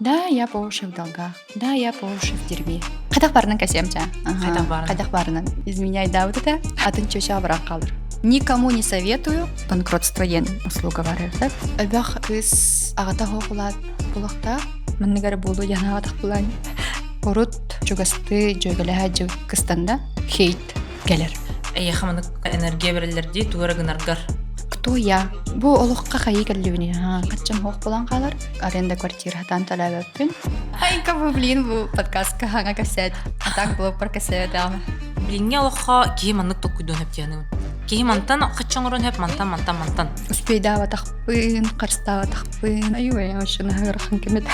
Да, я по уши в долгах. Да, я по уши в дерьме. Хайдах барынан кэсиэм чаа. Хайдах барынан. Хайдах барынан. Изменяй да вот это. Атын чөчө абыран хаалар. Никому не советую. Банкротство диэн услуга бар эбит. Элбэх кыыс аҕата хоохулаат булахтаах. Манныгар буолу янаабатах булаан. Урут чугасты дьүөгэлэһэ дьыл кыстанда хейт кэлэр. Эйиэхэ маннык энергия бэриллэр дии тугу эрэ гынаргар. Кто я? Бу олоххо хайыы кэллибини хаччам хоох булан хаалар. Аренда квартира хатан төлөөбөппүн. Айка бу блин бу подкастка хаҥа кэпсээт. А так блогпар кэпсээбэтэҕим. Билиҥҥи олоххо киһи маннык толкуйдуон сөп диэхиниҥ. Киһи мантан хачча оҥорон сөп, мантан, мантан, мантан. Успейдаабатахпын, харыстаабатахпын. Аюй, вообще наһаа кэмит.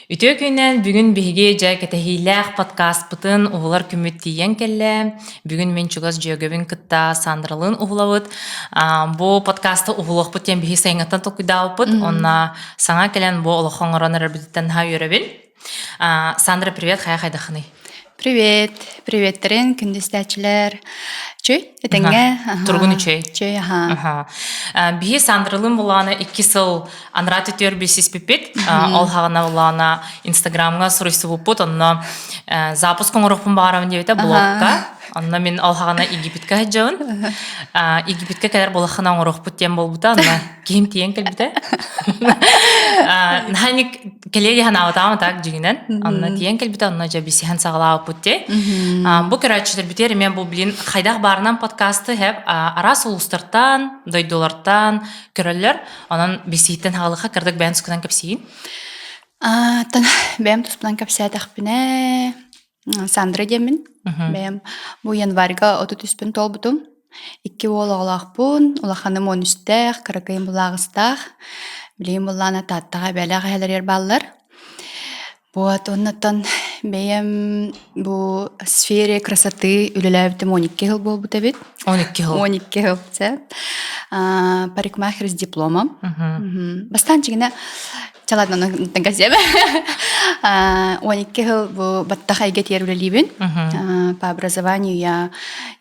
Үтүө күнүнэн бүгүн биһиги дьэ кэтэһиилээх подкастпытын уһулар күммүт тиийэн кэллэ. Бүгүн мин чугас дьүөгэбин кытта Сандралыын уһулабыт. Бу подкасты уһулуохпут диэн биһи сайыҥҥыттан толкуйдаабыппыт. Онно саҥа кэлэн бу олоххо оҥорон эрэрбититтэн наһаа үөрэбин. Сандра, привет, хайа хайдахыный? Привет, приветтерин, күндүстээччилэр. Чүй, этэҥҥэ. Тургун үчүй. Чүй, аха. Биһи Сандралыын булаана икки сыл анараа түтүөр билсиспиппит. Ол хаҕына булаана Инстаграмҥа суруйсубуппут, онно запуск оҥоруохпун баҕарабын диэбитэ блогка. Онно мин ол хаҕана Египетка сылдьабын. Египетка кэлэр буолаххына оҥоруохпут диэн буолбута, онно киһим тиийэн кэлбитэ. Наһаа кэлиэ дии санаабатаҕым так дьиҥинэн. Онно тиийэн кэлбитэ, онно дьэ бисиһэн саҕалаабыппыт дии. Бу көрөөччүлэрбитигэр эмиэ бу билин хайдах баарынан подкасты хэп араас улуустартан, дойдулартан көрөллөр. Онон бисииттэн хаалыха кырдык бэйэн тускунан кэпсиин. Тан бэйэм туспунан кэпсээтэхпинэ Сандра диэммин. Бэйэм бу январьга 33-пүн туолбутум. Икки уол оҕолоохпун, улаханым 13-тээх, кыракыйым булааҕыстаах. Билигин буллаана Тааттаҕа эбээлээх эһэлэригэр бааллар. Вот, оннуттан бэйэм бу сфере красоты үлэлээбитим 12 сыл буолбут эбит. 12 сыл. 12 сыл, сөп. Парикмахер с дипломом. Бастаан чигинэ Чаладнаны газеба. 12 сыл бу баттах эйгэтигэр үлэлиибин. По образованию я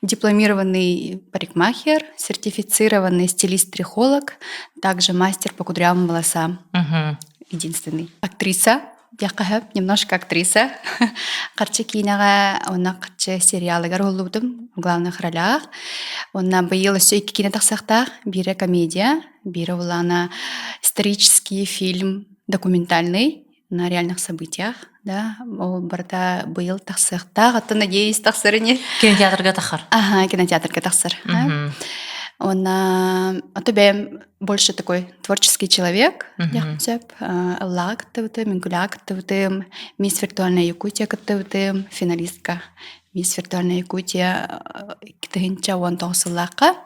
дипломированный парикмахер, сертифицированный стилист-трихолог, также мастер по кудрявым волосам. Единственный. Актриса. Диэххэ немножко актриса. Харчы киинэҕэ уонна харчы сериалыгар уһуллубутум главных ролях. Уонна быйыл өссө икки киинэ тахсыахтаах. Биирэ комедия, Биирэ булаана исторический фильм документальный на реальных событиях, да, ол барыта быйыл тахсыахтаах, оттон надеюсь тахсар ини. Кинотеатрга тахар. Ага, кинотеатрга тахсар. Уонна ото бэйэм больше такой творческий человек, диэхпин сөп. Ыллаҕа кыттыбытым, үҥкүүлэҕэ кыттыбытым, Мисс Виртуальная Якутия кыттыбытым, финалистка Мисс Виртуальная Якутия 2019 сыллаахха.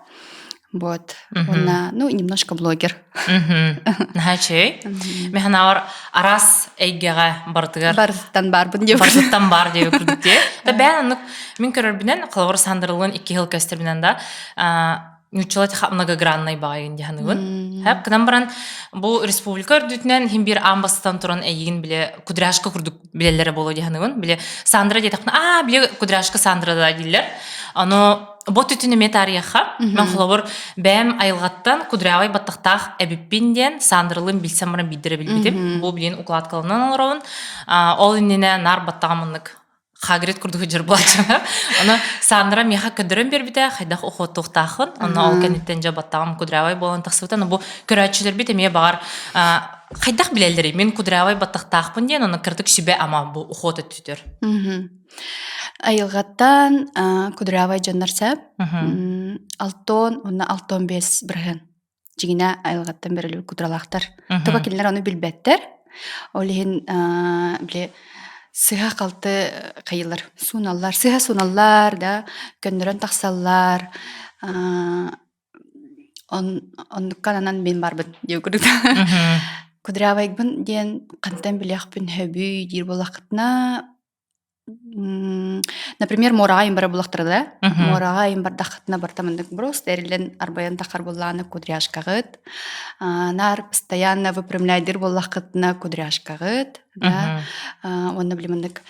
Вот. Уонна, ну, немножко блогер. Наһаа үчүгэй. Мен санаабар араас эйгэҕэ барытыгар Барытыттан баарбын диэбит. Барытыттан баар диэбит курдук дии. Да бэйэн оннук мин көрөрбүнэн, холобур Сандралыын икки сыл көстөрбүнэн да, нууччалар многогранный баҕайын дии саныыбын. Хэп гынан баран бу республика үрдүтүнэн хим биир аан бастатан туран эйигин биле кудряшка курдук билэллэрэ буолуо дии саныыбын. Биле Сандра диэтэхпинэ, аа, биле кудряшка Сандра да дииллэр. Ону бу түтүн эмиэ таарыйахха. Мен холобур бэйэм айылҕаттан кудрявай баттахтаах эбиппин диэн Сандралыын билсэн баран биирдэрэ билбитим. Бу билин укладкаланан олоробун. Ол иннинэ наар баттаҕым оннук Хагрид курдук дьыр буолааччы. Ону Сандра миэхэ көрдөрөн биэрбитэ, хайдах ухуоттуохтааххын. Онно ол кэнниттэн дьэ баттаҕым кудрявай буолан тахсыбыта. Но бу көрөөччүлэрбит эмиэ баҕар хайдах билэллэрий? Мин кудрявай баттахтаахпын диэн, онно кыратык сүбэ-ама бу ухуот өттүтүөр. Айылҕаттан кудрявай дьоннор сөп. Алтон уонна алтон бес бырыһын. Дьиҥинэ айылҕаттан бэриллибит кудралаахтар. Тоҕо кинилэр ону билбэттэр. Ол иһин били сыһа-халты хайыылар сууналлар, сыһа сууналлар да, көннөрөн тахсаллар. Оннукка ананан мин барбын диэ курдук. Кудрявайбын диэн хантан билиэхпин сөбүй диир буоллаххытына Например, муораҕа айын бара булахтара да, муораҕа айын бардаххытына барта маннык просто эриллэн арбайан таххар буоллаҕына кудряшкаҕыт, наар постоянно выпрямляйдыр буоллаххытына кудряшкаҕыт, да, уонна били маннык.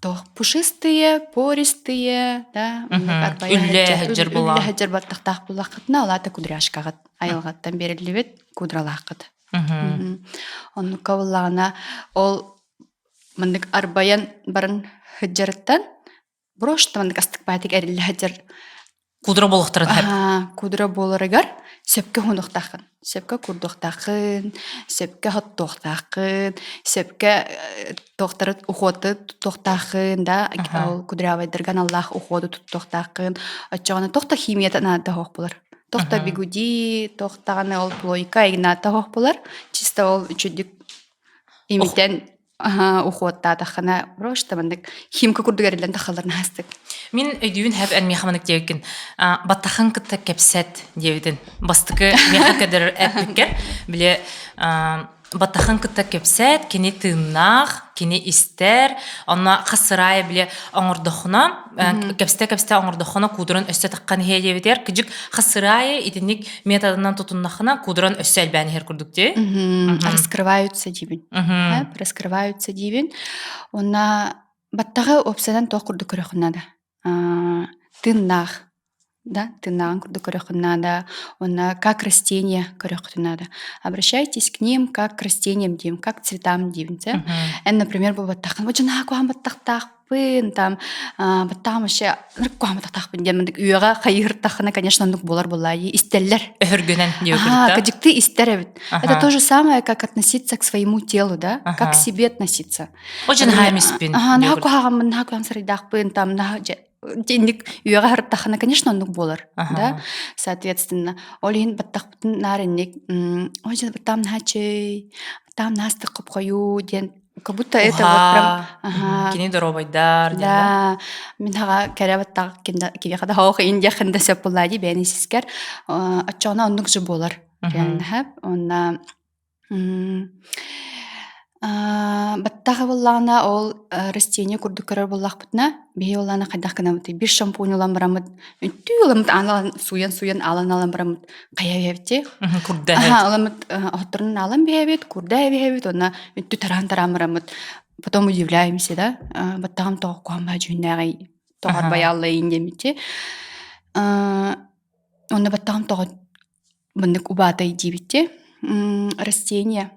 Туох пушистые, пористые, да, Үллэ сылдьар үллэ сылдьар баттахтаах буоллаххытына, ол аата кудряшкаҕыт айылҕаттан бериллибит кудралааххыт. Оннукка буоллаҕына, ол маннык арбайан баран сылдьарыттан брошта маннык астыкпаатык эриллэ сылдьар Кудра буолуохтарын сөп. Кудра буоларыгар сөпкө уһунуохтааххын, сөпкө курдуохтааххын, сөпкө хоттуохтааххын, сөпкө туохтары уходу туттуохтааххын да, ол кудрявайдарга аналлаах уходу туттуохтааххын. Оччоҕуна туох да химията наада суох буолар. Туох да бигуди, туох даҕаны ол плойка игната суох буолар. Чисто ол үчүгдүк имитэн уходтаатаххына просто маннык химка курдук эриллэн тахаллар наһастык. Мин өйдүүбүн хэп эн миэхэ маннык диэбиккин баттахын кытта кэпсэт диэбитин бастакы миэхэ кэдэр эппиккэр били баттахын кытта кэпсэт кини тыыннаах кини истэр онно хас сыраайа били оҥордоххуна кэпсэтэ-кэпсэтэ оҥордоххуна куудуран өссө таххан иһиэ диэбитигэр кыдьык хас сыраайы итинник методынан тутуннаххына куудуран өссө элбээн иһэр курдук дии. Раскрываются диибин. Раскрываются диибин. Уонна баттаҕы уопсайынан туох курдук көрүөххүн наада. Тыыннаах да, тыыннааҕын курдук көрүөххүн наада. Уонна как растение көрүөххүтүн наада. Обращайтесь к ним как к растениям диим, как к цветам диибин. Эн, например, бу баттаххын, бу куһаҕан баттахтаах там баттаҕым вообще куһаҕан диэн мындык үөҕэ хайыһыртаххына конечно оннук буолар буоллаа истэллэр өһөргөнөн кадьыкты истэр эбит это то же самое как относиться к своему телу да как к себе относиться очень хаамиспин наһаа куһаҕаммын наһаа куһаҕан сарайдаахпын там наһаа инник үөҕэ харыттаххына конечно оннук буолар да соответственно ол иһин баттахпытын наар инник ой баттаам наһаа чэй баттаам наастык хопхойуу диэн Как будто это вот прям ага. Кини доруобайдар Да, мин хаҕа кэрэ баттах киһиэхэ да хоох индиэхин да сөп буоллаа дии бэйэни сискэр оччоҕуна оннук же буолар. Реально Онна баттах буоллаҕына ол растение курдук көрөр буоллахпытына биһи буоллаҕына хайдах гынабытый биир шампунь ылан бараммыт үттүү ыламмыт аан сууйан-сууйан аалан-аалан бараммыт хайа биһэбит Курда Аламыт оһотторун аалан биһэбит, курда биһэбит, уонна үттү тараан-тараан бараммыт. Потом удивляемся, да, баттаҕым тоҕо куһаҕан дьүһүннээҕий, тоҕо арбайааллайын диэммитти. Онно баттаҕым тоҕо маннык убаатай диэбитти. Растение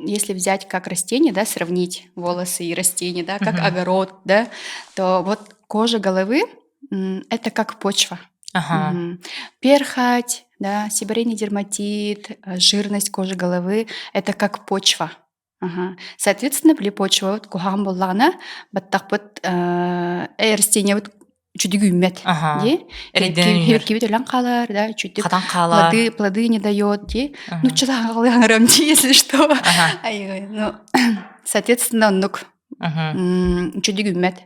если взять как растение, да, сравнить волосы и растения, да, как огород, да, то вот кожа головы это как почва. Ага. Перхоть, да, себорейный дерматит, жирность кожи головы – это как почва. Ага. Соответственно, били почва вот куһаҕан буоллаҕына, баттахпыт растениябыт үчүдүк үүммэт дии. Кибит өлөн хаалар, да, үчүдүк Хатан хаалар. Плоды, плоды не дает, дии. Ну, чылаҕалыаҥырам дии, если что. Ай, ну, соответственно, оннук үчүдүк үүммэт.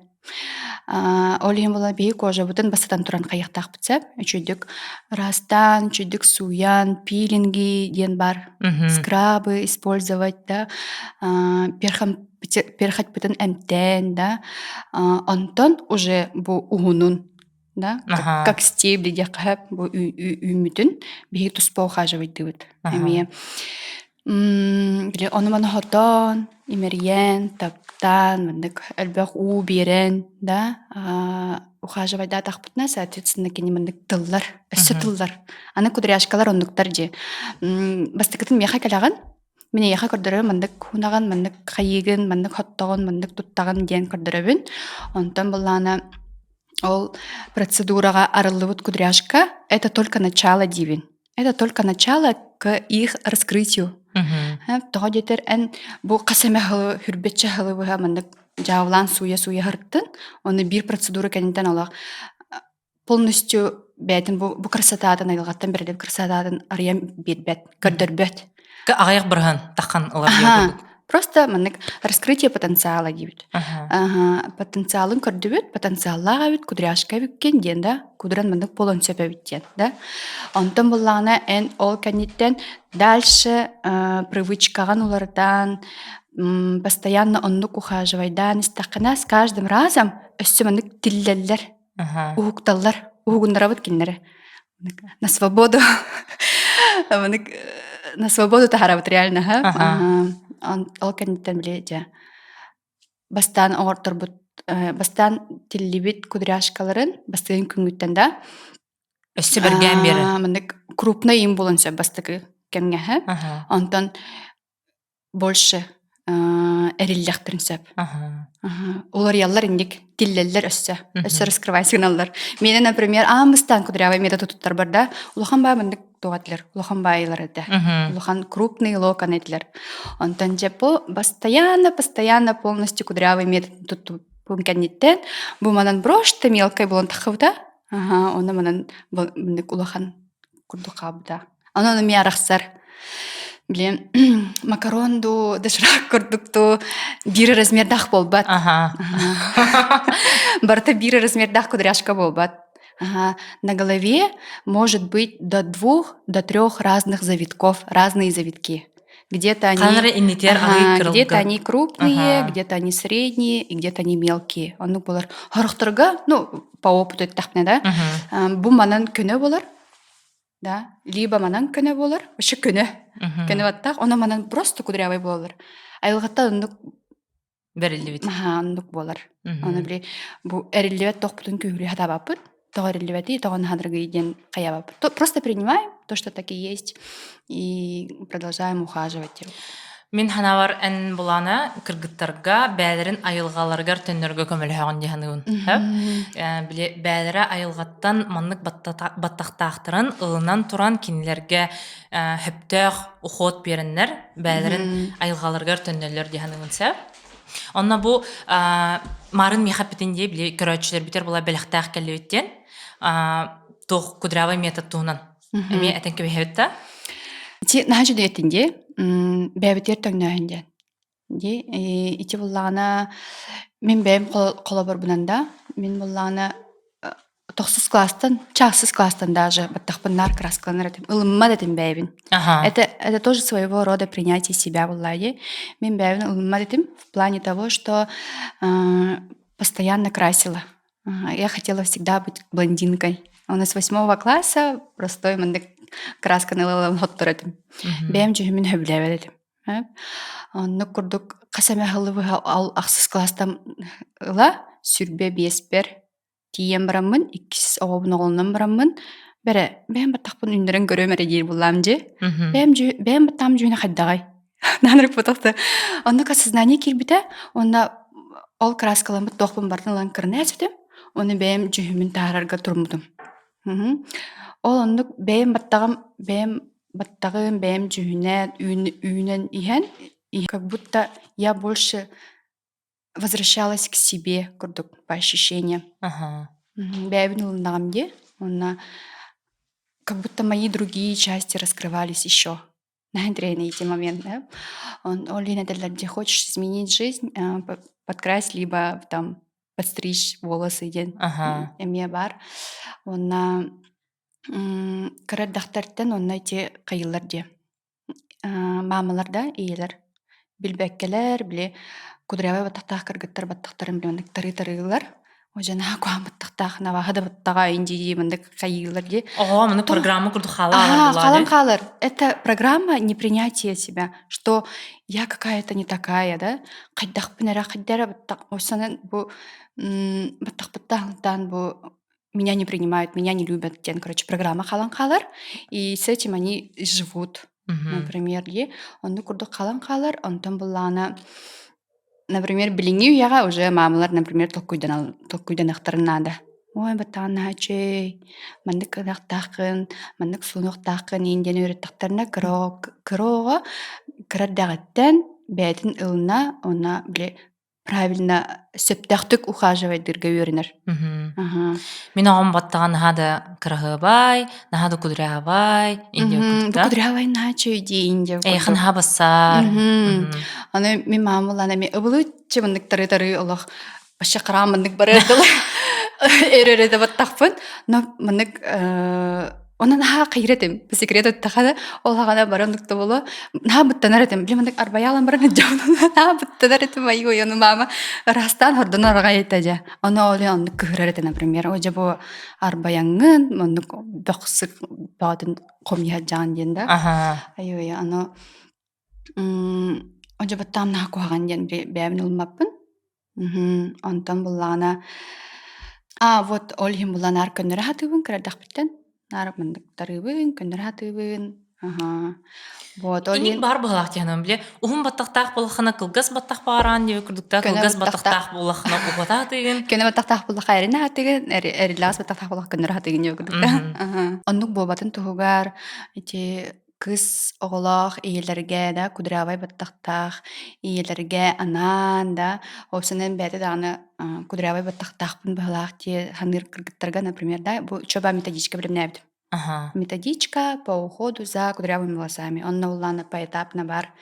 Ол иһин була биһи кожабытын бастатан туран хайыахтаахпыт сөп. Үчүдүк ыраастаан, үчүдүк сууйан, пилинги диэн бар. Скрабы использовать, да, перхотьпытын эмтээн, да, онтон уже бу уһунун, да, как стебли диэххэ бу үүммүтүн биһиги туспа ухаживайдыыбыт эмиэ. Били ону-маны хотоон, имэрийэн, таптаан, маннык элбэх уу биэрэн, да, ухаживайдаатахпытына, соответственно, кини маннык тыллар, өссө тыллар. Аны кудряшкалар оннуктар дии. Бастакытын миэхэ кэлэҕин, мин эйиэхэ көрдөрөбүн маннык хунаҕын, маннык хайыыгын, маннык хоттоҕун, маннык туттаҕын диэн көрдөрөбүн. Онтон былаана ол процедураҕа арыллыбыт кудряшка это только начало диибин. Это только начало к их раскрытию. Тоҕо диэтэр эн бу хас эмэ сылы хүрбэччэ сылы быһа маннык дьаабылаан сууйа-сууйа сырыттын, оны биир процедура кэнниттэн олох полностью бэйэтин бу, бу красотатын айылҕаттан бэриллибит красотатын арыйан биэрбэт, көрдөрбөт. Аҕыйах бырыһан таххан ылар курдук. Просто маннык раскрытие потенциала диибит. Ага, потенциалын көрдүбүт, потенциаллаах эбит, кудряшка эбиккин диэн да, кудран маннык буолан сөп эбит диэн да. Онтон буллаҕына эн ол кэнниттэн дальше привычкаҕын уларытан, постоянно оннук ухаживайдаан истэххинэ с каждым разом өссө маннык тиллэллэр, уһукталлар, уһугуннарабыт кинилэри. На свободу маннык на свободу таһаарабыт реально ол кэнниттэн били дьэ бастаан оҥорторбут. бастаан тиллибит кудряшкаларын бастыгын күҥҥүттэн да Өссө бэргээн биэрэр. Маннык крупный им буолан сөп бастакы кэмҥэ Онтон больше эриллэхтэрин сөп. Уларыйаллар инник тиллэллэр өссө. Өссө раскрывай сигналлар. Миэнэ, например, аан бастаан кудрявый метод туттарбар да, улахан баа маннык туох этилэр, улахан баайылар этэ. Улахан крупный локон этилэр. Онтон дьэ постоянно, постоянно полностью кудрявый метод туттубун кэнниттэн бу манан брошь мелкой буолан таххыбыта. Аха, онно манан маннык улахан курдук хаалбыта. Онон эмиэ арахсар. Блин, макарон дуу, доширак курдук дуу биир размердаах буолбат. Аха. Барыта биир размердаах кудряшка буолбат. Ага. На голове может быть до двух, до трех разных завитков, разные завитки. Где-то они, ага, где-то они крупные, ага. где-то они средние и где-то они мелкие. Оннук болар. Хорохторго, ну, по опыту эттэхпинэ да, бу манан көнө болар, да, либо манан көнө болар, вообще көнө. Көнө баттах, оно манан просто кудрявый болар. Айылҕаттан оннук Бэриллибит. Наһаа оннук буолар. Ону били бу эриллибэт тохпутун күүһүлүү сатаабаппыт. Тоҕо эриллибэтий, тоҕо наһаа диэн хайаабаппыт. Просто принимаем то, что так и есть, и продолжаем ухаживать. Мин санаабар эн булаана кыргыттарга бээлэрин айылҕаларыгар төннөргө көмөлөһөҕүн дии саныыбын. Били бээлэрэ айылҕаттан маннык баттахтаахтарын ылынан туран кинилэргэ хөптөөх уход биэрэннэр бээлэрин айылҕаларыгар төннөллөр дии саныыбын сөп. Онно бу Марын миэхэ эппитин дии били көрөөччүлэрбитигэр була бэлэхтээх кэллибит диэн туох кудрявый метод туһунан эмиэ этэн кэбиһэбит да Ити наһаа үчүгэй этин дии. Бэйэбитигэр төҥнөөһүн диэн. Дии ити буллаҕына мин бэйэм холобурбунан да мин буллаҕына тохсус класстан, чахсыс класстан даже баттахпын наар краскаланар этим, ылыммат этим бэйэбин. Ага. Это, это тоже своего рода принятие себя была. Мин бэйэбин ылыммат этим в плане того, что э, постоянно красила. Я хотела всегда быть блондинкой. У нас с восьмого класса простой мындык красканы ылан хоттор этим. Бэйэм дьүһүмүн сөбүлээбэт этим. Оннук курдук хас эмэ сылы ал ахсыс класстан ыла сүрбэ биэспэр Тиийэн бараммын, иккис оҕобун оҕолонон бараммын, бэрэ, бэйэм баттахпын үүннэрэн көрүөм эрэ диир буоллаам дьи. Бэйэм дьү бэйэм баттаам дьүһүнэ хайдаҕай? Наанырыппатах да. Оннук осознание киирбитэ уонна ол краскаламмыт туохпун барытын ылан кырынаа сүтүм. Уонна бэйэм дьүһүммүн таһаарарга туруммутум. Ол оннук бэйэм баттаҕым бэйэм баттаҕым бэйэм дьүһүнэ үүнэн иһэн, как будто я больше возвращалась к себе курдук по ощущениям. Ага. Бэйэбин ылыннаҕым дии. Уонна как будто мои другие части раскрывались еще. На эти момент, да? Он, ол иһин этэллэр дии, хочешь изменить жизнь, подкрась, либо там подстричь волосы диэн Ага. эмиэ баар. Уонна кыра эрдэхтэртэн онно ити хайыылар дии. Маамалар да, ийэлэр билбэккэлэр, били кудрявай баттахтаах кыргыттар баттахтарын били маннык тарыы-тарыыллар. О дьэ наһаа куһаҕан баттахтаах наваһа да баттаҕа индии маннык хайыыллар дии. Оҕо маннык программа курдук хаалар Ага, хаалан хаалар. Это программа непринятия себя, что я какая-то не такая, да? Хайдахпын эрэ хайда эрэ баттах осанан бу баттахпыттаан бу меня не принимают, меня не любят диэн, короче, программа хаалан хаалар. И с этим они живут. Например, дии. Оннук курдук хаалан хаалар, онтон буллаҕына, например, билиҥҥи үйэҕэ уже маамалар, например, толкуйданыахтарын наада. Ой, баттаҕын наһаа үчүгэй, маннык гыныахтааххын, маннык суунуохтааххын иин диэн үөрэттэхтэринэ, кыра оҕо кыра эрдэҕиттэн бэйэтин ылына уонна били правильно сөптөөхтүк ухаживайдыырга үөрэнэр. Мин оҕом баттаҕа наһаа да кыраһыабай, наһаа да кудрявай, индия курдук. Кудрявай наһаа үчүгэй дии индия курдук. Эйиэхэ наһаа бассаар. Аны мин маам булан эми ыбылыччы маннык тары-тары олох вообще хараам маннык барыар дылы өр-өрө да баттахпын. Но маннык Онон наһаа хайыр этим. По секрету эттэххэ ол хаҕана бары оннук буолуо. Наһаа быттанар этим. Били маннык арбайаалан баран дьонун наһаа быттанар этим. Айыы ону мама ыраастаан хордон арҕай этэ дьэ. Ону ол оннук кыһырар этэ, например. О дьэ бу арбайаҥҥын оннук бөхсүк бөҕөтүн хомуйа дьаан диэн да. Аха. Айыы ону одьо баттаам наһаа куһаҕан диэн бэйэбин ылыммаппын. Онтон буллаҕына а вот ол иһин булан наар көннөрө сатыыбын кыра эрдэхпиттэн. Наар маннык тарыыбын, көннөрө сатыыбын. Аһаа. Вот ол Инник иһин баар быһыылаах диэн бile уһун баттахтаах буоллаххына кылгас баттах баараан диэбит курдуктаах көнө кылгас баттахтаах баттахтаах буоллаххына уһата сатыыгын. көнө баттахтаах буоллахха эринэ сатыыгын, эриллэҕэс баттахтаах буоллахха көннөрө сатыыгын диэбит курдуктаах. Аһаа. Оннук буолбатын туһугар ити кыыс оҕолоох ийэлэргэ да кудрявай баттахтаах ийэлэргэ анаан да уопсайынан бэйэтэ даҕаны кудрявай баттахтаахпын быһыылаах дии саныыр кыргыттарга например да бу учеба методичка билимнээбитим. Методичка по уходу за кудрявыми волосами. Онно улаана поэтапно бар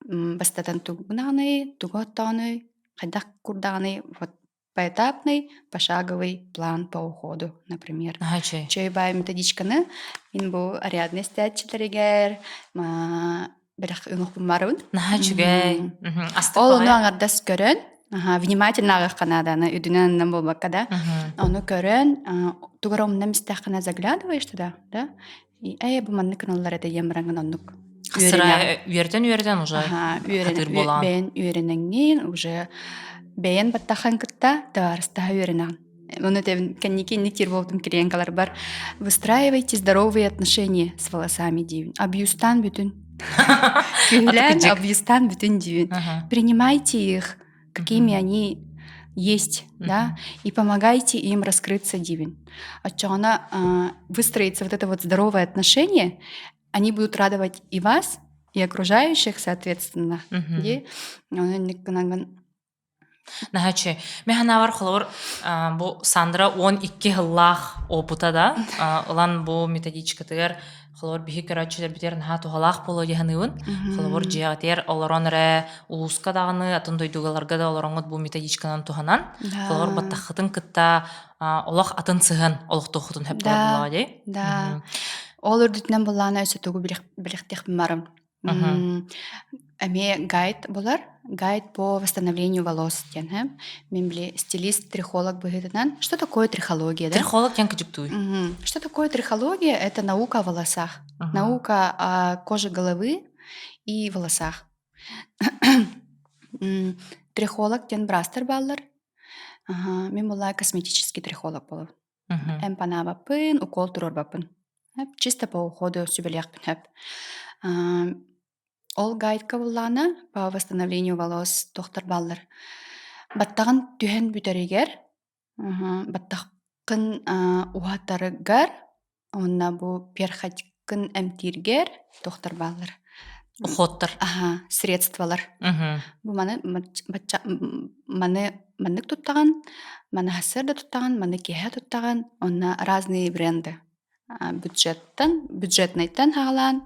бастатан тугунаҕыный, тугу оттооный, хайдах курдаҕыный, вот поэтапный пошаговый план по уходу, например. Наһаа Чэй баай методичканы мин бу Ариадна истээччилэригэр бэлэх ыҥохпун барабын. Наһаа үчүгэй. Ол ону аҥардас көрөн, внимательно ааҕыахха нааданы, үдүнэн аннан буолбакка да. Ону көрөн, тугу эрэ умнан истэххинэ заглядываешь туда, да? Ээ, бу маннык гыналлар этэ диэн бараҥҥын оннук Сыра үөрэтэн-үөрэтэн уже хатыыр буолаҕын. Бэйэн үөрэнэҥҥин уже бэйэн баттаххын кытта табаарыстаһа үөрэнэҕин. Ону этэбин кэнники инник диир буолбутум клиенткаларбар выстраивайте здоровые отношения с волосами диибин. Абьюстаан бүтүн. Күһүлээн абьюстаан бүтүн диибин. Принимайте их, какими они есть, да, и помогайте им раскрыться диибин. Оччоҕуна выстроится вот это вот здоровое отношение, они будут радовать и вас, и окружающих, соответственно. Дии. Наһаа Мен санаабар холобур бу Сандра 12 сыллаах опыта да ылан бу методичкатыгар холобур биһи көрөөччүлэрбитигэр наһаа туһалаах буолуо дии саныыбын. Холобур дьиэҕитигэр олорон эрэ улууска даҕаны атын дойдугаларга да олороҥҥут бу методичканан туһанан холобур баттаххытын кытта олох атын сыһыан олохтуоххутун сөп буолар дии. Да. Ол үрдүтүнэн буллаана өссө тугу билихтиэхпин барым. Эмиэ гайд булар. Гайд по восстановлению волос диэн һэ. Мин били стилист, трихолог быһыытынан. Что такое трихология, да? Трихолог диэн кыдьыктууй. Что такое трихология? Это наука о волосах. Наука о коже головы и волосах. Трихолог диэн быраастар бааллар. Мин була косметический трихолог буолабын. Эмпанаабаппын, укол туруорбаппын. Чисто по уходу сүбэлиэхпин сөп. Ол гайдка буллаҕына по восстановлению волос туохтар бааллар. Баттаҕын түһэн бүтэригэр, баттаххын уһатарыгар уонна бу перхотькын эмтииргэр туохтар бааллар. Уходтар. Аха, средстволар. Бу маны бачча маны маннык туттаҕын, маны сарсыарда туттаҕын, маны киэһэ туттаҕын, онно разные бренды бюджеттан, бюджетнайтан хаалаан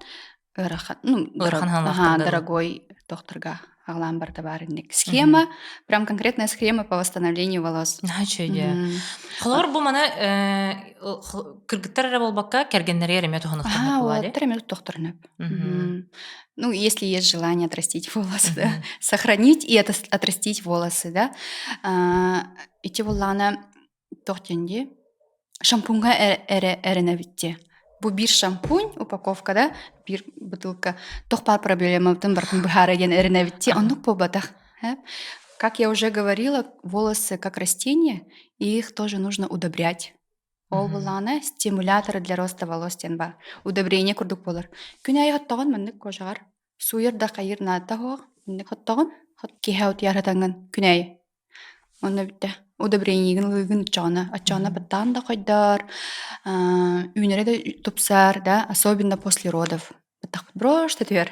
ыарахан, ну, ыарахан дорогой докторга хаалаан барда баар инник. Схема, прям конкретная схема по восстановлению волос. Наһаа үчүгэй. Холобур бу маны кыргыттар эрэ буолбакка кэргэннэригэр эмиэ туһаныахтарын уолаттар эмиэ туттуохтарын сөп. Ну, если есть желание отрастить волосы, да, сохранить и отрастить волосы, да. Ити буоллаҕына туох диэн дии шампуньга эрэ эрэнэбит Бу биир шампунь упаковкада биир бутылка туох баар проблемабытын барытын быһаара диэн эрэнэбит Оннук буолбатах. Как я уже говорила, волосы как растения, и их тоже нужно удобрять. Ол буллаҕына стимуляторы для роста волос диэн баар. Удобрение курдук буолар. Күн аайы оттоҕун маннык кожаҕар сууйар да хайыыр наада суох. Маннык оттоҕун киэһэ утуйар сатаҥҥын күн аайы. Онно бүттэ. Удобрениегин ылыыгын оччоҕуна. Оччоҕуна баттаан да хойдоор, үүнэрэ да тупсар, да, особенно после родов. Баттахпыт брошта түһэр.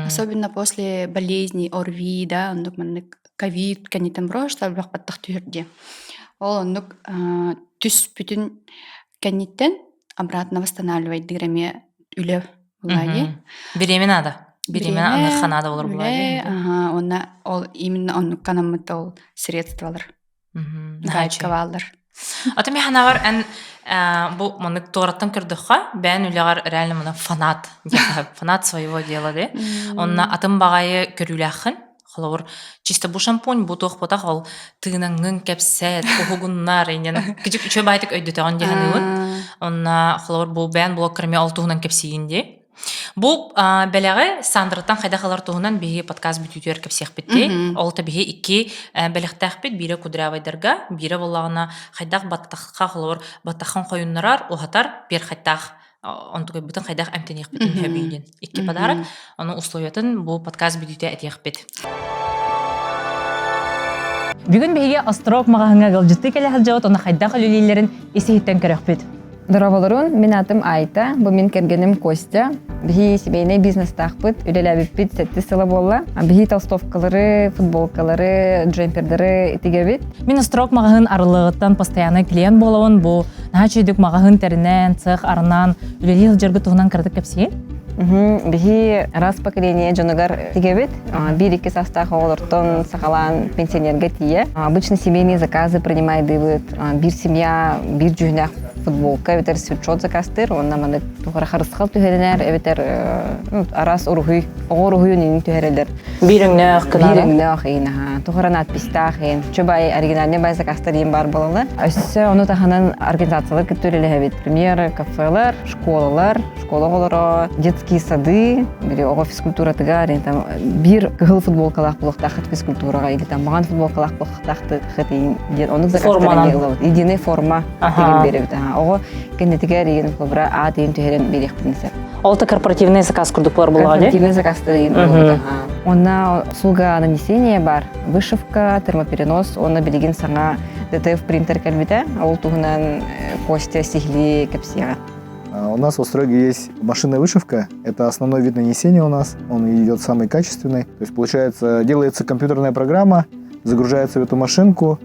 Особенно после болезней, ОРВИ, да, оннук маннык ковид кэнниттэн брошта элбэх баттах түһэр диye. Ол оннук түспүтүн кэнниттэн обратно восстанавливайдыыр эмиэ үлэ буолаа дии. Бириэмэ наада. Бириэмэ аныахха наада болор буолаа дии. Ага, уонна ол именно оннукка анаммыт ол средстволар. Гайка бааллар. Ата мен ханавар эн бу маннык туораттан көрдөххө бэйэн үлэҕэр реально мына фанат фанат своего дела де онна атын баҕайы көрүүлээххин холобур чисто бу шампунь бу туох ботах ол тыынаҥҥын кэпсэт уһугуннар иннен кичик үчүгэй баайтык өйдөтөҕүн диэханыыбын онна холобур бу бэйэн блоккар эмиэ ол туһунан кэпсиигин дии. Бу бэлэҕи Сандраттан хайдах ылар туһунан биһиги подкаст бүтүүтүгэр кэпсиэхпит дии. Ол та биһи икки бэлэхтээхпит, биирэ кудрявайдарга, биирэ буоллаҕына хайдах баттахха холобур баттаххын хойуннарар, уһатар, биир хайтаах онтукайбытын хайдах эмтэниэхпитин сөбүй диэн икки подарок. Ону условиятын бу подкаст бүтүүтэ этиэхпит. Бүгүн биһиги Острог маҕаһыҥҥа ыалдьыттыы кэлэ сылдьабыт, ону хайдах үлэлииллэрин ис-иһиттэн көрөхпүт. Дорооболорун, мин аатым Айта, бу мин кэргэним Костя. Биһи семейный бизнестаахпыт, үлэлээбиппит сэттис сыла буолла. Биһи толстовкалары, футболкалары, джемпердары тигэбит. Мин Острог маҕаһыын арылыгыттан постоянный клиент буолабын. Бу наһаа үчүгүйдүк маҕаһыын тэринэн, цех арынан, үлэлии сылдьаргыт туһунан кыратык кэпсиэй. Биһи раз поколение дьонугар тигэбит. Биир-икки саастаах оҕолортон саҕалаан пенсионерга тиийэ. Обычно семейные заказы принимайдыыбыт. Биир семья биир дьүһүнээх футболка эбэтэр свитшот заказтыыр уонна маны туох харысхал түһэринэр эбэтэр араас уруһуй оҕо уруһуйун иҥин түһэрэллэр. Биир өҥнөөх Биир өҥнөөх иин аха. Туох надписьтаах иин. Чубай оригинальный бай заказтар иин бар буолалар. Өссө ону таһынан организациялар кытта үлэлэһэбит. Пример, кафелар, школалар, школа оҕолоро, детские сады, били оҕо физкультуратыгар, там биир кыһыл футболкалаах буолуохтааххыт физкультураҕа или там маҥан футболкалаах буолуохтааххыт диэн оннук заказтар ылабыт. Единая форма деген беребит. Оҕо кэннитигэр иин холобура аат иин түһэрэн биэриэхпитин сөп. Ол да корпоративный заказ курдук бар буоллаҕа Корпоративный заказтар иин Онна услуга нанесения бар, вышивка, термоперенос, уонна билигин саҥа ДТФ принтер кэлбитэ. Ол туһунан Костя сиһилии кэпсиэҕэ. У нас в Остроге есть машинная вышивка. Это основной вид нанесения у нас. Он идет самый качественный. То есть, получается, делается компьютерная программа, загружается в эту машинку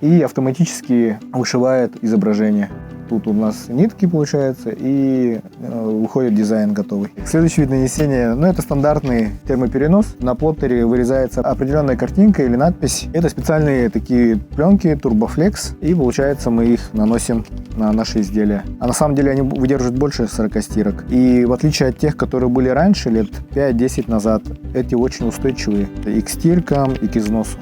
и автоматически вышивает изображение. Тут у нас нитки, получается, и выходит дизайн готовый. Следующий вид нанесения, ну, это стандартный термоперенос. На плоттере вырезается определенная картинка или надпись. Это специальные такие пленки, турбофлекс, и получается мы их наносим на наши изделия. А на самом деле они выдерживают больше 40 стирок. И в отличие от тех, которые были раньше, лет 5-10 назад, эти очень устойчивые и к стиркам, и к износу.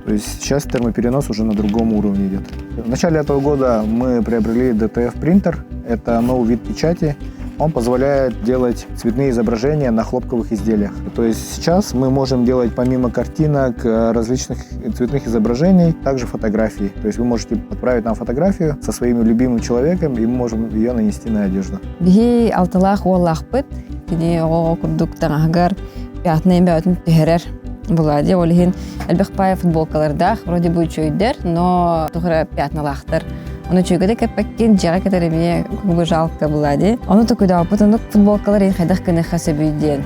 То есть сейчас термоперенос уже на другом уровне идет. В начале этого года мы приобрели DTF принтер. Это новый вид печати. Он позволяет делать цветные изображения на хлопковых изделиях. То есть сейчас мы можем делать помимо картинок, различных цветных изображений, также фотографии. То есть вы можете отправить нам фотографию со своим любимым человеком, и мы можем ее нанести на одежду. Биһи алталаах уоллаахпыт, кини оҕо курдук таҥаһыгар пятна бөҕөтүн түһэрэр буолла ол иһин элбэх паай футболкалардаах, вроде бы үчүгэйдэр, но туох пятналаахтар. Ону үчүгэйгэ да кэппэккин, дьиэҕэ кэтэр эмиэ кубу жалко буолла дии. Ону токуйдаабыппыт, оннук футболкалар иһин хайдах гыныахха сөбүй диэн.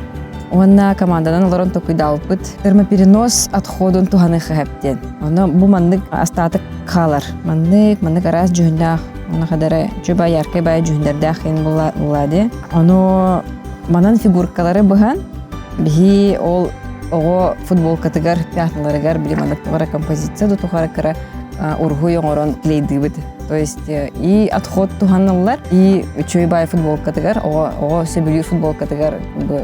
Уонна команданан олорон токуйдаабыппыт. Термоперенос отходун туһаныахха сөп диэн. Ону бу маннык остаток хаалар. Маннык, маннык араас дьүһүннээх, ону хадара үчүгэй яркай баай дьүһүннэрдээх иһин буолла дии. Ону манан фигуркалары быһан, биһи ол оҕо футболкатыгар, пятналарыгар били маннык тугара композиция да тухары кыра уруһуй оҥорон клейдыыбыт. То есть и отход туһаныллар, и үчүгэй баай футболкатыгар, оҕо, оҕо сөбүлүүр футболкатыгар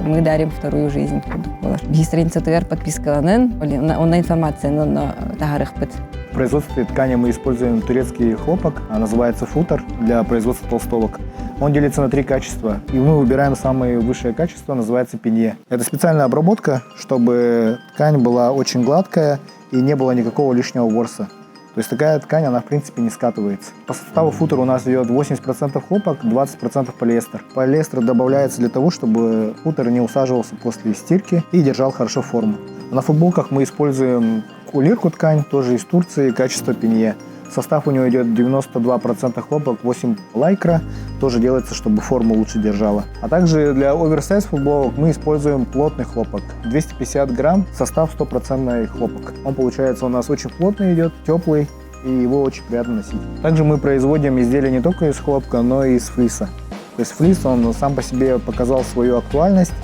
мы дарим вторую жизнь курдук буолар. Биһи страницатыгар подпискаланын, онно информацияны онно таһаарыахпыт. В производстве ткани мы используем турецкий хлопок, а называется футер, для производства толстовок. Он делится на три качества, и мы выбираем самое высшее качество, называется пенье. Это специальная обработка, чтобы ткань была очень гладкая и не было никакого лишнего ворса. То есть такая ткань, она в принципе не скатывается. По составу футера у нас идет 80% хлопок, 20% полиэстер. Полиэстер добавляется для того, чтобы футер не усаживался после стирки и держал хорошо форму. На футболках мы используем кулирку ткань, тоже из Турции, качество пенье. Состав у него идет 92% хлопок, 8 лайкра. Тоже делается, чтобы форму лучше держала. А также для оверсайз футболок мы используем плотный хлопок. 250 грамм, состав стопроцентный хлопок. Он получается у нас очень плотный идет, теплый, и его очень приятно носить. Также мы производим изделия не только из хлопка, но и из флиса. То есть флис, он сам по себе показал свою актуальность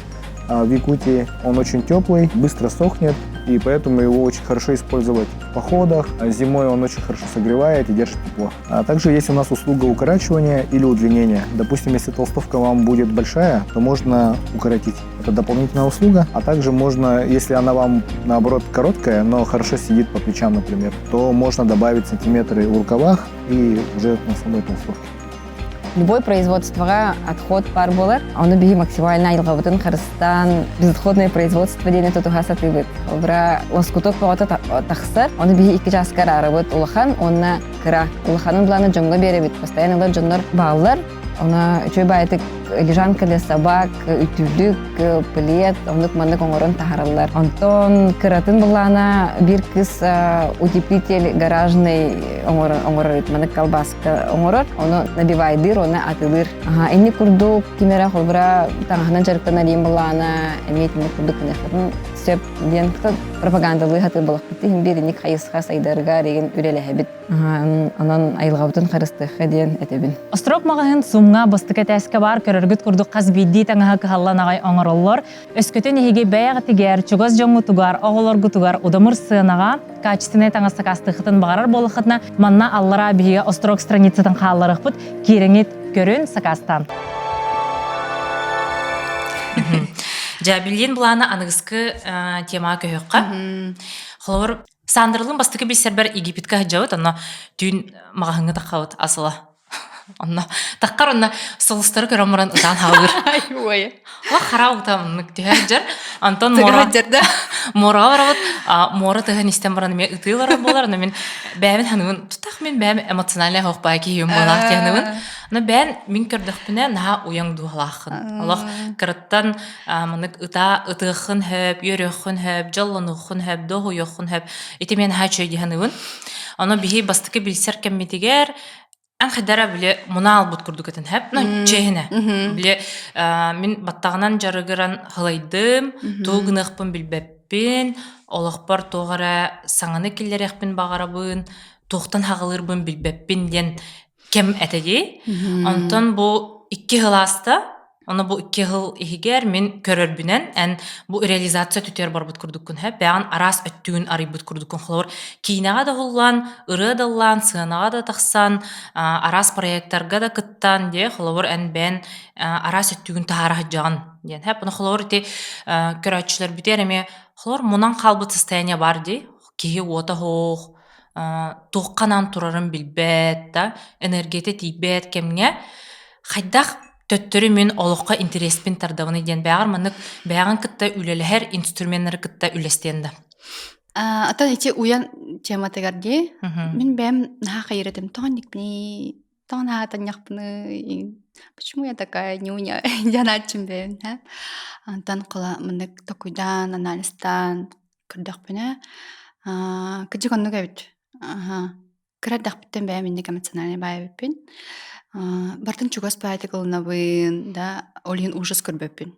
в Якутии. Он очень теплый, быстро сохнет, и поэтому его очень хорошо использовать в походах. Зимой он очень хорошо согревает и держит тепло. А также есть у нас услуга укорачивания или удлинения. Допустим, если толстовка вам будет большая, то можно укоротить. Это дополнительная услуга. А также можно, если она вам, наоборот, короткая, но хорошо сидит по плечам, например, то можно добавить сантиметры в рукавах и уже на самой толстовке. Любой производствоҕа отход баар буолар. Ону биһи максимально айылҕабытын харыстаан безотходное производство диэни тутуһа сатыыбыт. Холобура, лоскуток бөҕөтө тахсар. Ону биһи икки чааска араарабыт улахан уонна кыра. Улаханын былааны дьоҥҥо биэрэбит. Постоянно ылар дьоннор бааллар. Она үчүгэй баайытык лежанка для собак, үтүлүк, плед, оннук маннык оҥорон таһараллар. Онтон кыратын былаана биир кыс утеплитель гаражный оҥорор, маннык колбаска оҥорор, ону набивайдыыр, оны атылыыр. Инник курдук ким эрэ холбура таҥаһынан дьарыктанар диэн былаана эмиэ итинник курдук гыныаххытын сөп диэн пропагандалыы сатыыр буолахпыт иһин биир инник хайысха сайдарыгар игин үлэлэһэбит. Онон айылҕабытын харыстыахха диэн этэбин. Острог маҕаһыын Сумҥа бастакы этээскэ баар көрөргүт курдук хас биирдии таҥаһы кыһаллан аҕай оҥороллор. Өскөтүн эһиги бэйэҕитигэр, чугас дьоҥҥутугар, оҕолоргутугар удамыр сыанаҕа качественнай таҥас сакаастыаххытын баҕарар буоллаххытына, манна аллараа биһиги Острог страницатын хаалларыахпыт. Киирэҥит, көрүн, сакаастаан. Дьэ, билиэн былаана аныгыскы темаҕа көһүөххэ. Холобур, Сандралын бастакы билсэрбэр Египетка сылдьабыт, онно түүн маҕаһыҥҥа таххабыт асыла. Онно таххар онно сулустары көрөн баран ытаан хаалыр. Ой. Олох хараа ута оннук түһэр дьар. Антон муора муораҕа барабыт, муора тыһын истэн баран эмиэ ытыылар буолар. Онно мин бэйэбин ханыбын тутах мин бэйэм эмоциональнай хоһпаа киһим буолаах диэхныбын. Но бэйэн мин көрдөхпүнэ наһаа уйаҥ дууһалааххын. Олох кыраттан маннык ытаа ытыаххын хөп, үөрүөххүн хөп, дьоллонуоххун хөп, дуоһуйуоххун хөп. Ити мен наһаа үчүгэй дии саныыбын. Ону биһи бастакы билсэр кэммитигэр эн хайдара били муна албыт курдук этин хөп. Ну, чиэһинэ. Били мин баттаҕынан дьарыгыран халайдым, тугу гыныахпын билбэппин, олохпор туох эрэ саҥаны киллэриэхпин баҕарабын, туохтан хаҕылыырбын билбэппин диэн кэм этэ дии. Онтон бу икки сыл ааста. Ону бу икки сыл иһигэр мин көрөрбүнэн эн бу реализация түтүөр барбыт курдуккун һэ бэҕэн араас өттүгүн арыйбыт курдуккун холобур киинэҕэ да уһуллан, ырыа да ыллаан, сыанаҕа да тахсан, араас проекттарга да кыттан диэ холобур эн бэйэн араас өттүгүн таһаара сылдьаҕын диэн һэ ону холобур ити көрөөччүлэрбитигэр эмиэ холобур мунан хаалбыт состояние баар дии киһи уота суох туохха анаан турарын билбэт да энергията тиийбэт кэмҥэ хайдах төттөрү мин олоххо интэриэспин тардабыный диэн бэйэҕэр маннык бэйэҕин кытта үлэлэһэр инструменнары кытта үлэстиэн да. Атын ити уйан тематыгар дии мин бэйэм наһаа хайыр этим тоҕо никпиний тоҕо наһаа танньахпыный почему я такая нюня диэн ааччым бэйэм Антон кола маннык токуйдаан анализтаан көрдөхпүнэ кырдьык оннук эбит Кыра эрдэхпиттэн бэйэм инник эмоциональнай баай эбиппин. Бартын чугас баайдык ылынабын да, ол иһин ужас көрбөппүн.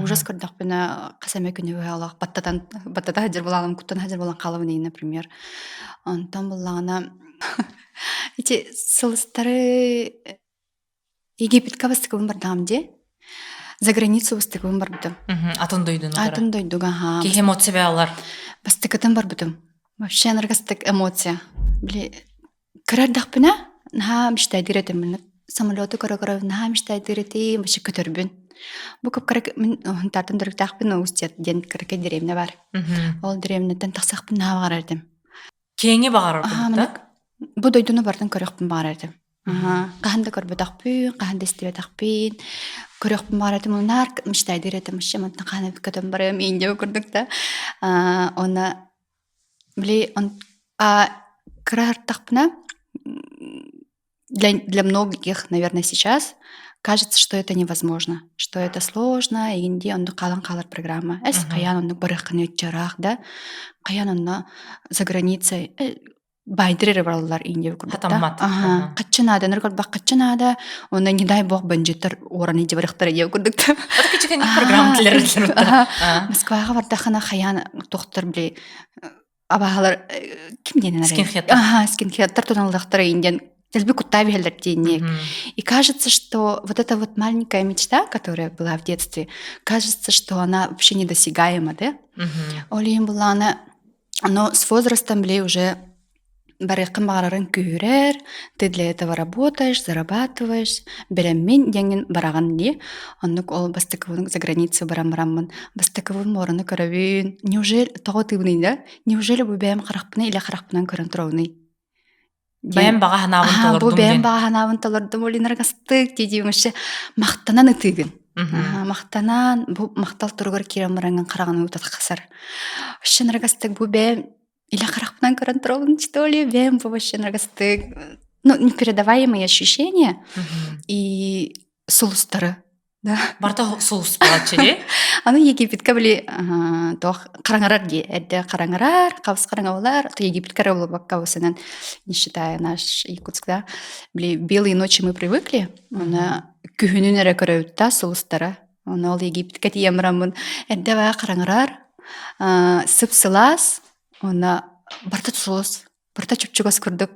Ужас көрдөхпүнэ хас эмэ күнү быһа олох баттатан баттата сылдьар буолаҕым, куттана сылдьар буолан хаалабын иһин, например. Онтон буллаҕына ити сылыстары Египетка бастакыбын бардаҕым дии. За границу бастакыбын барбытым. Атын дойдуну Атын дойдуга, аhaa. Киһи эмоция баалар. Бастакытын барбытым. Вообще анаргастык эмоция. Били кыра эрдэхпинэ наһаа мечтайдыыр этим мин. Самолету көрө-көрө наһаа мечтайдыыр этим, вообще көтөрбүн. Бу кып-кыра мин Тартан төрүктээхпин Устья диэн кыракый дэриэбинэ бар. Ол дэриэбинэттэн тахсахпын наһаа баҕарар этим. Киэҥи баҕарар курдук да? Бу дойдуну барытын көрүөхпүн баҕарар этим. Хаһан да көрбөтөхпүн, хаһан да истибэтэхпин, көрүөхпүн баҕарар этим, наар мечтайдыыр этим, вообще мантан хаһан эбит көтөн барыам иин курдук да. Уонна били кыра артахпына для, для многих, наверное, сейчас кажется, что это невозможно, что это сложно, инди оннук хаалан хаалар программа. Эс хайаан оннук барыаххын өтчараах да, хайаан онно за границей байдыр эрэ бараллар индия курдук да. Ага, хаччы наада, нөр көрбөх хаччы наада, онно не дай бог бандиттар уораны дьэ барыахтара диэ курдук да. Это кичикенник программа Москваҕа бардахына хайаан тохтор били абаһалар ким диэн Скинхед. Ага, скинхедтар туналлахтара индиан Дэлби куттаа биһэллэр диэнниэк. И кажется, что вот эта вот маленькая мечта, которая была в детстве, кажется, что она вообще недосягаема, да? Ол иһин буллаана, но с возрастом били уже барыаххын баҕарарын күүһүрэр, ты для этого работаешь, зарабатываешь, бэлэммин диэҥҥин бараҕын дии. Оннук ол бастакыбын за границу баран бараммын, бастакыбын муораны көрөбүн. Неужели тоҕо тыыбыный да? Неужели бу бэйэм харахпына илэ харахпынан көрөн туробунуй? Бэйэм баҕа санаабын толордум. Бу бэйэм баҕа санаабын толордум ол инаргастык дии вообще махтанан ытыыгын. Махтанан бу махтал туругар киирэн бараҥҥын хараҕын уута тахсар. Вообще наргастык бу бэйэм илэ харахпынан көрөн турабын что ли бэйэм бу вообще наргастык ну непередаваемые ощущения и сулустары Да. Барта сулус буолааччы дии. Аны Египетка били туох хараҥарар дии. Эрдэ хараҥарар, хабыс хараҥалар. То Египетка эрэ буолбакка осынан, не считая наш Якутск, да. Били белые ночи мы привыкли. Оны күһүнүн эрэ көрөбүт да сулустара. Оны ол Египетка тиийэн бараммын эрдэ баа хараҥарар, сып-сылаас, уонна барта сулус Барыта чуп-чугас курдук.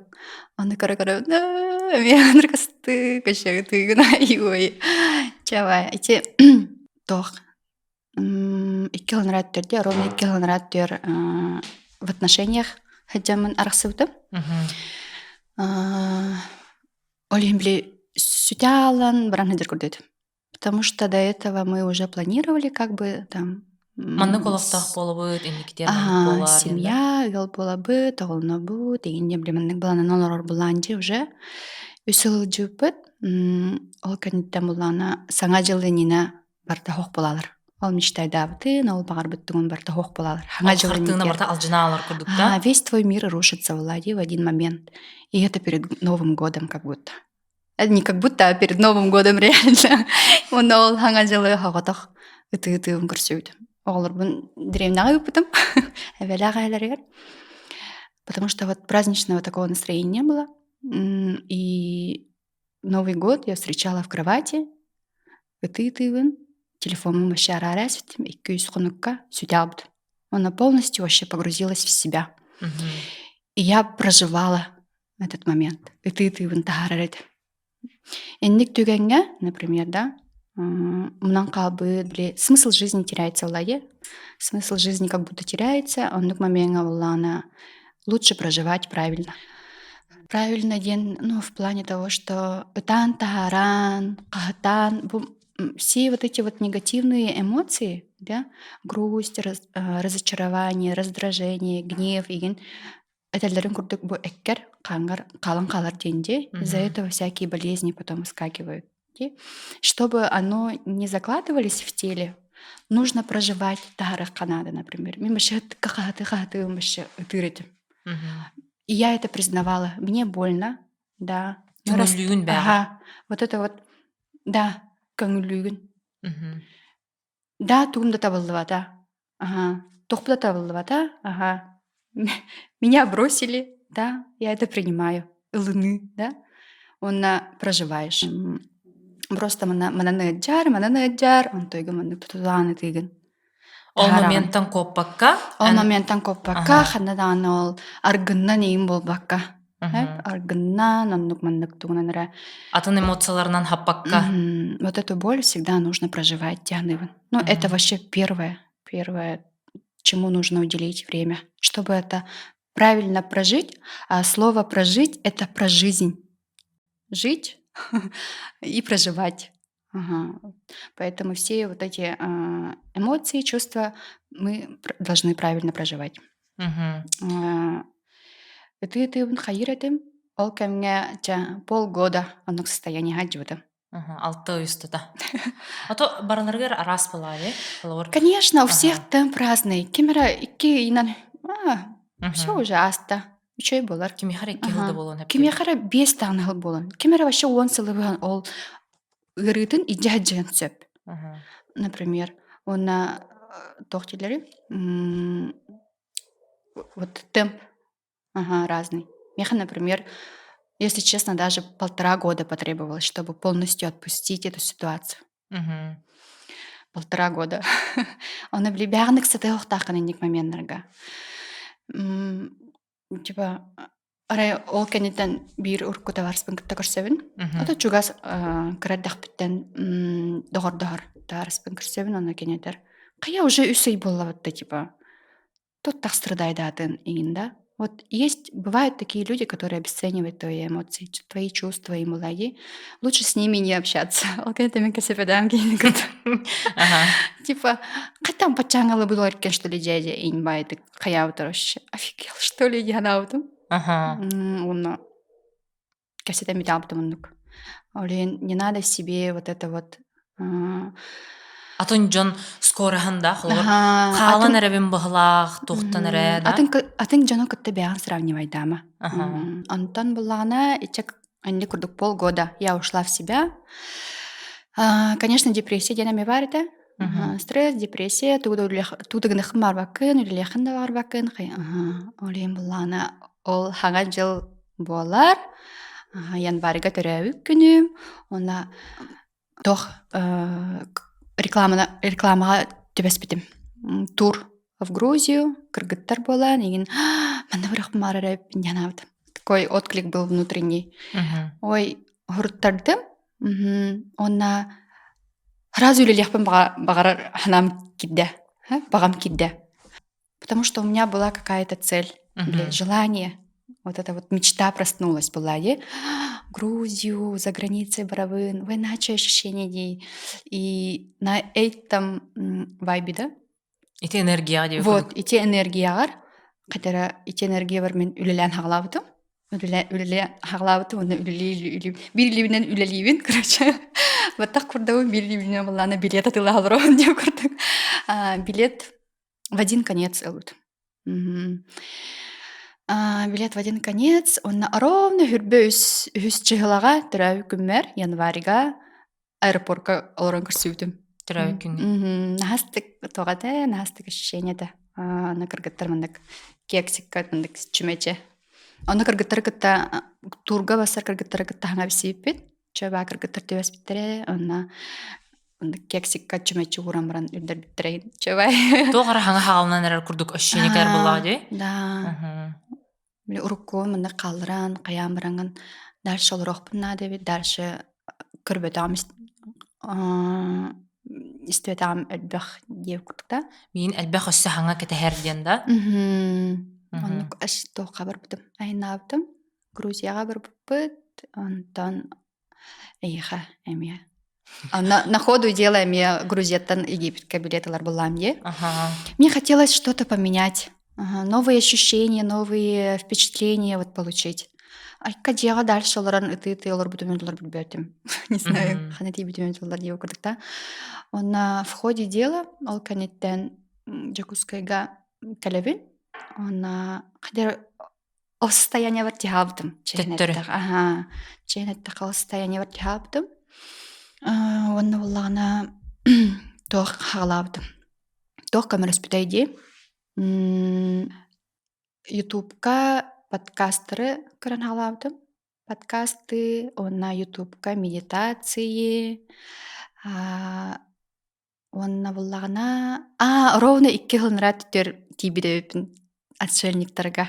Аны көрө-көрө эмиэ ыныргастыы көчөгүтыгын ой Чавай ити туох икки хонораат төрдө ровно икки хонораат түөр в отношениях сылдьаммын арахсыбытым. Ол иһин били сүтэ аалан баран сылдьар курдук Потому что до этого мы уже планировали как бы там Маннык олохтоох буолабыт, инникитиэр маннык буолар. Семья, ыал буолабыт, оҕолонобут, игин били маннык былаанан олорор булаан дии уже. Үс сыл ылдьыыппыт. Ол кэнниттэн булаана Саҥа дьыл иннинэ барыта суох буолалар. Ол мечтайдаабытын, ол баҕарбыттыгын барыта суох буолалар. Саҥа дьыл Хартыына барыта алдьанаалар курдук да? Весь твой мир рушится, Влади, в один момент. И это перед Новым годом как будто. Не как будто, а перед Новым годом реально. Уонна ол Саҥа дьылы соҕотох ытыы-ытыыбын көрсүбүтүм. Оҕолорбун дэриэбинэҕэ ыыппытым эбэлээх эһэлэригэр. Потому что вот праздничного такого настроения не было. И Новый год я встречала в кровати. Ытыы-ытыыбын, телефоммун вообще араара эспитим, 200 хонукка сүтэ Она полностью вообще погрузилась в себя. И я проживала этот момент. Ытыы-ытыыбын таһаарар этим. Инник түгэҥҥэ, например, да, мунан хаалбыт, били, смысл жизни теряется улайы. Смысл жизни как будто теряется, оннук момеҥҥа буоллаҕына лучше проживать правильно. Правильно диэн, ну, в плане того, что ытаан таһааран, хаһытаан, бу все вот эти вот негативные эмоции, да, грусть, разочарование, раздражение, гнев игин этэллэрин курдук бу эккэр хаангар хаалан хаалар диэн дии. Из-за этого всякие болезни потом выскакивают. Чтобы оно не закладывались в теле, нужно проживать таһарыахха наада, например. Мин вообще хаһаты вообще ытыыр этим. И я это признавала. Мне больно, да. Көҥүллүүгүн бээҕэ. Ага. Вот это вот, да, көҥүллүүгүн. Да, тугум да табыллыбата. Ага. Туохпут да табыллыбата. Ага. Меня бросили, да, я это принимаю. Ылыныы, да. Уонна проживаешь. Просто манна манан ыалдьар, манан ыалдьар, онтойго маннык тутулаан ытыыгын. Ол моменттан куоппакка. Ол моменттан куоппакка, ханна даҕаны ол аргыннан иин буолбакка. Аргыннан, оннук маннык тугунан эрэ. Атын эмоцияларынан хаппакка. Вот эту боль всегда нужно проживать, дианыбын. Ну, это вообще первое, первое, чему нужно уделить время, чтобы это правильно прожить. А слово прожить это про жизнь. Жить и проживать. Ага. Поэтому все вот эти эмоции, чувства мы должны правильно проживать. Ытыы-ытыыбын хайыыр этим. Ол кэмҥэ чэ полгода оннук состояние сылдьыбытым. Алта ый устата. А то барыларыгар араас буолаайы? Холобур. Конечно, у всех темп разный. Ким эрэ икки ыйынан все уже ааста. Үчүгэй буолар. Кимиэхэ эрэ икки сыл да буолуон сөп. Кимиэхэ эрэ биэс даҕаны сыл буолуон. Ким эрэ вообще уон сылы быһан ол ыарыытын илдьэ сылдьыан сөп. Например, уонна туох дииллэрий вот темп ага, разный. Миэхэ, например, если честно, даже полтора года потребовалось, чтобы полностью отпустить эту ситуацию. Полтора года. Ону били бэҕэник сытыахтааххын инник моменнарга. Типа арай ол кэнниттэн биир урукку табаарыспын кытта көрсөбүн. Ото чугас кыра эрдэхпиттэн доҕордоһор табаарыспын көрсөбүн, онно кини этэр: «Хайа уже үс ый буоллабыт да типа Тут так стрададаатын иҥин да. Вот есть, бывают такие люди, которые обесценивают твои эмоции, твои чувства и мулаги. Лучше с ними не общаться. Ол кэнниттэн мин кэсэпэдэм киһини кытта. Типа, хайтан баччааҥҥа булар экен что ли дядя инь баайдык хайаабытар вообще. Офигел, что ли, диэн аабытым. Уонна. Кэпсэтэн бүтээбитим оннук. Ол иһин не надо себе вот это вот Атын дьон скороһын да холобур хаалан эрэбин быһылаах туохтан эрэ да атын атын дьону кытта бэйэҕин сравнивайдаама. Онтон буллаҕына иччэ инник курдук полгода я ушла в себя. Конечно, депрессия диэн эмиэ баар этэ. Стресс, депрессия, тугу да гыныххын баарбаккын, үлэлиэххин да баарбаккын. Ол иһин буллаҕына ол хаҥа дьыл буолар. Январьга төрөөбүт күнүм. Уонна туох рекламаны рекламаҕа түбэспитим. Тур в Грузию, кыргыттар буолан, игин манна барыахпын баҕарар эбиппин диэн санаабытым. Такой отклик был внутренний. Ой, уһуруттардым. Уонна сразу үлэлиэхпин баҕарар санаам киирдэ. Баҕам киирдэ. Потому что у меня была какая-то цель, желание. Вот эта вот мечта проснулась была, и Грузию, за границей барабын, иначе ощущение дии. И на этом вайбе, да? Ити энергияҕа диэбит Вот, ити энергияҕар, хотя ити энергиябар мин үлэлээн хаҕалаабытым. Үлэлээн хаҕалаабытым уонна үлэлии биир илиибинэн үлэлиибин, короче. Баттах курдабын биир илиибинэн буоллаана билет атыылаһа олоробун диэн курдук. Билет в один конец ылбыт. Билет в один конец уонна ровно хүрбэ үс үһүс чыһылаҕа төрөөбүт күммэр январьга аэропорка олорон көрсүбүтүм. Төрөөбүт күҥҥэ. Наһастык туох этэ, наһастык ощущение этэ. Аны кыргыттар маннык кексикка маннык чүмэчи. Онно кыргыттары кытта туурга бассар кыргыттары кытта хаҥа билсибиппит. Чэ баа кыргыттар түбэспиттэрэ уонна кексикка чүмэчи ууран баран үрдэрбиттэрэ чэ Туох эрэ хаҥа хаалынан эрэр курдук ощущение кэлэр буоллаҕа дии. Да. Били урукку манна хаалларан, хайаан бараҥҥын дальше олоруохпун наада эбит, дальше көрбөтөҕүм истибэтэҕим элбэх диэбит курдук да. Миин элбэх өссө хаҥа кэтэһэр диэн да. Оннук аш туохха барбытым, айаннаабытым. Грузияҕа барбыппыт, онтон эйиэхэ эмиэ. На, на ходу дела эмиэ Грузияттан Египетка билет ылар буллаам дии. Ага. Мне хотелось что-то поменять, ага, новые ощущения, новые впечатления вот получить. Айка дьиэҕэ дальше олорон ытыы-ытыы олорбутум олор билбэтим. Не знаю, хана тиийбитим олор диэбит курдук да. Уонна в ходе дела ол кэнниттэн Дьокуускайга кэлэбин. Уонна хадер Ол состояниебар тиһаабытым. Төттөрү. Аһаа. Чээн эттэххэ ол состояниебар тиһаабытым. Уонна буоллаҕына туох хаҕалаабытым. Туох көмөлөспүтэй дии. Ютубка подкасттары көрөн хаҕалаабытым. Подкасты уонна Ютубка медитации Уонна буллаҕына аа ровно икки сыл түтүөр тиийбит эбиппин отшельниктарга.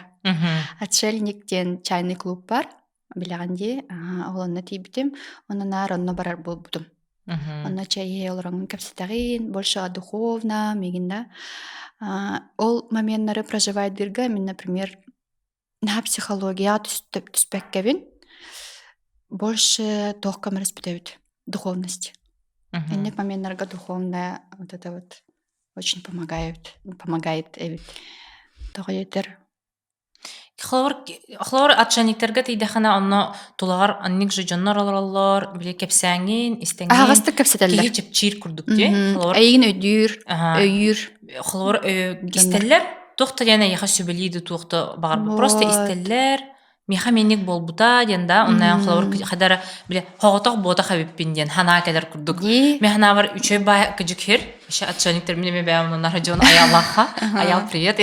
Отшельник диэн чайный клуб бар, билэҕин дии. Ол онно тиийбитим. Онно наар онно барар буолбутум. Онно чай иһэ олороҥҥун кэпсэтэҕин, больше о духовном игин да. Ол моменнары проживайдыырга мин, например, наһаа психологияҕа түспэккэбин больше туохха көмөлөспүт духовность. Инник моменнарга духовная вот это вот очень помогает, помогает эбит. Тоҕо диэтэр Холобур, холобур отшельниктарга тиийдэххинэ онно тулаҕар аннык же дьоннор олороллор, били кэпсээҥҥин, истэҥҥин Аһаҕастык кэпсэтэллэр. киһи чэпчиир курдук дии. Холобур, Эйигин өйдүүр, өйүүр. Холобур, истэллэр, туох да диэн эйиэхэ сүбэлии да туох да баҕарбыт. Просто истэллэр, миэхэ минник буолбута диэн да, оннооҕун холобур хадара бile хоҕотох буотах эбиппин диэн санаа кэлэр курдук. Мен ханаабар үчүгэй баай кыдьык хир, вообще отшельниктер мин эме бэйэм оннар дьон аяллаахха, аял привет.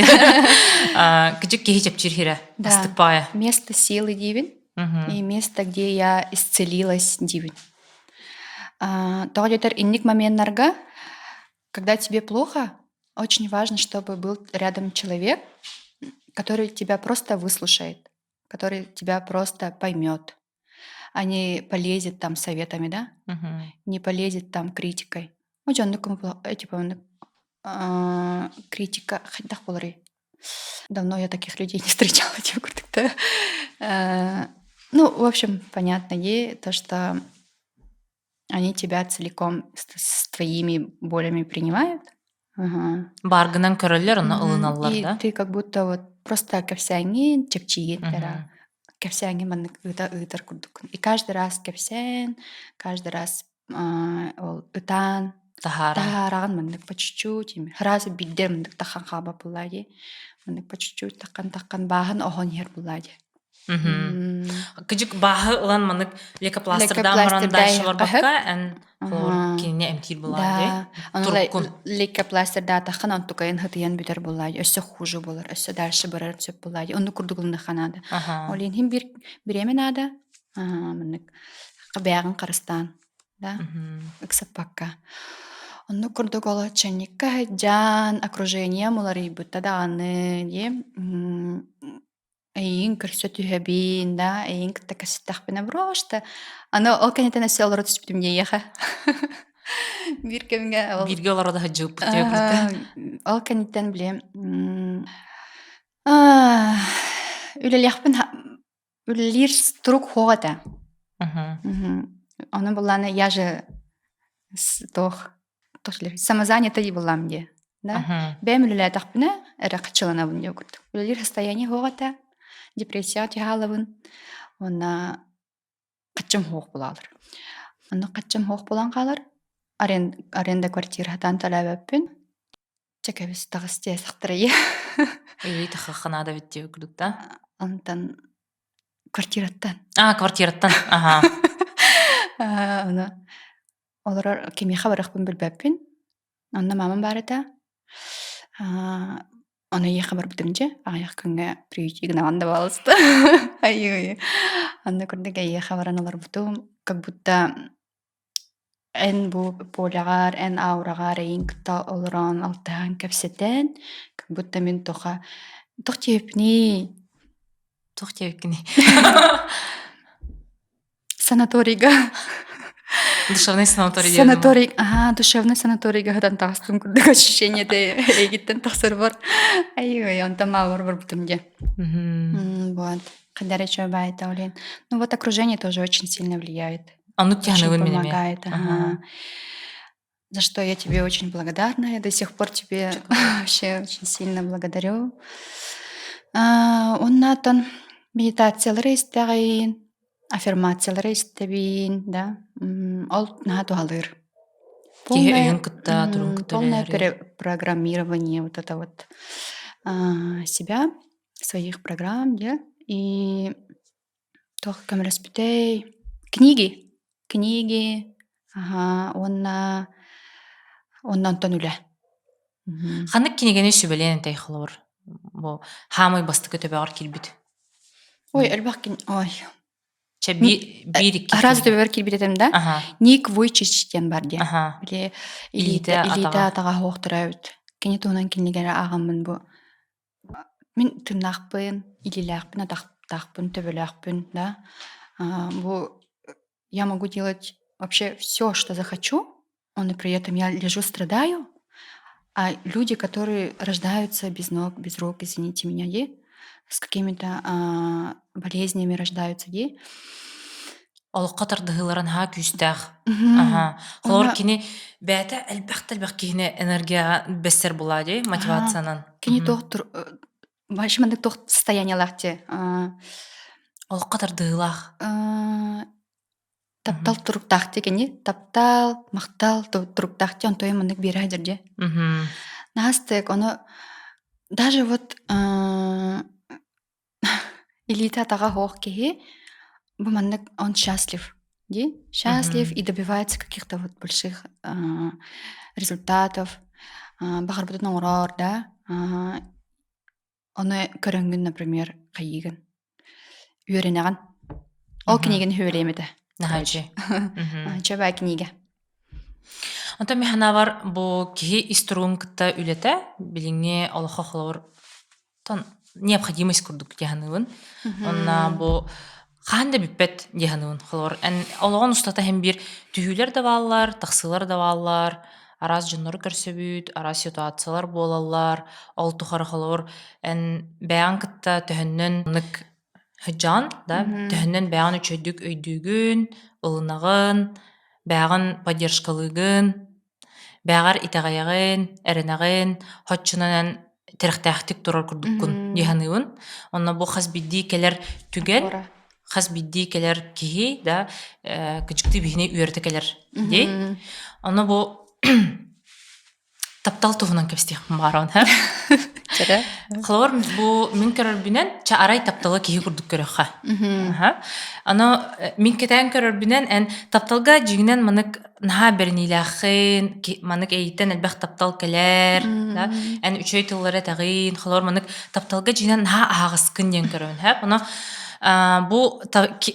Кыдьык киһи чэпчиир хирэ, астык баайа. Место силы диибин и место, где я исцелилась диибин. Тоҕо диэтэр инник моменнарга Когда тебе плохо, очень важно, чтобы был рядом человек, который тебя просто выслушает, который тебя просто поймет, а не полезет там советами, да? Не полезет там критикой. Ну, типа, критика хайдах буоларый? Давно я таких людей не встречала, типа, Ну, в общем, понятно ей то, что они тебя целиком с твоими болями принимают. Ага. Бааргынан көрөллөр, ону ылыналлар И да? ты как будто вот просто кэпсээҥҥин, чэпчиигин кэра. Кэпсээҥҥин маннык ыыта ыытар курдуккун. И каждый раз кэпсээн, каждый раз ол ытаан Таһааран. таһаараҕын маннык по чуть-чуть сразу биирдэ маннык таххан хаалбат буоллаа дии. Маннык по чуть-чуть таххан-таххан бааһын оһон иһэр буоллаа дии. Кыдьык бааһы ылан маннык лейкопластырдаан баран дальше барбакка эн холобур кинини эмтиир буолаан дии. Туруккун. Лейкопластырдаатаххын онтукайын хытыйан бүтэр буоллаа өссө хуже буолар, өссө дальше барар сөп буоллаа дии. Оннук курдук ылыныахха наада. Ол иһин биир бириэмэ наада. Маннык бэйэҕин харыстаан да ыксаппакка. Оннук курдук ол чанникка сылдьан окружением уларыйбыта даҕаны дии Эйигин көрсө түһэбин да, эйигин кытта кэпсэттэхпинэ просто аны ол кэнниттэн өссө олоро түспүтүм диэйиэхэ. Биир кэмҥэ ол Бииргэ олоро да сылдьыбыппыт диэбитэ. Ол кэнниттэн били үлэлиэхпин үлэлиир турук суох этэ. Ону буллааны я же туох самозанятый буллам диye. Да? Бэйэм үлэлээтэхпинэ эрэ хаччыланабын диye курдук. Үлэлиир состояние суох этэ. Депрессияҕа түһэ Уонна хаччым суох булаалар. Онно хаччым суох буолан хаалар. Аренда квартира хатаан төлөөбөппүн. Чэ кэбис таҕыс дии сахтарайы. Или тахахханаада эбит диye курдук да? Онтон квартираттан. А, квартираттан. Аха. Ону олорор кимиэхэ барыахпын билбэппин. Онно мамам баар этэ. Ону эйиэхэ барбытым дьэ, аҕыйах күҥҥэ приютик гынаҕын да баалыста. Айыы. Онно курдук эйиэхэ баран олорбутум, как будто эн бу поляҕар, эн аураҕар эйигин кытта олорон алтыһан кэпсэтэн, как будто мин тоха туох диэбиппиний? Туох диэбиккиний? Санаторийга. Душевный санаторий Санаторий, ага, душевный санаторийга хатан таҕыстым курдук ощущение эйигиттэн тахсарбар. Ай-ой, онтон маабар барбытым дьэ. Вот. Когда баайта олен. Ну вот окружение тоже очень сильно влияет. Оннук Очень помогает, ага. За что я тебе очень благодарна. Я до сих пор тебе вообще очень сильно благодарю. Оннатан медитациялары истэҕин, аффирмациялары истэбин, да. Ол наһаа туһалыыр. Киһи өйүн кытта, турун кытта Полное перепрограммирование вот это вот себя, своих программ, да. И Туох көмөлөспүтэй? Книги. Книги, аһаа, уонна уонна онтон үлэ. Ханнык кинигэни сүбэлиэн этэй холобур? Бу хаамай бастакы төбөҕөр киирбит. Ой, элбэх кин... Ой. Чэ, биир икки. Араас төбөбөр киирбит этим да. Ник Вуйчич диэн бар диэн. Били илиитэ илиитэ атаҕа суохтара эбит. Кини туһунан кинигэлэри ааҕаммын бу Мин тыыннаахпын, илиилээхпин, атахтаахпын, төбөлөөхпүн, да. Бу я могу делать вообще все, что захочу, но при этом я лежу, страдаю, а люди, которые рождаются без ног, без рук, извините меня, дии, с какими-то болезнями рождаются, дии. Олоххо тардыһыылара наһаа күүстээх. Аха. Холобур, кини бэйэтэ элбэх да элбэх киһини энергияҕа бэссэр булаа дии, мотивациянан. Кини туох вообще маннык туох состояниелаах дии. Олоххо тардыһыылаах. Таптал туруктаах дии кини. Таптал, махтал туруктаах дии, онтон маннык биэрэ сылдьар дии. Наһаа ону даже вот Илиитэ-атаҕа суох киһи бу маннык он счастлив дии. Счастлив и добивается каких-то вот больших результатов. Баҕарбытын оҥороор да. Ону көрөҥҥүн, например, хайыыгын? Үөрэнэҕин. Ол кинигэни сүбэлиэм этэ. Наһааччы. Чөбөө кинигэ. Онтон мин санаабар бу киһи ис туругун кытта үлэтэ билиҥҥи олоххо холобур Тон необходимость курдук дии саныыбын. Онно бу хаһан да бүппэт дии саныыбын. Холобур, эн олоҕун устата иһин биир түһүүлэр да бааллар, тахсыылар да бааллар, араас дьоннору көрсөбүт, араас ситуациялар буолаллар. Ол тухары холобур, эн бэйэҕин кытта төһөннөн нык сыдьаан да, төһөннөн бэйэҕин үчүгэйдик өйдүүгүн, ылынаҕын, бэйэҕин поддержкалыыгын, Бэҕэр итэҕэйэҕин, эрэнэҕин, хоччунан эн тирэхтээхтик турар курдуккун дии саныыбын. Онно бу хас биирдии кэлэр түгэн, хас биирдии кэлэр киһи да кыдьыктыы биһини үөрэтэ кэлэр дии. Онно бу таптал туһунан кэпсиэхпин баҕарабын һэ. Чэрэ. Холобур, бу мин көрөрбүнэн, ча арай таптала киһи курдук көрөххө. Аны мин кэтээн көрөрбүнэн, эн тапталга дьиҥинэн манык наһаа бэриниилээххин, манык эйиттэн элбэх таптал кэлэр, да, эн үчүгэй тыллары этэҕин, холобур, манык тапталга дьиҥинэн наһаа аһаҕаскын диэн көрөбүн, һэ. Ону бу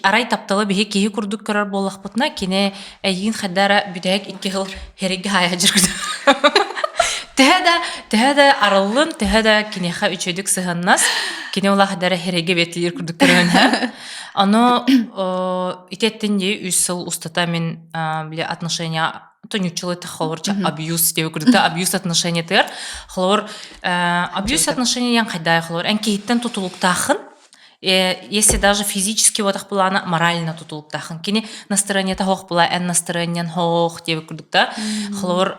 арай тапталы биһи киһи курдук көрөр буоллахпытына, кини эйигин хайда эрэ бүтэһик икки сыл Хэриггэ хаайа дьыргыта. Төһө да, төһө да арыллын, төһө да киниэхэ үчүгдүк сыһыннас, кини улаах дара хэриггэ бэтилиир курдук көрөн Ону ити эттин дии үс сыл устата мин били отношения то ньуччалыы холобур абьюз диэби курдук абьюз отношениятыгар холобур абьюз отношения ян хайдай холобур эн киһиттэн тутулуктаахын если даже физически уотах булаана морально тутулуктаахын кини настроениета хоох була эн настроениен хоох диэбит курдук да холобур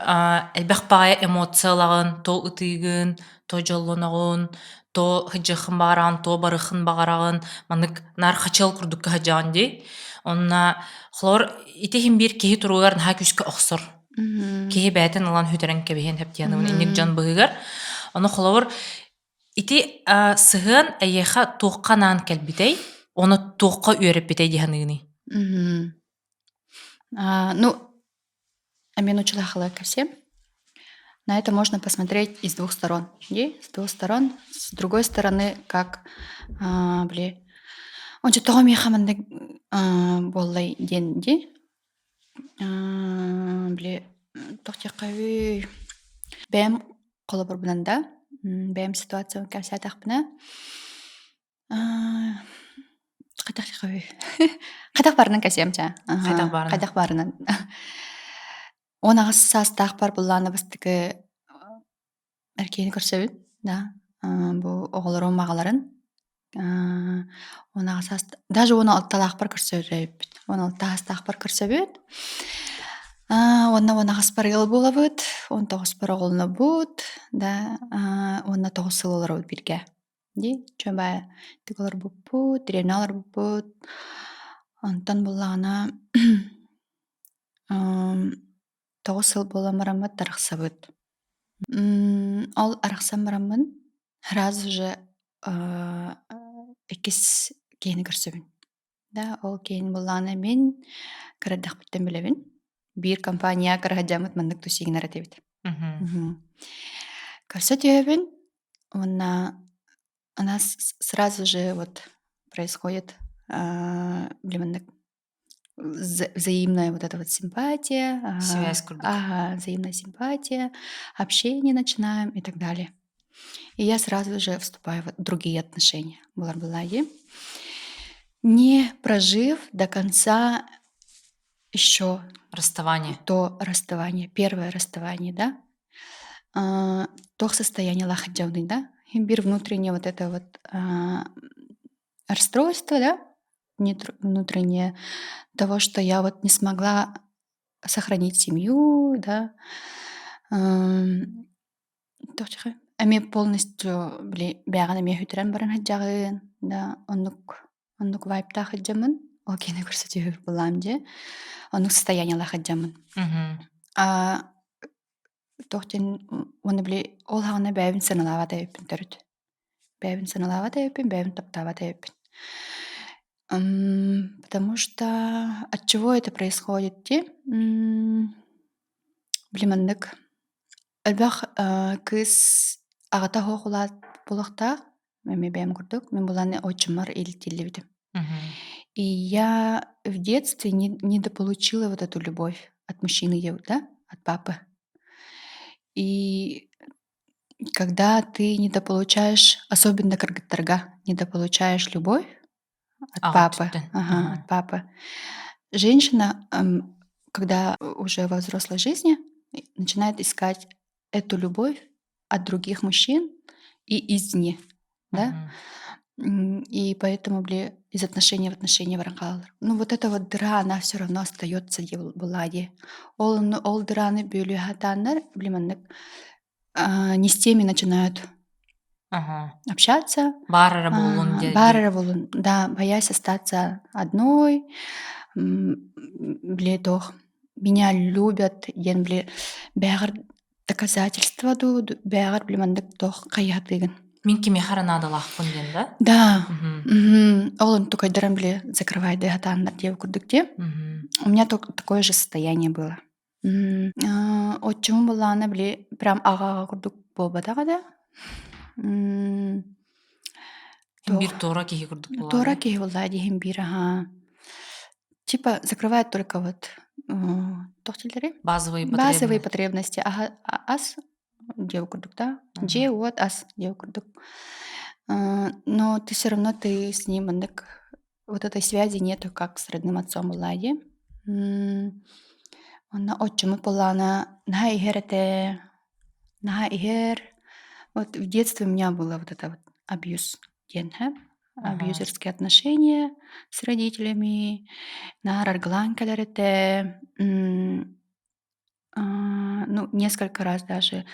элбэх баҕайы эмоциялаҕын то ытыыгын то дьоллоноҕун то сыдьыаххын баҕараҕын то барыххын баҕараҕын маннык наар хачыал курдук кыһадьаҕын дии онно холобур ити иһин биир киһи туругар наһаа күүскэ охсор киһи бэйэтин ылан сүтэрэн кэбиһиэн сөп диэн инник дьон быһыгар ону холобур Ити сыһыан эйиэхэ туохха анаан кэлбитэй уонна туохха үөрэппитэй дии саныыгыный? Ну, Амину ко всем. На это можно посмотреть из двух сторон. И с двух сторон. С другой стороны, как били ончу тоҕо миэхэ маннык буоллай диэн дии били туох диэххэ бэйэм холобурбунан да бэйэм ситуациябын кэпсээтэхпинэ хайдах баарынан кэсиэм чаа Хайдах баарынан. Хайдах баарынан. 18 саастаахпар былаана бастакы эркиини көрсөбүн да бу оҕолорум аҕаларын 18 саас даже 16-лаахпар көрсөрбүт 16 саастаахпар көрсөбүт уонна 18-пар ыал буолабыт 19-пар оҕолонобут да уонна 9 сыл олоробут бииргэ дии чобаа тик олорбуппут дэриэбинэ олорбуппут онтон буллаҕына 9 сыл буолан бараммыт арахсабыт ол арахсан бараммын Сразу же иккис киһини көрсөбүн. Да, ол киһини буллаҕына мин кыра эрдэхпиттэн билэбин. Биир компания кыра сылдьаммыт маннык тусигинар этибит. Көрсө түһэбин уонна у нас сразу же вот происходит били маннык взаимная вот эта вот симпатия, Связь курдук. Ага, взаимная симпатия, общение начинаем и так далее. И я сразу же вступаю в другие отношения. Была Не прожив до конца еще расставание. То расставание, первое расставание, да? То состояние лахаджавный, да? Бир внутреннее вот это вот расстройство, да, внутреннее того, что я вот не смогла сохранить семью, да. Эмиэ полностью били бэйэҕин эмиэ сүтэрэн баран сылдьаҕын, да, оннук оннук вайбтаах сылдьаммын, ол киһини көрсө түһүр буоллаҕым дии, оннук состояниелаах сылдьаммын. Туох диэн уонна били ол саҕана бэйэбин сыаналаабат эбиппин төрүт. Бэйэбин сыаналаабат эбиппин, бэйэбин таптаабат эбиппин. Потому что от чего это происходит дии? Били маннык элбэх кыыс аҕата суох улаат буолуохтаах, эмиэ бэйэм курдук. Мин булан отчиммар иитиллибитим. И я в детстве не недополучила вот эту любовь от мужчины, да, от папы. И когда ты недополучаешь, особенно кыргыттарга, недополучаешь любовь от папы, ага, от папы, женщина, когда уже во взрослой жизни начинает искать эту любовь от других мужчин и извне, да. И поэтому, били, из отношения в отношения баран хаалар. Ну вот эта вот дыра, она все равно остается была дии. Ол ол дыраны бүөлүү сатааннар, били маннык не с теми начинают. Общаться. Баар эрэ буоллун диэн. Баар эрэ буоллун, да, боясь остаться одной, били туох меня любят диэн били бээҕэр доказательство дуу, бээҕэр били маннык туох хайыһатыыгын. Мин кимиэхэ эрэ наадалаахпын диэн да? Да. Ол онтукайдаран били закрывай хатааннар диэбит курдук дии. У меня такое же состояние было. Отчуҥ былаана били прям аҕа-аҕа курдук буолбатах этэ. Биир туора киһи курдук буолла. Туора киһи буолла диһин биир аһаа. Типа закрывает только вот туох дииллэрий? Базовые Базовые потребности. Аһа ас дьиэ курдук да? Дьиэ уот ас дьиэ курдук. Но ты все равно ты с ним маннык вот этой связи нету, как с родным отцом была дии. Онно отчумут буоллаҕына наһаа иһэр этэ, наһаа иһэр. Вот в детстве у меня было вот это вот абьюз диэн һэ. Абьюзерские отношения с родителями, наар аргылаан кэлэр этэ. Ну, несколько раз даже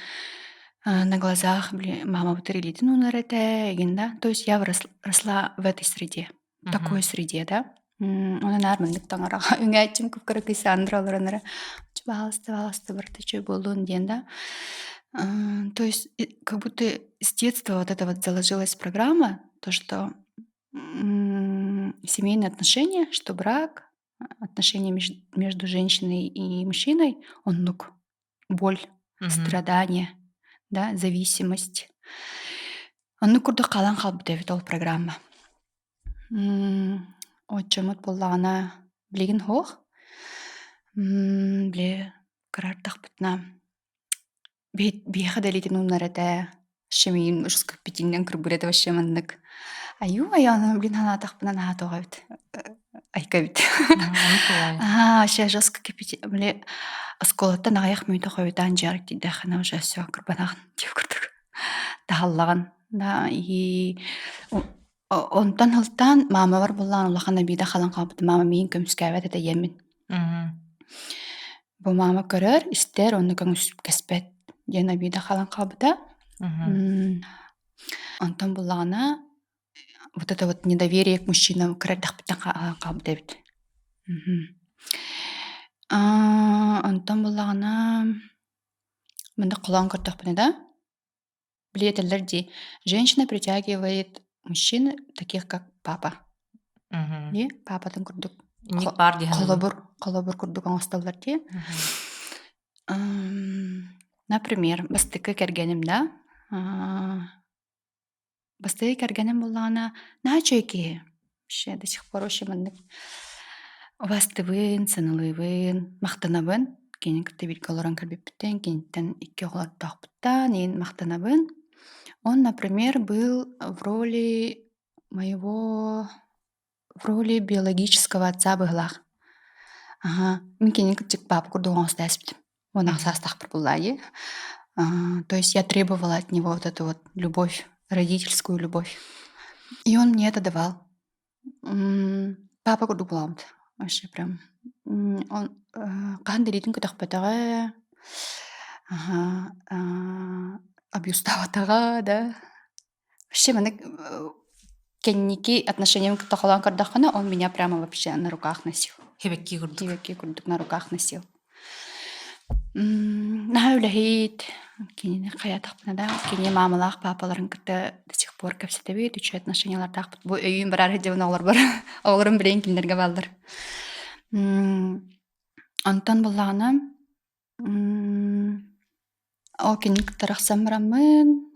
на глазах мама илиитин уунар этэ игин да. То есть я росла в этой среде, такой среде, да. Онон наар маннык таҥараҕа үҥээччим кып-кыра Кассандра олорон эрэ пожалуйста, пожалуйста, барыта үчүгэй буоллун диэн да. То есть как будто с детства вот это вот заложилась программа, то, что семейные отношения, что брак, отношения между женщиной и мужчиной, оннук боль, страдание, да, зависимость. Оннук курдук хаалан хаалбыт эбит ол программа. Отчумут буоллаҕына билигин суох. Били кыраардахпытына Биһиэхэ да илиитин уунар этэ, вообще миигин русскопитиҥҥэн кырбыыр этэ вообще маннык айуу айаана блин санаатахпына наһаа тоҕо эбит айка эбит аа вообще жестко кипити били оскуолаттан аҕыйах мүнүүтэ хойутаан дьиэҕэр тиийдэххинэ уже все кырбанаҕын диэх курдук таһаллаҕын да и онтон сылтаан маамабар буллаан улахан обида халан хаалбыт маама миигин көмүскээбэт этэ ийэммин Бу маама көрөр, истэр, онно көҥүскэспэт диэн обида халан хаалбыта. Онтон буллаҕына вот это вот недоверие к мужчинам кыра эрдэхпиттэн хаалбыт эбит. Онтон буллаҕына маннык холоон көрдөхпүнэ да били этэллэр дии женщина притягивает мужчин таких как папа. Дии папатын курдук холобур холобур курдук оҥостоллор дии. Например, бастакы кэргэним да бастакы кэргэним буоллаҕына наһаа үчүгэй киһи. Вообще до сих пор вообще маннык убаастыыбын, сыаналыыбын, махтанабын. Кинини кытта бииргэ олорон кэлбиппиттэн, киниттэн икки оҕолордоохпуттан иин махтанабын. Он, например, был в роли моего в роли биологического отца быһыылаах. Аха, мин кинини кырдьык папа курдук оҥосто ааспытым. Уон саастаахпар буоллаа дии. То есть я требовала от него вот эту вот любовь, родительскую любовь. И он мне это давал. Папа курдук буолаабыт. Вообще прям. Он хаһан да илиитин көтөхпөтөҕө, аха, абьюстаабатаҕа да. Вообще маннык кэнники отношениям кытта холоон көрдөххүнэ, он меня прямо вообще на руках носил. Хебекки курдук. Хебекки курдук на руках носил. Наһаа үлэһит, кинини хайаатахпына да, кини маамалаах паапаларын кытта до сих пор кэпсэтэбит, үчүгэй отношениялардаахпыт. Бу өйүүн бараар сылдьабын оҕолорбор. Оҕолорум билигин кинилэргэ бааллар. Онтон буллаҕына Ол кини кытта арахсан бараммын,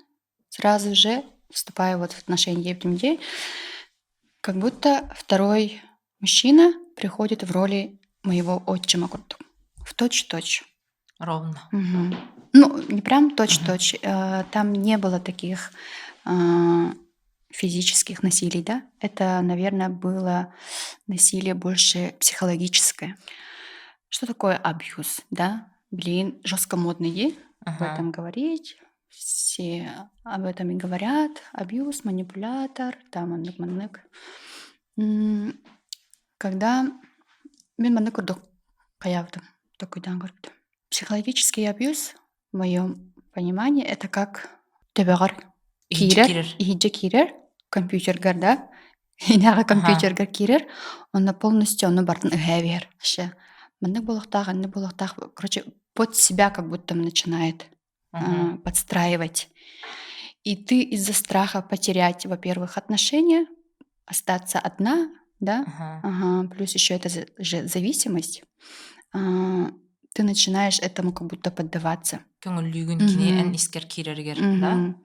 сразу же вступаю вот в отношения диэбитим как будто второй мужчина приходит в роли моего отчима курдук. В точь-в-точь. Ровно. Мгм. Ну, не прям точь-в-точь. Там не было таких физических насилий, да? Это, наверное, было насилие больше психологическое. Что такое абьюз, да? Блин, жестко модный об этом говорить. Все об этом и говорят. Абьюз, манипулятор, там маннык-маннык. Когда мин маннык курдук хайаабытым, толкуйдаан көрбүтүм. Психологический абьюз, в моем понимании, это как төбөҕөр. Киирэр, иһирдьэ киирэр, компьютерга да, инэҕэ компьютерга киирэр, онно полностью ону барытын ыһаа биэр. Вообще, маннык буолуохтаах, аннык буолуохтаах, короче, под себя как будто начинает подстраивать. И ты из-за страха потерять, во-первых, отношения, остаться одна, да, ага, плюс еще это же зависимость, ты начинаешь этому как будто поддаваться. Көҥүллүүгүн кини эн искэр киирэригэр, да?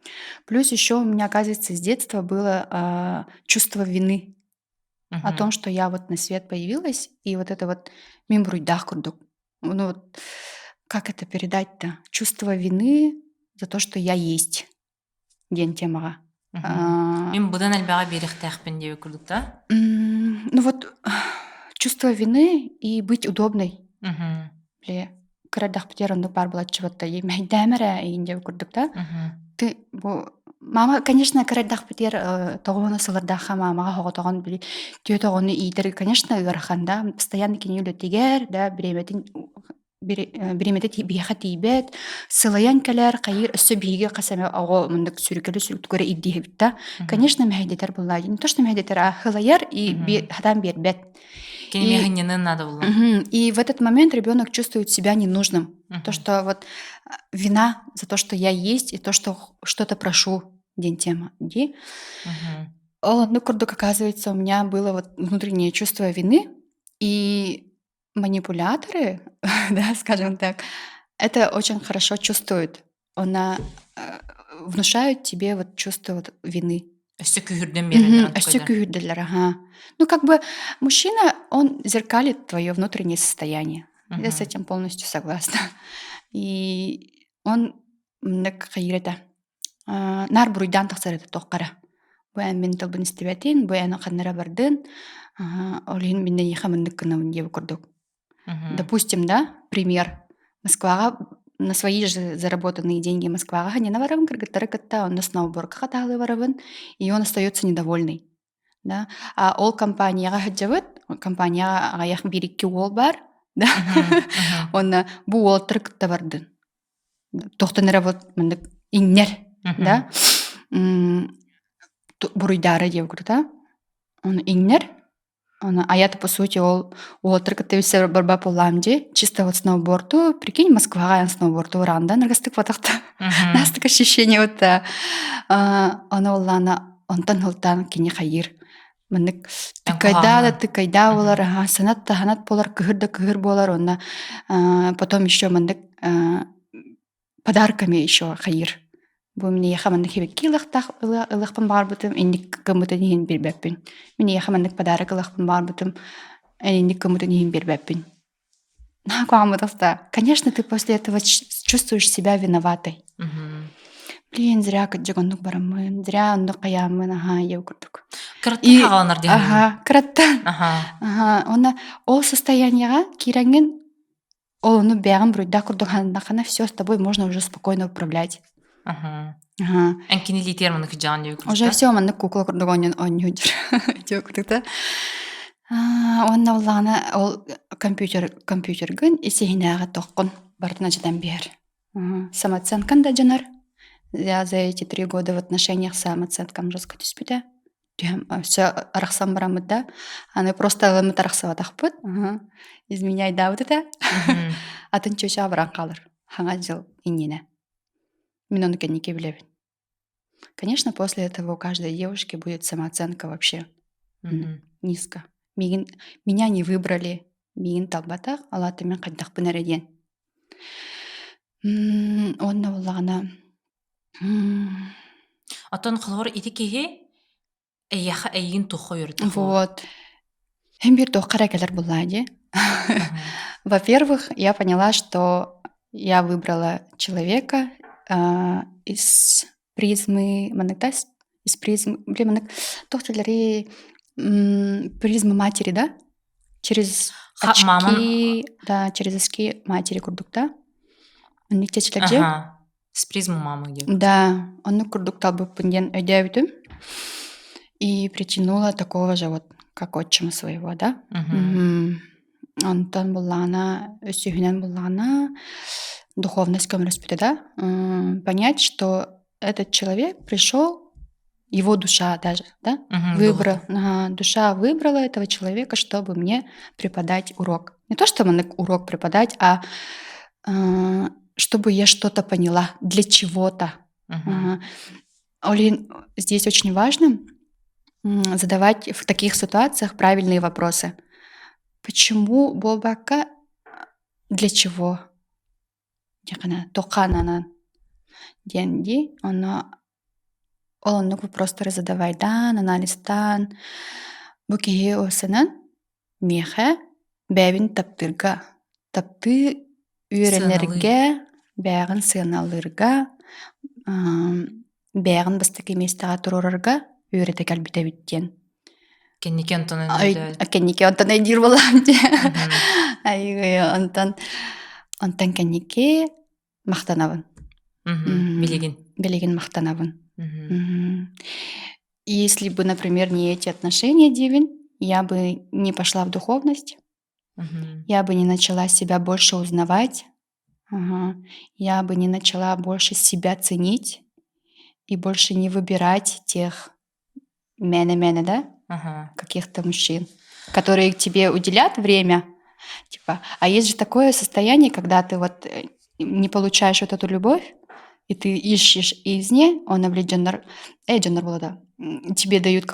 Плюс еще у меня, оказывается, с детства было чувство вины о том, что я вот на свет появилась, и вот это вот мин буруйдаах курдук. Ну вот, как это передать-то? Чувство вины за то, что я есть диэн темаҕа. Мин быдан элбэҕи биэриэхтээхпин диэбит курдук да? Ну вот чувство вины и быть удобной. Бile кыра эрдэхпитигэр оннук баар буолааччыбыт мэһэйдээмэ эрэ эйин диэбит курдук да. Ты бу мама, конечно, кыра эрдэхпитигэр тоҕуону сылырдаахха маамаҕа соҕотоҕун били түөрт оҕону иитэр, конечно, ыарахан да. Постоянно кини үлэтигэр да бириэмэтин бириэмэтэ биһиэхэ тиийбэт, сылайан кэлэр, хайыыр өссө биһиги хас эмэ оҕо мындык сүрүкэлэ сүрүктүгэр ирдииһэбит да. Конечно, мэһэйдэтэр буоллаа. Не то, что мэһэйдэтэр, а хылайар и хатаан биэрбэт. Кини хынньанын надо было. И в этот момент ребенок чувствует себя ненужным. То, что вот вина за то, что я есть, и то, что что-то прошу, диэн тема. Ди. Ол оннук курдук, оказывается, у меня было вот внутреннее чувство вины, и манипуляторы, да, скажем так, это очень хорошо чувствуют. Она внушают тебе вот чувство вот вины. Өссө күүһүрдэн биэрэллэр Өссө күүһүрдэллэр, ага. Ну, как бы мужчина, он зеркалит твое внутреннее состояние. Я с этим полностью согласна. И он хайыыр этэ наар буруйдаан тахсар этэ туохха эрэ. Бу эн мин тылбын истибэтин, бу эн ханна эрэ бардын, ол иһин мин эйиэхэ маннык гынабын диэбит курдук. Допустим, да, пример. Москваҕа на свои же заработанные деньги Москваҕа ханньана барабын кыргыттары кытта онно сноубордка хатаалыы барабын, и он остается недовольный. Да? А ол компанияҕа сылдьабыт, компанияҕа аҕыйах биир-икки уол баар, да? Уонна бу уолаттары кытта бардын. Тохтон эрэ вот маннык иҥнэр, да? Буруйдаары диэбит курдук, Ону иҥнэр, Ону а я-то по сути ол уолаттары кытта билсэ барбап буоллаҕым дии. Чисто вот сноуборду, прикинь, Москваҕа айан сноуборду ураандан ыргастык батахта. Настык ощущение вот ону оллаана онтон сылтаан кини хайыыр. Маннык тыкайдаа да тыкайдаа буолар, санат да санат буолар, кыһыр да кыһыр буолар, уонна потом еще маннык подарками еще хайыыр. Бу мин эйиэхэ маннык хибикки ылыахтаах ылыахпын баҕарбытым, инник гыммытын иһин билбэппин. Мин эйиэхэ маннык подарок ылыахпын баҕарбытым, эн инник гыммытын иһин билбэппин. Конечно, ты после этого чувствуешь себя виноватой. Блин, зря кырдьык оннук бараммын, зря оннук хайааммын, аха, ийэ курдук. Кыраттан хааланар диэн. Аха, кыраттан. Аха, уонна ол состояниеҕа киирэҥҥин Ол ону бэйэҕин буруйдаах курдук сананнаххына, все с тобой можно уже спокойно управлять. Ага. Ага. Эн кини илиитигэр маннык дьаҕан диэбит Уже все маннык кукла курдук оонньоон оонньуу дьүр курдук да. Уонна буоллаҕына ол компьютер компьютергын ис-иһинээҕи тоххун барытын алдьатан биэр. Самооценкан да дьонор. Я за эти 3 года в отношениях самооценкам жестко түспүтэ. Түһэм өссө арахсан бараммыт да, аны просто ылыммыт арахсыбатахпыт. Изменяйдаабыт этэ. Атын чүөчэ баран хаалар. Хаҥа дьыл иннинэ. Мин ону кэнники билэбин. Конечно, после этого у каждой девушки будет самооценка вообще низко. Миигин, меня не выбрали, миигин талбатах, ол аата мин хайдахпын эрэ диэн. Уонна буоллаҕына Оттон холобур ити киһи эйиэхэ эйигин туохха үөрэтэр? Вот. Һин биир туохха эрэ кэлэр буоллаа дии. Во-первых, я поняла, что я выбрала человека из призмы маннык из призмы блин маннык туох тыллары призмы матери, да? Через очки, да, через очки матери курдук, да? Оннук чэчилэрдьи. С призмы мамы где? Да, оннук курдук талбыппын диэн өйдөөбүтүм. И притянула такого же вот, как отчима своего, да? Онтон буллаҕына, өссүһүнэн буллаҕына, духовность көмөлөспүтэ да. Понять, что этот человек пришел, его душа даже, да, выбрала, ага, душа выбрала этого человека, чтобы мне преподать урок. Не то, чтобы урок преподать, а чтобы я что-то поняла для чего-то. Ага. Ол иһин, здесь очень важно задавать в таких ситуациях правильные вопросы. Почему буолбакка, для чего? Дьэхэнэ туохха диэн дии. Онно ол оннук вопростары задавайдаан, анализтаан бу киһи уопсанан миэхэ бэйэбин таптыырга, таптыы үөрэнэргэ, бэйэҕин сыаналыырга, бэйэҕин бастакы миэстэҕэ туруорарга үөрэтэ кэлбит эбит диэн. Кэнники онтон Кэнники онтон өйдүүр буоллаҕым дии. Онтон онтон кэнники махтанабын. Билигин. Билигин махтанабын. Если бы, например, не эти отношения, диибин, я бы не пошла в духовность, я бы не начала себя больше узнавать, ага, я бы не начала больше себя ценить и больше не выбирать тех мээнэ-мээнэ, да, каких-то мужчин, которые тебе уделят время. Типа, а есть же такое состояние, когда ты вот не получаешь вот эту любовь, и ты ищешь извне, он дьоннор, дьоннор буолла тебе дают,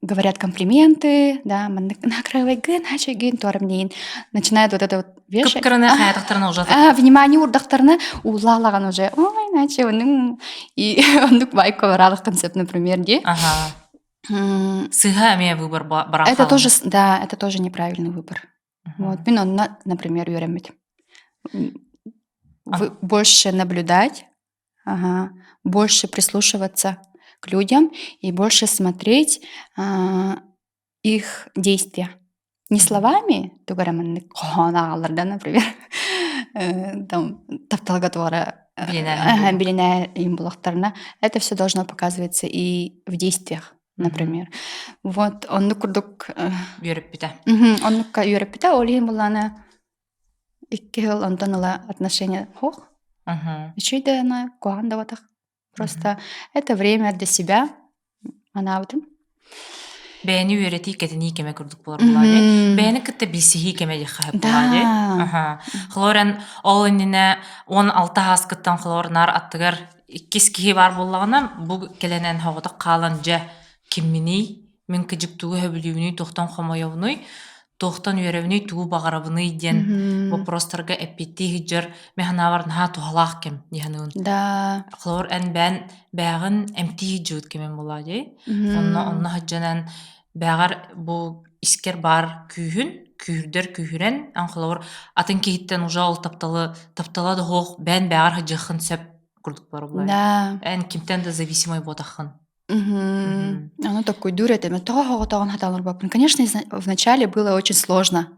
говорят комплименты, да, начинает вот это вот вешать. А, внимание уурдахтарына уулаалаҕан уже, ой, иначе и оннук байка бараалык концепт, например, дии. Ага. Сыыһа эмиэ выбор баран Это тоже, да, это тоже неправильный выбор. Вот, мин онно, например, үөрэммитим. Больше наблюдать, ага, больше прислушиваться к людям и больше смотреть их действия. Не словами, тугу эрэ маннык хоһоон ааҕаллар да, например, там тапталга туора билинэ им булахтарына, это все должно показываться и в действиях, например. Вот оннук курдук үөрэппитэ. Оннукка үөрэппитэ, ол иһин буллаана икки сыл онтон ыла отношения суох. Үчүгэй да куһаҕан да буотах. Просто это время для себя анаабытым. Бэйэни үөрэтии кэтинии кэмэ курдук буолар буолаа Бэйэни кытта билсиһии кэмэ диэххэ сөп буолаа Холобур, ол иннинэ 16 ааскыттан холобур наар аттыгар иккис киһи баар буоллаҕына, бу кэлэнэн соҕотох хаалан дьэ кимминий, мин кыдьык тугу сөбүлүүбүнүй, туохтан хомойобунуй, туохтан үөрэбиний, тугу баҕарабыный диэн вопростарга эппиэттии сылдьар мин санаабар наһаа туһалаах кэм дии саныыбын. Да. Холобур, эн бэйэн бэйэҕин эмтии сылдьыбыт кэмин буолаа дии. Онно онно сылдьан бэйэҕэр бу искэр баар күүһүн, күүһүрдэр күүһүрэн, эн холобур атын киһиттэн уже ол тапталы таптала да суох бэйэн бэйэҕэр сылдьыаххын сөп курдук буолар буолаа. Да. Эн кимтэн да зависимый буотаххын. Ону толкуйдуур этим. Тоҕо соҕотоҕун хатаан олорбоппун. Конечно, вначале было очень сложно.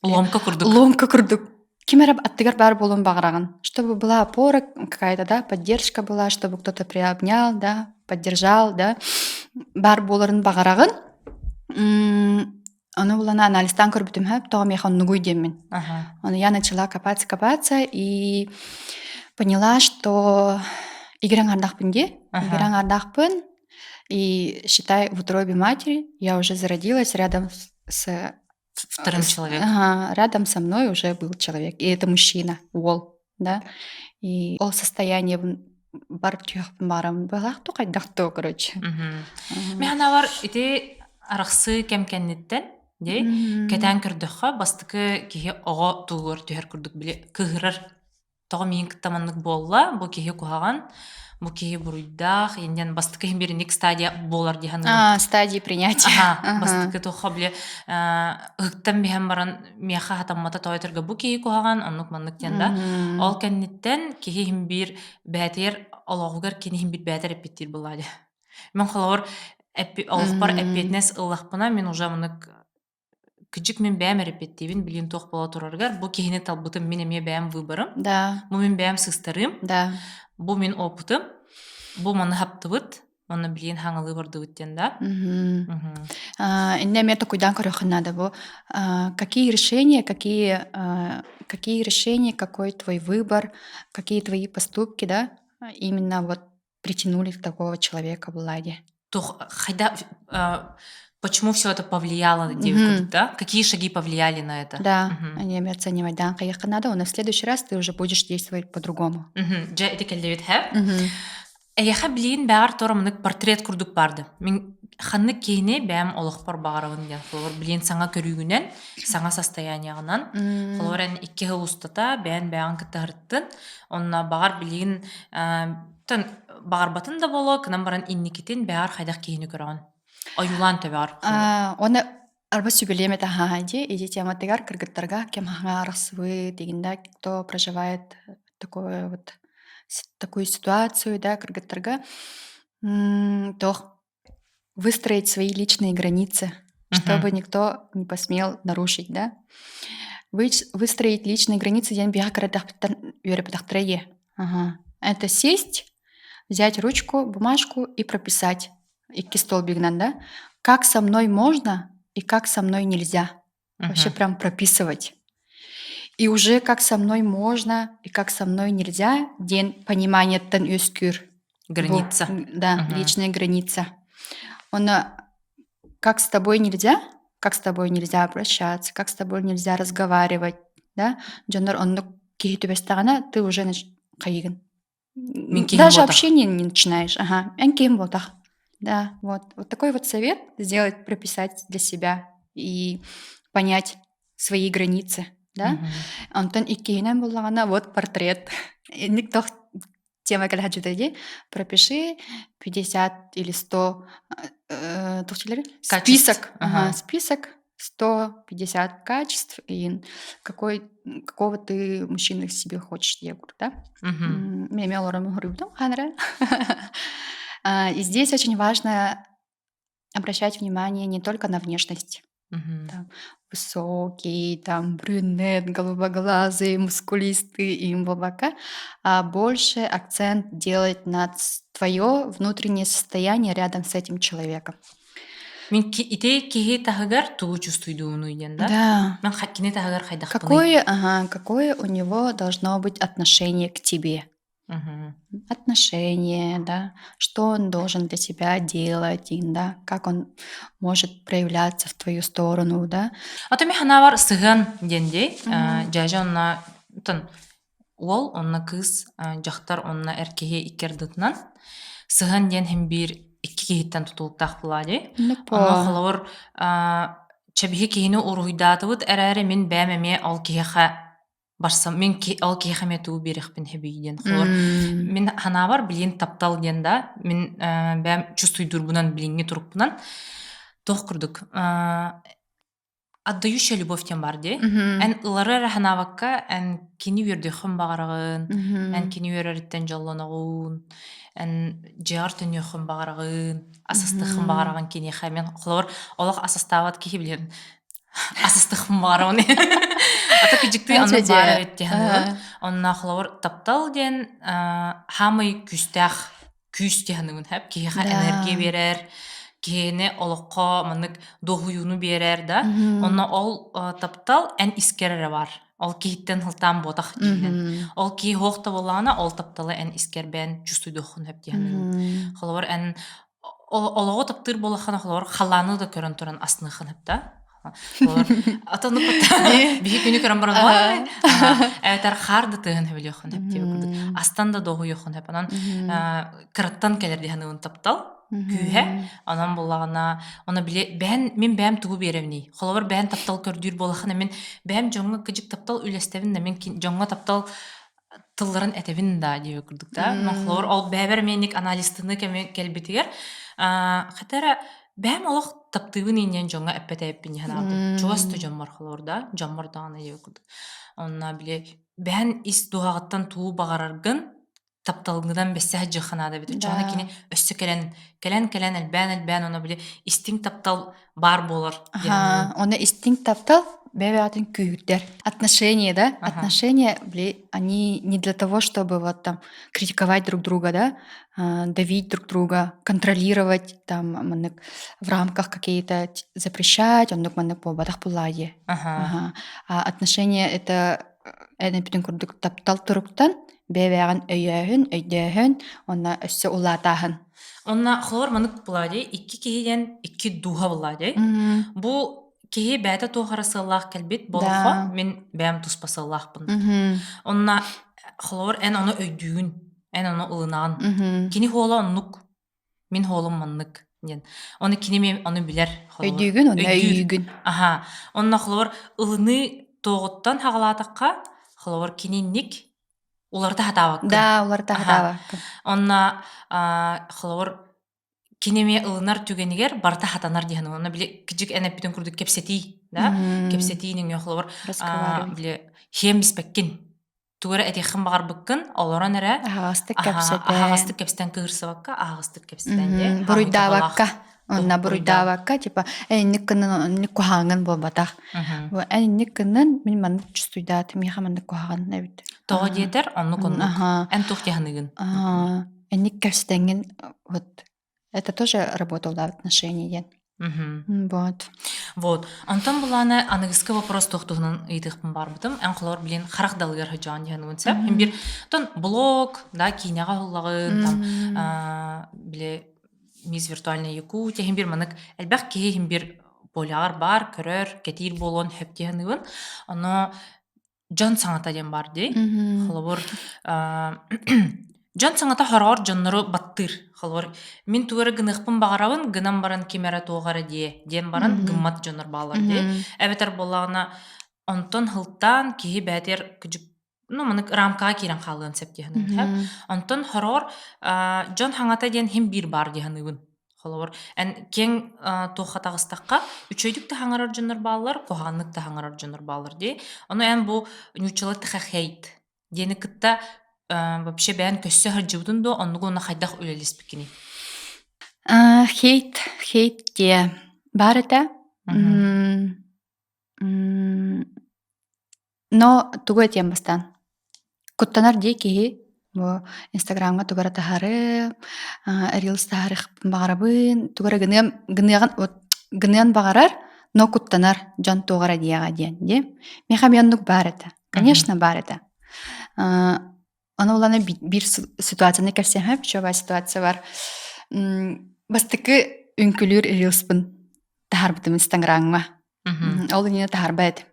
Ломка курдук. Ломка курдук. Ким эрэ аттыгар баар буолуон баҕараҕын. Чтобы была опора какая-то, да, поддержка была, чтобы кто-то приобнял, да, поддержал, да. Баар буоларын баҕараҕын. Ону булана анализтаан көрбүтүм сөп, тоҕо миэхэ оннугуй диэммин. Ону я начала копаться, копаться и поняла, что игрэн аҥардахпын дии. Игрэн аҥардахпын и считай, в утробе матери я уже зародилась рядом с вторым человеком. Ага, рядом со мной уже был человек, и это мужчина, уол, да. И ол состояние бар түһүөхпүн баҕарабын быһалаах ту хайдах ту короче. Мин санаабар ити арахсыы кэм кэнниттэн дии кэтээн көрдөххө бастакы киһи оҕо тугугар түһэр курдук били кыыһырар тоҕо миигин кытта маннык буолла бу киһи куһаҕан бу киһи буруйдаах иннин бастакы иһин бииринник стадия буолар дии саныыбын а стадии принятия аха бастакы туохха били ыһыктан биһэн баран миэхэ хатаммата тоойторго бу киһи куһаҕан оннук маннык диэн да ол кэнниттэн киһи иһин биир бээтигэр олоҕугар кини иһин биир бээтэр эппиттиир буоллаа дии мин холобур олохпор эппиэтинэс ыллахпына мин уже маннык кыдьык мин бэйэм эрэппиэттиибин билигин туох буола турарыгар бу киһини талбытым мин эмиэ бэйэм выборым да бу мин бэйэм сыстарыым да бу мин опытым бу маны хаптыбыт Онно билигин хаҥалыы бардыбыт диэн да? Иннэ эмиэ токуйдаан көрүөххүн наада бу. Какие решения, какие, какие решения, какой твой выбор, какие твои поступки, да, именно вот. притянули такого человека была де. Хайда, почему все это повлияло на девушку, да? Какие шаги повлияли на это? Да, они оценивать, да, надо, но в следующий раз ты уже будешь действовать по-другому. Дьэ, ити кэллибит һэ. Эйэхэ билигин бэҕэр торомнык портрет курдук барды. Мин ханнык киһини бэйэм олохпор баҕарабын диэн холобур билигин саҥа көрүүгүнэн, саҥа состояниеҕынан, холобур эн икки сыл устата бэйэн бэйэҕин кытта сырыттын, онно баҕар билигин тон баҕарбатын да буолуо, гынан баран инникитин бэҕэр хайдах киһини көрөҕүн? Ойуулаан төбөҕөр. Оны арба сүбэлиэм этэ хаһаа дии ити тематыгар кыргыттарга кем хаҥа арахсыбыт дигинда кто проживает такое вот такую ситуацию да кыргыттарга то выстроить свои личные границы, чтобы никто не посмел нарушить, да. Выстроить личные границы диэн биһа кырадахпыттан үөрэппэтэхтэрэ Ага. Это сесть, взять ручку, бумажку и прописать икки столбигынан, да? Как со мной можно и как со мной нельзя. Вообще прям прописывать. И уже как со мной можно и как со мной нельзя, диэн пониманиеттан үөскүүр. Граница. Да, личная граница. Он как с тобой нельзя, как с тобой нельзя обращаться, как с тобой нельзя разговаривать, да? Дьоннор оннук киһи түбэстэҕинэ, ты уже хайыгын. Даже общение не начинаешь. Ага. Эн киһим буолтах. Да, вот. Вот такой вот совет сделать, прописать для себя и понять свои границы, да? Онтон иккиһинэн буллаҕына вот портрет. Инник тох тема кэлэһэ пропиши 50 или 100 список, ага, список 150 качеств и какой, какого ты мужчины себе хочешь, я говорю, да? И здесь очень важно обращать внимание не только на внешность. Там, высокий, там, брюнет, голубоглазый, мускулистый и бла а больше акцент делать на твое внутреннее состояние рядом с этим человеком. Мин ити киһи таһыгар тугу чувствуйдуунуй диэн да? Да. Мен кини таһыгар хайдахпыный? Какое, ага, какое у него должно быть отношение к тебе? Отношение, да, что он должен для тебя делать, и, да, как он может проявляться в твою сторону, да. Ото ми ханавар сыһыан диэн дии. Дьээдьэ онно тон уол онно кыыс дьахтар онно эр киһи икки ардытынан сыһыан диэн иһин биир икки киһиттэн тутулуктаах буолаа дии. Онно холобур чэбиһи киһини уруһуйдаатыбыт эрээри мин бэйэм эмиэ ол киһиэхэ барсам мин ол киһиэхэ эмиэ тугу биэриэхпин сөбүй диэн холобур мин ханаабар билигин таптал диэн да мин бэйэм чувствуйдуурбунан билиҥҥи турукпунан туох курдук отдающая любовь диэн баар дии. Эн ылары эрэ санаабакка, эн кини үөрдүөххүн баҕараҕын, эн кини үөрэриттэн дьоллоноҕун, эн дьиэҕэр төннүөххүн баҕараҕын, асастыаххын баҕараҕын киниэхэ. Мен холобур, олох асастаабат киһи билэн асастыахпын баҕарабын. Ата кыдьыктыы оннук баар эбит дии саныыбын. Онно холобур, таптал диэн хаамай күүстээх күүс дии саныыбын хэп киһиэхэ энергия биэрэр киһини олоххо маннык дуоһуйууну биэрэр да онно ол таптал эн искэр эрэ бар ол киһиттэн сылтаан буотах диинэн ол киһи суох да буоллаҕына ол тапталы эн искэр бэйэн чувствуйдуоххун сөп дии саныыбын холобур эн олоҕу таптыыр буоллаххына холобур халлааны да көрөн туран астыныаххын сөп да Атын биһи күнү көрөн баран эбэтэр хаар да тыаһын сөбүлүөххүн сөп диэбит курдук. Астан да дуоһуйуоххун сөп. Онон кыраттан кэлэр дии саныыбын таптал күүһэ. Онон буллаҕына, ону били бэйэн мин бэйэм тугу биэрэбиний? Холобур бэйэн таптал көрдүүр буоллаххына мин бэйэм дьоҥҥо кыдьык таптал үлэстэбин да мин дьоҥҥо таптал тылларын этэбин да диэбит курдук да. Холобур ол бэйэбэр эмиэ анализтыны кэми кэлбитигэр хата эрэ бэйэм олох таптыыбын инньэн дьоҥҥо эппэтэйэппин дии санаабытым. Чугас да дьоммор холобур да, дьоммор даҕаны диэбит курдук. Онно били бэйэн ис дууһаҕыттан тугу баҕараргын тапталгынан бэссэ сылдьыахха наада эбит. Оччоҕуна кини өссө кэлэн, кэлэн-кэлэн элбээн-элбээн ону били истиҥ таптал баар буолар. Аха, оны истиҥ таптал бэйэ-бэйэтин күүһүрдэр. Отношения, да? Отношения, били, они не для того, чтобы вот там критиковать друг друга, да, давить друг друга, контролировать, там, маннык в рамках какие-то запрещать, оннук маннык буолбатах буоллаа Ага. А отношения это эн эппитин курдук таптал туруктан. Бэйэ-бэйэҕин өйөөһүн, өйдөөһүн уонна өссө улаатааһын. Онно холор маннык буолаа дии, икки киһи диэн икки дууһа буолаа дии. Бу киһи бэйэтэ туох эрэ сыаллаах кэлбит болохо, мин бэйэм туспа сыаллаахпын. Онно холобур эн ону өйдүүгүн, эн ону ылынаҕын. Кини хуола оннук, мин хуолум маннык диэн. Ону кини эмиэ ону билэр. Өйдүүгүн, онно өйүүгүн. Аха. Онно холобур ылыныы туоҕуттан хаҕалаатахха, холобур кини инник уларыта сатаабаккын. Да, уларыта сатаабаккын. Онно холобур кини эмиэ ылынар түгэнигэр барыта хатанар диэн онно били кыдьык эн эппитин курдук кэпсэтии да кэпсэтии нөҥүө холобур били хиэм испэккин тугу эрэ этиэххин баҕарбыккын олорон эрэ аһаҕастык кэпсэтэн аһаҕастык кэпсэтэн кыырсыбакка аһаҕастык кэпсэтэн дии буруйдаабакка онно буруйдаабакка типа эн инник гыннын инник куһаҕаҥҥын буолбатах эн инник гыннын мин маннык чувствуйдаатым миэхэ маннык куһаҕан эбит тоҕо диэтэр оннук оннук эн туох дьаһаныгын инник кэпсэтэҥҥин вот это тоже работала в отношении диэн Вот. Вот. Онтон булаана аныгыскы вопрос туох туһунан ыйытыахпын баарбытым. Эн холоор билин харах далыгар хыдьаан диһанугун сеп. Бир тон блог, да, киинэҕэ уһуллаҕын, там били Мисс Виртуальная Якутия иһин бир манык элбэх киһи иһин бир поляҕар баар, көрөр, кэтиир буолуон сөп диһаныгын. Оно дьон саҥата диэн баар дии. Холобур, дьон саҥата хороҕор дьоннору баттыыр. Холобур, мин тугу эрэ гыныахпын баҕарабын, гынан баран ким эрэ туох эрэ диэ диэн баран гыммат дьоннор бааллар дии. Эбэтэр буоллаҕына, онтон һылтаан киһи бээтигэр кыдьык ну манык рамкаҕа киирэн хаалыан сөп дии саныыбын. Онтон хороҕор дьон хаҥата диэн хим биир баар дии саныыбын. Холобур, эн киэҥ туохха таҕыстахха, үчүгэйдик да хаҥарар дьоннор бааллар, куһаҕаннык да хаҥарар дьоннор бааллар дии. Ону эн бу нууччалыы хейт диэни кытта вообще бэйэн көссө сылдьыбытын дуо, оннугу уонна хайдах үлэлэспиккиний? Хейт, хейт диэ баар этэ. Но тугу этиэм бастаан? Куттанар дии киһи бу Инстаграмҥа тугу эрэ таһаарыам, рилс таһаарыахпын баҕарабын, тугу эрэ гыныам гыныаҕын вот гыныан баҕарар, но куттанар дьон туох эрэ диэҕэ диэн дии. Миэхэ эмиэ оннук баар этэ. Конечно, баар этэ. Ону улана биир ситуацияны кэпсиэхэ, чуобай ситуация бар. Бастакы үҥкүлүүр рилспын таһаарбытым Инстаграмҥа. Ол иннинэ таһаарбат этим.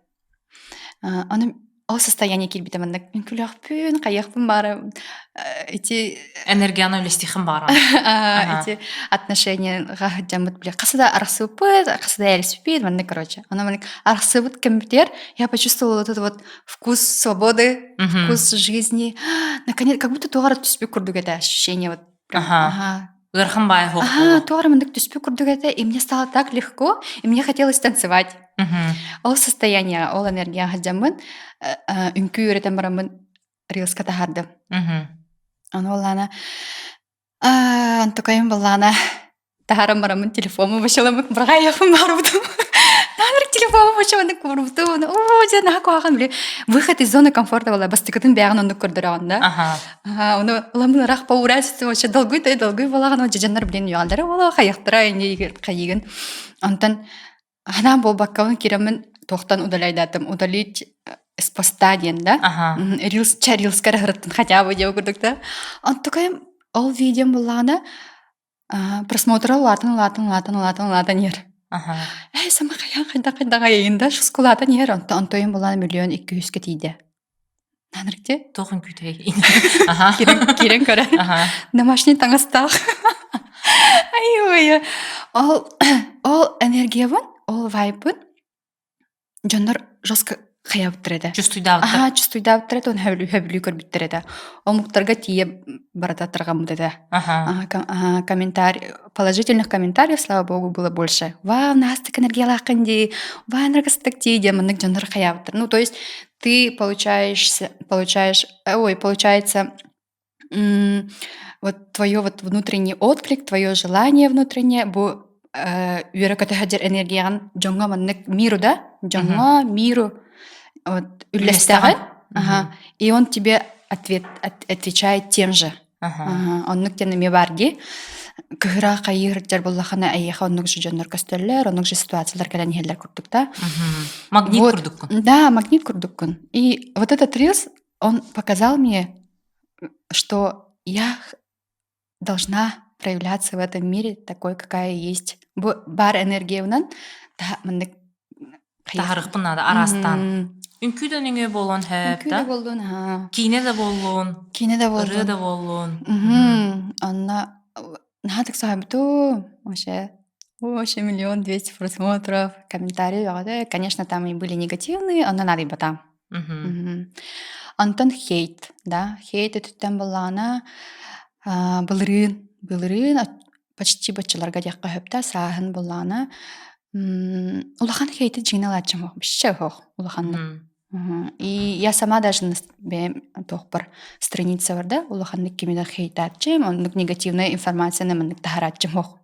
Ону ол состояние киирбитэ маннык үҥкүлүөхпүн, хайыахпын баара ити энергияны үлэстиэххин баара. Ити отношенияга сылдьаммыт бile хаса да арахсыбыппыт, хаса да эрисиппит маннык короче. Ону маннык арахсыбыт кэммитигэр я почувствовала вот этот вот вкус свободы, вкус жизни. Наконец, как будто туох эрэ түспүт курдук этэ ощущение вот прям. Ага. Ыарахан баай суох Ага, туох эрэ маннык түспүт курдук этэ, и мне стало так легко, и мне хотелось танцевать. Ол состояние, ол энергия сылдьаммын, үҥкүү үөрэтэн бараммын рилска таһаардым. Ону буоллаана Антокайым буоллаана таһааран бараммын телефоммун бачаламмыт бырҕайыахпын баарбытым. Наанырык телефоммун бачаламмыт куурбутум. Оо, дьэ наһаа куһаҕан били выход из зоны комфорта буолла бастакытын бэйэҕин оннук көрдөрөҕүн да. Ага. Ону ыламмын ыраах поурайсытым вообще долгуй да долгуй буолаҕын ол дьоннор билин үөҕэллэрэ буолуо хайыахтара ини хайыгын. Онтон Анаан буолбаккабын киирэммин туохтан удаляйдаатым удалить с поста диэн да рилс ча рилска эрэ сырыттын хотя бы диэбит курдук да онтукайым ол видеом буллаҕына просмотра улаатан улаатан улаатан улаатан улаатан иһэр ээ сама хайаан хайдах хайдах айайын да шускулаатан иһэр онтон онтойум буллаҕына миллион икки үскэ тиийдэ Нанырыкте Туох үҥкүүтэй? Киирэн көрөн. Домашний таҥастаах. Ай Ол ол энергиябын, ол вайбын дьоннор жестко хайабыттар этэ. Чувствуйдаабыттар. Аха, чувствуйдаабыттар этэ, оны хөбүлүү көрбүттэр этэ. Омуктарга тиийэ барыта тарҕаммыт этэ. Ага, комментарий, положительных комментариев, слава богу, было больше. Вау, настык энергиялааххын дии, вау, энергостык дии диэн маннык дьоннор хайаабыттар. Ну, то есть ты получаешь, получаешь, ой, получается, вот твое вот внутренний отклик, твое желание внутреннее бу үөрэ-көтө сылдьар энергияҕын дьоҥҥо маннык миру да, дьоҥҥо миру вот үллэстэҕин, ага, и он тебе ответ отвечает тем же. Оннук диэн эмиэ баар дии. Кыһыра хайыыр дьар буоллахына эйиэхэ оннук же дьоннор көстөллөр, оннук же ситуациялар кэлэн иһэллэр курдук да. Магнит Вот. курдуккун. Да, магнит курдуккун. И вот этот рилс, он показал мне, что я должна проявляться в этом мире такой, какая есть. Бу бар энергиябынан маннык Таһарыхпын наада араастаан. Үҥкүү да нөҥүө буолуон сөп Үҥкүү да? да буоллун, haa. Киинэ да буоллун, Киинэ да ырыа буоллун. да буоллун. Онно наһаа тыксаабытым. Вообще, вообще миллион двести просмотров, комментарий бөҕөтө. Конечно, там и были негативные, онно наадыйбатам. Онтон хейт, да, хейт өтүттэн буоллаҕына, былырыын, былырыын почти баччаларга диэххэ сөп да, сааһын буоллаҕына, улахан хейти дьиҥинэ ылааччым суох, вообще суох улаханнык. И я сама даже бэйэм туохпар страницабар да улаханнык кими да хейтааччым, оннук негативная информацияны маннык таһарааччым суох.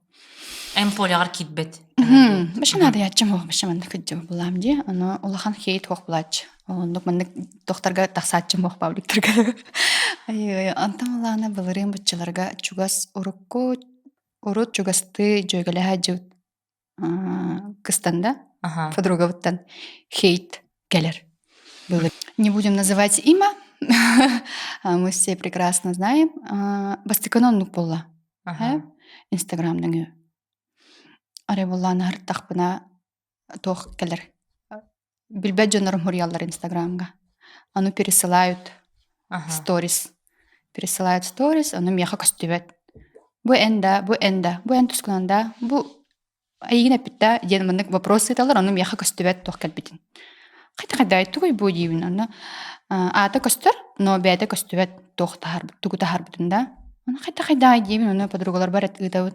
Эн поляҕар киирбэт. Вообще наадыйааччым суох, вообще маннык кырдьык булаам дии. Ону улахан хейт суох булааччы. Оннук маннык тохтарга тахсааччым суох пабликтарга. Ай, онтон улаана былырыын быччаларга чугас урукку урут чугастыы дьүөгэлэһэ дьыбыт кыстанда подругабыттан хейт кэлэр. Не будем называть имя, мы все прекрасно знаем. Бастакы оннук буолла. Инстаграм нөҥүө. Арай буоллаан аһартахпына туох кэлэр. Билбэт дьоннорум суруйаллар Инстаграмҥа. Ону пересылают сторис. Пересылают сторис, ону миэхэ көстүбэт. Бу эн да, бу эн да, бу эн тускунан да, бу эйигин эппит да диэн маннык вопрос ыыталлар, ону миэхэ көстүбэт туох кэлбитин. Хайда-хайда тугуй бу диибин, онно аата көстөр, но бэйэтэ көстүбэт туох таһаарбыт, тугу таһаарбытын да. Ону хайда-хайда диибин, ону подругаларбар ыытабыт.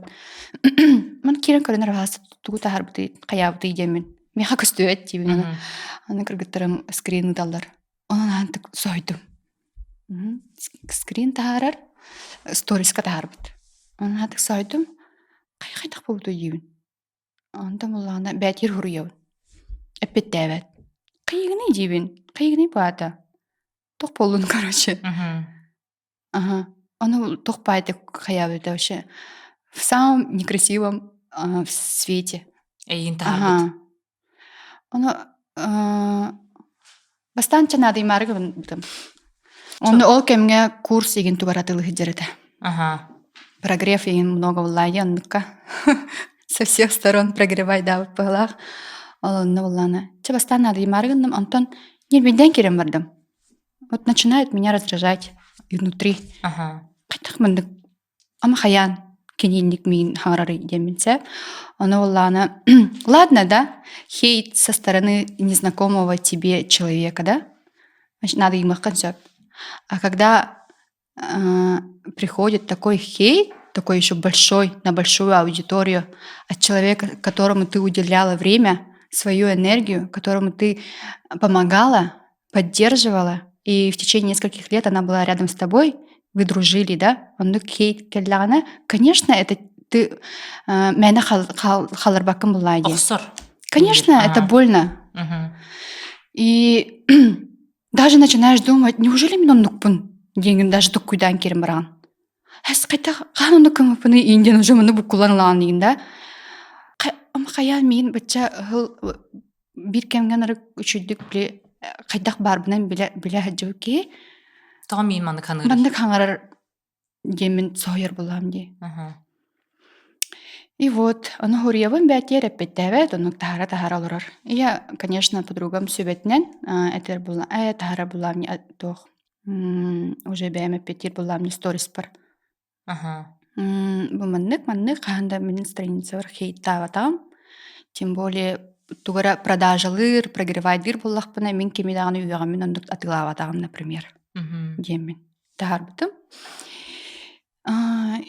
Ман киирэн көрөнөр баҕас тугу таһаарбытый, хайаабытый диэммин. Миэхэ көстүбэт диибин, ону аны кыргыттарым скрин ыыталлар. Онон аантык соһуйдум. Скрин таһаарар, сториска таһаарбыт. Онон аантык соһуйдум. Хайдах буолбутуй диибин. Онтон буллаҕына бээтиир суруйабын. Эппиттээбэт. Хайыгыный диибин. Хайыгыный баата. Туох буоллун короче. Ага. Ону туох баайдык хайаабыта вообще в самом некрасивом в свете. Эйигин таһаарбыт. Ону бастаан чанаадыймаары гыммытым. Онно ол кэмҥэ курс игин тугар атыылыһыдьар этэ. Ага. Прогрев игин много буллаайа оннукка. Со всех сторон прогревайдаабыт быһылаах. Ол онно буллаана. Чэ бастаан наадыймаары гынным, онтон ньирбинтэн киирэн бардым. Вот начинает меня раздражать изнутри. Ага. Хайдах маннык ама хайаан киниинник миин хаҥарарый диэммин сөп. Ону буоллаҕына ладно, да, хейт со стороны незнакомого тебе человека, да, значит, надо имаххын сөп. А когда приходит такой хейт, такой еще большой, на большую аудиторию, от человека, которому ты уделяла время, свою энергию, которому ты помогала, поддерживала, и в течение нескольких лет она была рядом с тобой, вы дружили, да? Оннук хейт кэллэҕинэ, конечно, это ты мээнэ халарбаккын буллаа дии. Охсор. Конечно, это больно. И даже начинаешь думать, неужели мин оннукпун диэҥин даже туккуйдаан киирэн бараҕын. Эс хайдах хаан оннук гыммыппыный иин диэн уже муну буккуллан ылаҕын диигин да. Хайаан миигин бачча ыһыл биир кэмҥэ нарык үчүйдүк били хайдах баарбынан билэ билэ сылдьыбыт киһи Тоҕо миин маннык ханыырый? Маннык хаҥарар диэммин соһуйар булаам дии. И вот, ону хуруйабын бээтиэр эппиттээбэт, оннук таһара-таһара олорор. Я, конечно, подругам сүбэтинэн этэр була таһара булаам туох уже бэйэм эппиттиир булаам не сториспар. Бу маннык маннык хаһан да мин страницабар хейттаабатаҕым. Тем более тугу эрэ продажалыыр, прогревайдыыр буоллахпына мин кими даҕаны үөҕэммин оннук атыылаабатаҕым, например, диэммин таһаарбытым.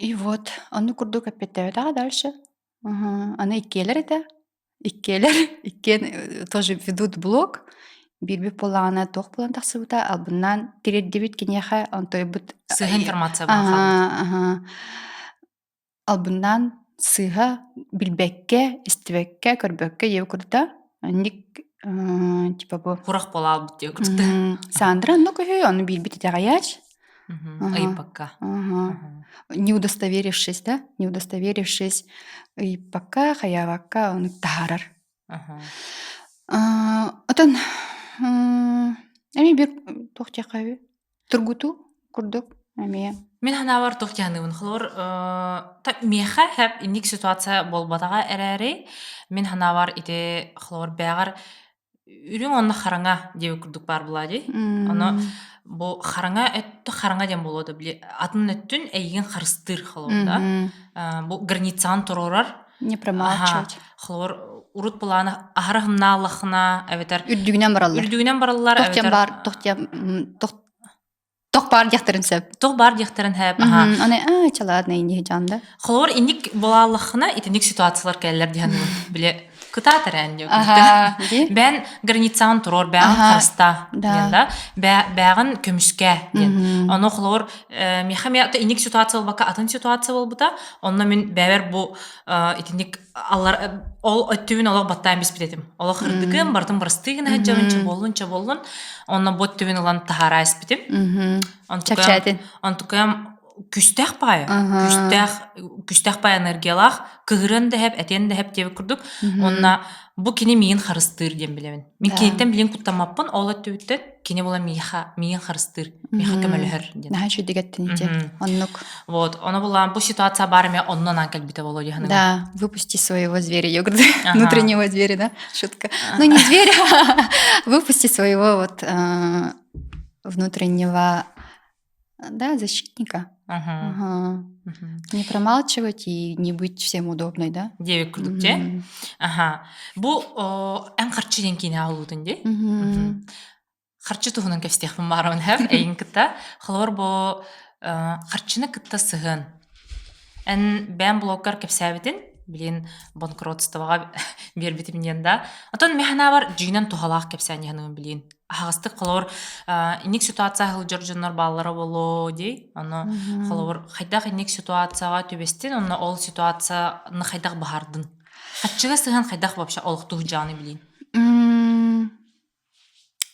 И вот оннук курдук эппиэттээбэтэҕэ дальше. Аны иккиэлэр этэ. Иккиэлэр иккиэн тоже ведут блог. Биирбит буоллаҕына туох буолан тахсыбыта албыннаан тириэрдибит киниэхэ онтойбут Сыыһа информация буолан хаалбыт. Албыннаан сыыһа билбэккэ, истибэккэ, көрбөккө диэбит курдук Ник типа бу Курах буолаалбыт диэбит курдук. Сандра онно көһүү, ону биирбит итэҕэйээч. Ыйыппакка. Не удостоверившись, да, не удостоверившись, ыйыппакка, хайаабакка ону таһаарар. Отон эмиэ биир туох диэххэ үһү тургутуу курдук. Эмиэ. Мин санаабар туох дьаһаныыбын холобур миэхэ хэп инник ситуация буолбатаҕа эрээри мин санаабар ити холобур бээҕэр үрүҥ уонна хараҥа диэбит курдук баар буолаа дии. Ону бу хараҥа өттө хараҥа диэн буолуо да били атын өттүн эйигин харыстыыр холобур да. Бу границаҕын туруорар. Не промалчивать. Холобур урут былааны аһара хымнааллаххына эбэтэр үрдүгүнэн бараллар. Үрдүгүнэн бараллар эбэтэр баар тох Тох баар диэхтэрин сөп. Тох баар диэхтэрин сөп. Аха. Аны аа чалаадна инни жанда. Холобур инник буолааллаххына итинник ситуациялар кэллэр диһан биле кытаат эрээн диэ. Бээн границаҕын туруор, бэҕин харыста диэн да, бэҕин көмүскэ диэн. Ону холобур миэхэ миэ инник ситуация буолбакка атын ситуация буолбута. Онно мин бэбэр бу итинник аллар ол өттүбүн олох баттаан биспит этим. Олох ырдыгым, бартын бырастыы гына сылдьабын, чэ буоллун, чэ буоллун. Онно бу өттүбүн ылан таһаараа испитим. Чэпчээтин. Онтукайым күстээх баайа, күстээх, күстээх баай энергиялаах, кыһырыан да хэп, этиэн да хэп диэбит курдук. Онна бу кини миигин харыстыыр диэн билэбин. Мин киниттэн билин куттаммаппын, ол өттүбүттэн кини була миэхэ миигин харыстыыр, миэхэ көмөлөһөр диэн. Наһаа үчүгэй ити. Оннук. Вот, оно была бу ситуация баар эмэ оннун аан кэлбитэ боло диһаны. Да, выпусти своего зверя, я говорю, внутреннего зверя, да, шутка. Ну не зверя, выпусти своего вот внутреннего да, защитника. Ага. Не промалчивать и не быть всем удобной, да? Диэбит курдук дии. Аха. Бу эн харчы диэн киинэ аҕалыытын дии. Харчы туһунан кэпсиэхпин баарабын хэп эйин кытта. Холобур бу харчыны кытта сыһыан. Эн бэйэм блоггар кэпсээбитин, билин банкротствоҕа биэрбитим диэн да. Отон механаабар дьиҥинэн туһалаах кэпсээн иһэн билин. Аһаҕастык холобур инник ситуация сылдьар дьоннор бааллара буолуо дии. Ону холобур хайдах инник ситуацияҕа түбэстин, онно ол ситуацияны хайдах баһардын? Хаччыга сыһан хайдах вообще олохтуух дьааны билин?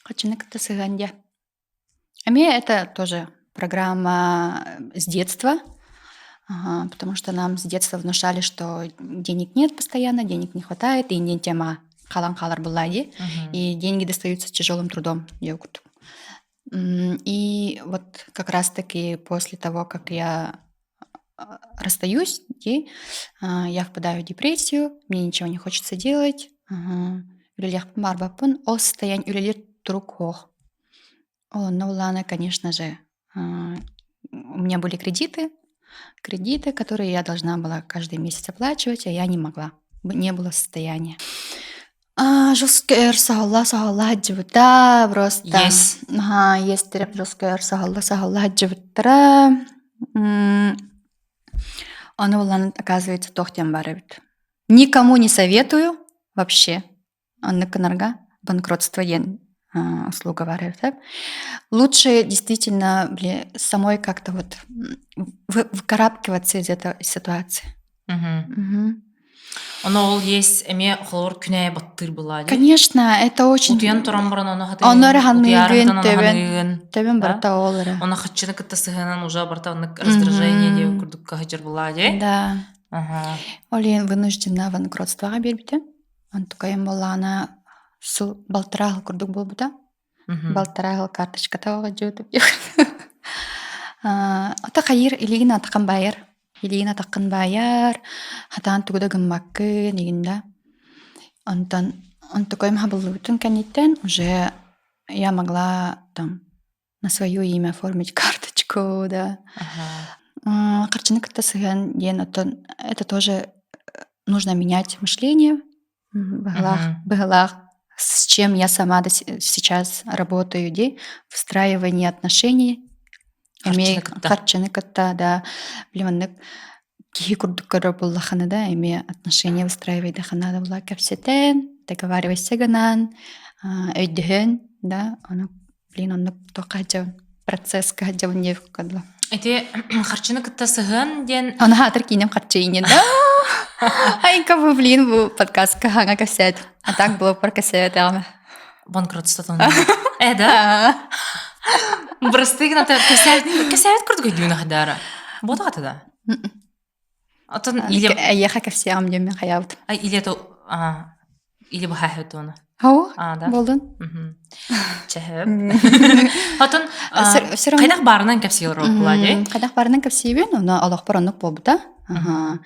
Хаччыны кытта сыһыан диэ. Эмиэ это тоже программа с детства, потому что нам с детства внушали, что денег нет постоянно, денег не хватает, и не тема халан халар была и деньги достаются тяжелым трудом. И вот как раз-таки после того, как я расстаюсь, я впадаю в депрессию, мне ничего не хочется делать, үлэлиэхпин баарбаппын, ол состояние үлэлиир турук суох. Онно улаана, конечно же, у меня были кредиты, кредиты, которые я должна была каждый месяц оплачивать, а я не могла, не было состояния. Жесткая саһалла саһалла сылдьыбыта просто. Yes. Аха, есть жесткая саһалла саһалла сылдьыбыттара. Ону булан, оказывается, туох диэн баар эбит. Никому не советую вообще. Оннук гынарга банкротство диэн услуга баар эбит. Лучше действительно били, самой как-то вот выкарабкиваться из этой ситуации. Ону ол есть эмиэ холобур күнэ баттыыр была дии. Конечно, это очень... Утуйан туран баран ону хатыгын, Ону эрэ утуйаарыҥтан ханыыгын, ону төбөн, ханыыгын. төбөн Да? барыта ол эрэ. Ону хаччыны кытта сыһыанан уже барыта оннук раздражение диэбит курдук кыһыдьар была дии. Да. Ага. Ол иһин вынуждена банкротствоҕа биэрбитим. Онтукайым буоллаҕына сыл балтараа сыл курдук буолбута. Балтараа сыл карточката оҕодьуутуп Ата хайыр илигин атахын баайар. Илигин атаххын баайар, хатаан тугу да гыммаккын игин да. Онтон онтукайым хабыллыбытын кэнниттэн уже я могла там на свое имя оформить карточку, да. Харчыны кытта сыһыан диэн оттон это тоже нужно менять мышление. Быһылаах, быһылаах, с чем я сама сейчас работаю, ди, выстраивание отношений. Эмиэ харчыны кытта, да, блин, маннык киһи курдук көрөр буоллаххына да, эмиэ отношения выстраивайдахына да була кэпсэтэн, договаривайся гынан, өйдөһөн, да, ону блин, оннук туохха сылдьабын, процесска сылдьабын диэбиккэ дылы. Ити харчыны кытта сыһыан диэн... Ону хаатыр киинем харчы иннин да. Айка бу, блин, бу подкастка хаҥа кэсээт. А так было пар кэсээт ама. Банкротство Э, да? Бырастыы гына кэсээбит курдук өйдүүнэ хадаара. Буотаҕата да? Отон или Эйиэхэ кэпсиэҕим диэн мин хайаабытым. Ай или то или быһааһыт уона. Ау, А, да. болдун. Чэһэп. Хотун хайдах баарынан кэпсиир буолла дии? Хайдах баарынан кэпсиибин, ону олохпор оннук буолбута. Ага.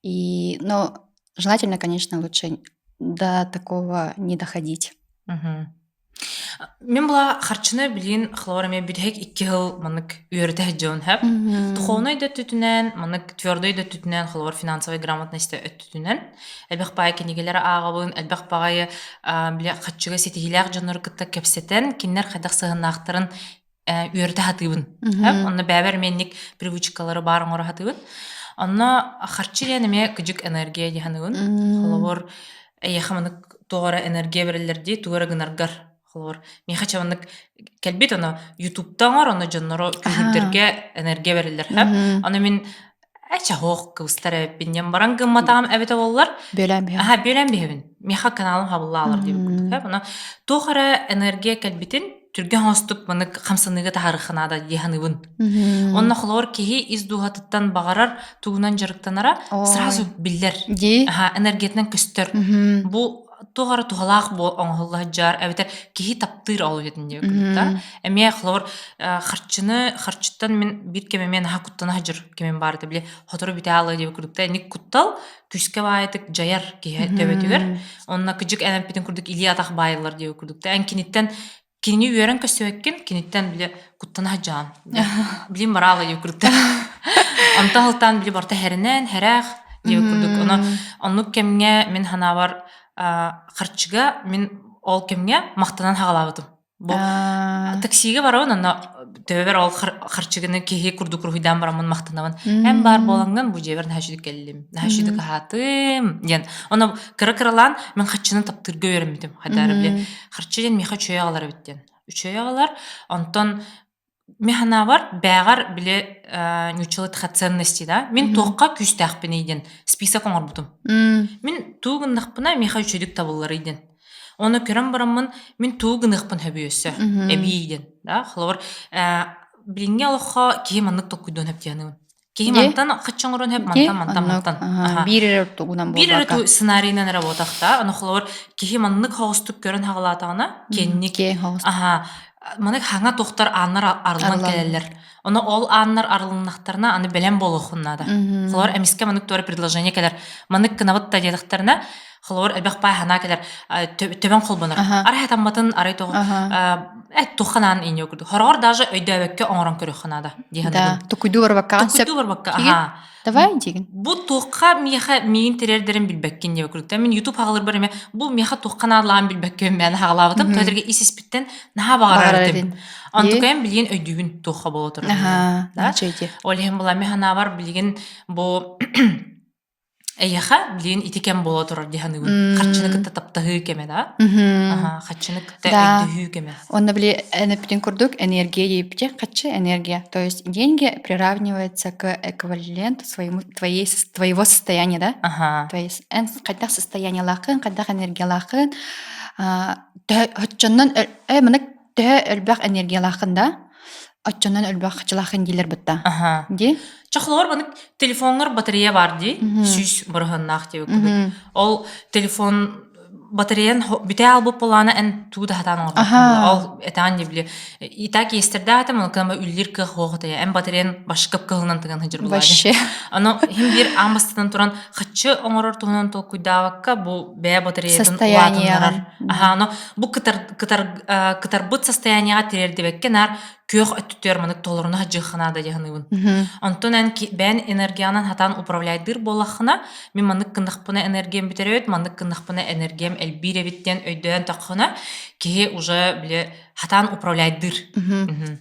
И, но желательно, конечно, лучше до такого не доходить. Мин була харчыны билин хлор эме бүтэһик икки сыл маннык үөрэтэ сылдьабын хэп. Духовнай да өттүтүнэн, маннык твердой да өттүтүнэн, холобур финансовой грамотность өттүтүнэн элбэх баай кинигэлэри ааҕабын, элбэх баҕайы бile хаччыга ситиһиилээх дьоннору кытта кэпсэтэн, кинилэр хайдах сыһыннаахтарын үөрэтэ сатыыбын. Онно бэйэбэр эмиэ привычкалары баар оҥоро сатыыбын. Онно харчы диэн эмиэ кыдьык энергия дии саныыбын. Холобур, эйиэхэ маннык туох эрэ энергия бэриллэр дии, тугу эрэ гынаргар. Холобур, миэхэ чэ маннык кэлбит ону ютубта оҥор, ону дьоннору күүһүрдэргэ энергия бэриллэр. Ону мин Эчэ-һоох кыбыстар эбиппин диэн баран гымматаҕым эбитэ буоллар, Бүөлээн биһэҕин. аһа бүөлээн биһэбин. Миэхэ каналым хабыллаалар диэбит курдук. Ээ, Ону туох эрэ энергия кэлбитин түргэн оҥостук маннык хамсаныыга таһаарыахха наада дии саныыбын. Онно холобур киһи ис дууһатыттан баҕарар тугунан дьарыктанара сразу биллэр. Дии. Аһа, энергиятынан көстөр. Бу туох эрэ туһалаах бу оҥоһулла сылдьар эбэтэр киһи таптыыр ол үлэтин диэбит курдук да. Эмиэ холобур харчыны харчыттан мин биир кэм эмиэ наһаа куттана сылдьар кэмим баар этэ били сотору бүтэ аалыа диэбит курдук да инник куттал күүскэ баайытык дьайар киһи төбөтүгэр онно кыдьык эн эппитин курдук илии атах баайыллар диэбит курдук да эн киниттэн кинини үөрэн көстүбэккин киниттэн били куттана сылдьаҕын билим бараала диэбит курдук да онтон сылтаан били барыта хэринэн хэрэх диэбит курдук ону оннук кэмҥэ мин санаабар харчыга мин ол кэмҥэ махтанан хаҕалаабытым Бу таксига барабын, онно төбөбөр ол харчыгыны киһи курдук уруһуйдаан бараммын махтанабын. Эн баар буолаҥҥын бу дьиэбэр наһаа үчүгэй кэллим, наһаа үчүгэй аһаатым диэн. Ону кыра-кыралаан мин харчыны таптыырга үөрэммитим. Хайдары били харчы диэн миэхэ үчүгэй аҕалар эбит диэн. Үчүгэй аҕалар, онтон мин санаабар бээҕэр били ньууччалыы ценности да мин туохха күүстээхпиний диэн список оҥорбутум. Мин туу гыннахпына миэхэ үчүгдүк табылларый диэн. Оны көрөн бараммын мин туу гыныахпын сөбүй өссө эбии диэн. Да, холобур билиҥҥи олоххо киһи маннык толкуйдуон сөп диэн Киһи мантан хаччы оҥорон сөп, мантан, мантан, мантан. Биир эрэ тугунан Биир эрэ сценарийынан эрэ буотахта. Аны холобур киһи маннык хоҕустук көрөн хаҕалаатаҕына, кэнник аха маннык хаҥа туохтар ааннар арыллан кэлэллэр. Ону ол ааннар арылыннахтарына аны бэлэм буолуоххун наада. Холобур эмискэ маннык туора предложение кэлэр. Маннык гынабыт да диэтэхтэринэ, холобур элбэх баай санаа кэлэр төбөҥ холбонор. Арай хатамматын, арай тоҕо эт тухханаан иньо курдук. Хороҕор даже өйдөөбөккө оҥорон көрүөххэ наада дии Да, тукуйдуу барбакка Тукуйдуу барбакка, аха. Давай дигин. Бу туохха миэхэ миигин тириэрдэрин билбэккин диэбит курдук. Мин YouTube хаҕалырбар эмэ бу миэхэ туохха наадалаан билбэккин мээнэ хаҕалаабытым. Тоҕо ис испиттэн наһаа баҕарар этим. Онтукайым билигин өйдүүбүн туохха буола турар. Аха, Ол иһин була мин санаабар билигин бу Эйиэхэ билигин ити кэм буола турар дии саныыбын. Харчыны кытта таптаһыы кэмэ да? Аха, харчыны кытта Да. өйдөһүү кэмэ. Онно били эн курдук энергия диэбитэ хаччы энергия. То есть деньги приравниваются к эквиваленту своему, твоей, твоего состояния, да? Аха. То есть эн хайдах состояниелаахын, хайдах энергиялаахын, оччоннон э маны төһө элбэх энергиялаахын да, оччонон элбэх хачылаахын диилэр бытта. Аха. Ди? Чохлоор маны телефоҥҥар батарея баар дии, 100 бырыһыаннаах диэбит Ол телефон батареян бүтэ албыт буолаана эн туу да хатаан оҥорбоккун. Ол этэҕин дии били и так иэстэрдээх этим, ол кыама үллир кыах суох этэ. Эн батареян башкап кыһылынан тыган сылдьар буолаа Вообще. Аны хим биир аан бастатан туран хаччы оҥорор туһунан толкуйдаабакка бу бэйэ батареятын улаатыннарар. Аха, аны бу кытар кытар кытарбыт состояниеҕа тириэрдибэккэ наар күөх өттүтүгэр маннык толоруна сылдьыахха наада дии саныыбын. Онтон эн бэйэн энергиянан хатаан управляйдыыр буоллаххына, мин маннык гыннахпына энергиям бүтэр эбит, маннык гыннахпына энергиям элбиир эбит диэн өйдөөн таххына, киһи уже били хатаан управляйдыыр.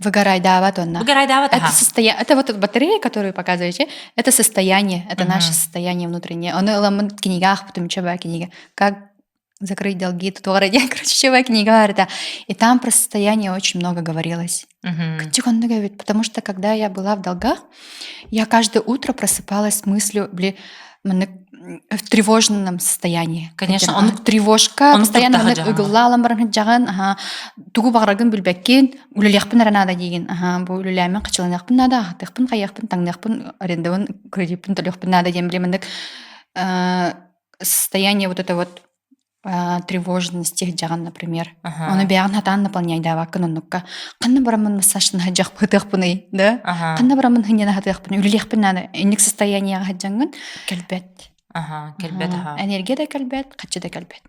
Выгорайдаабат онно. Выгорайдаабат, Это состояние, это вот батарея, которую показываете, это состояние, это наше состояние внутреннее. Ону ыламмын кинигэ аахпытым чөбө кинигэ. Как закрыть долги, тут короче, чего книга это. И там про состояние очень много говорилось. Потому что когда я была в долгах, я каждое утро просыпалась с мыслью, блин, в тревожном состоянии. Конечно, он тревожка, постоянно ыгыллаалан баран жаҕан, аха, тугу баҕараргын билбэккин, үлэлиэхпин эрэ наада диигин, аха, бу үлэлээмин хачыланыахпын наада, аһатыахпын, хайыахпын, таҥныахпын, арендабын, кредиппин төлүөхпүн наада диэн, блин, маннык состояние вот это вот тревожности сылдьаҕын, например. Ону бэйэҕин сатаан наполняйдаабаккын оннукка. Ханна бараммын массажтан сылдьыахпытыахпыный, да? Ханна бараммын сынньана сатыахпын, үлэлиэхпин наада. Инник состояниеҕа сылдьаҥҥын кэлбэт. Ага, кэлбэт, аха. Энергия да кэлбэт, хаччы да кэлбэт.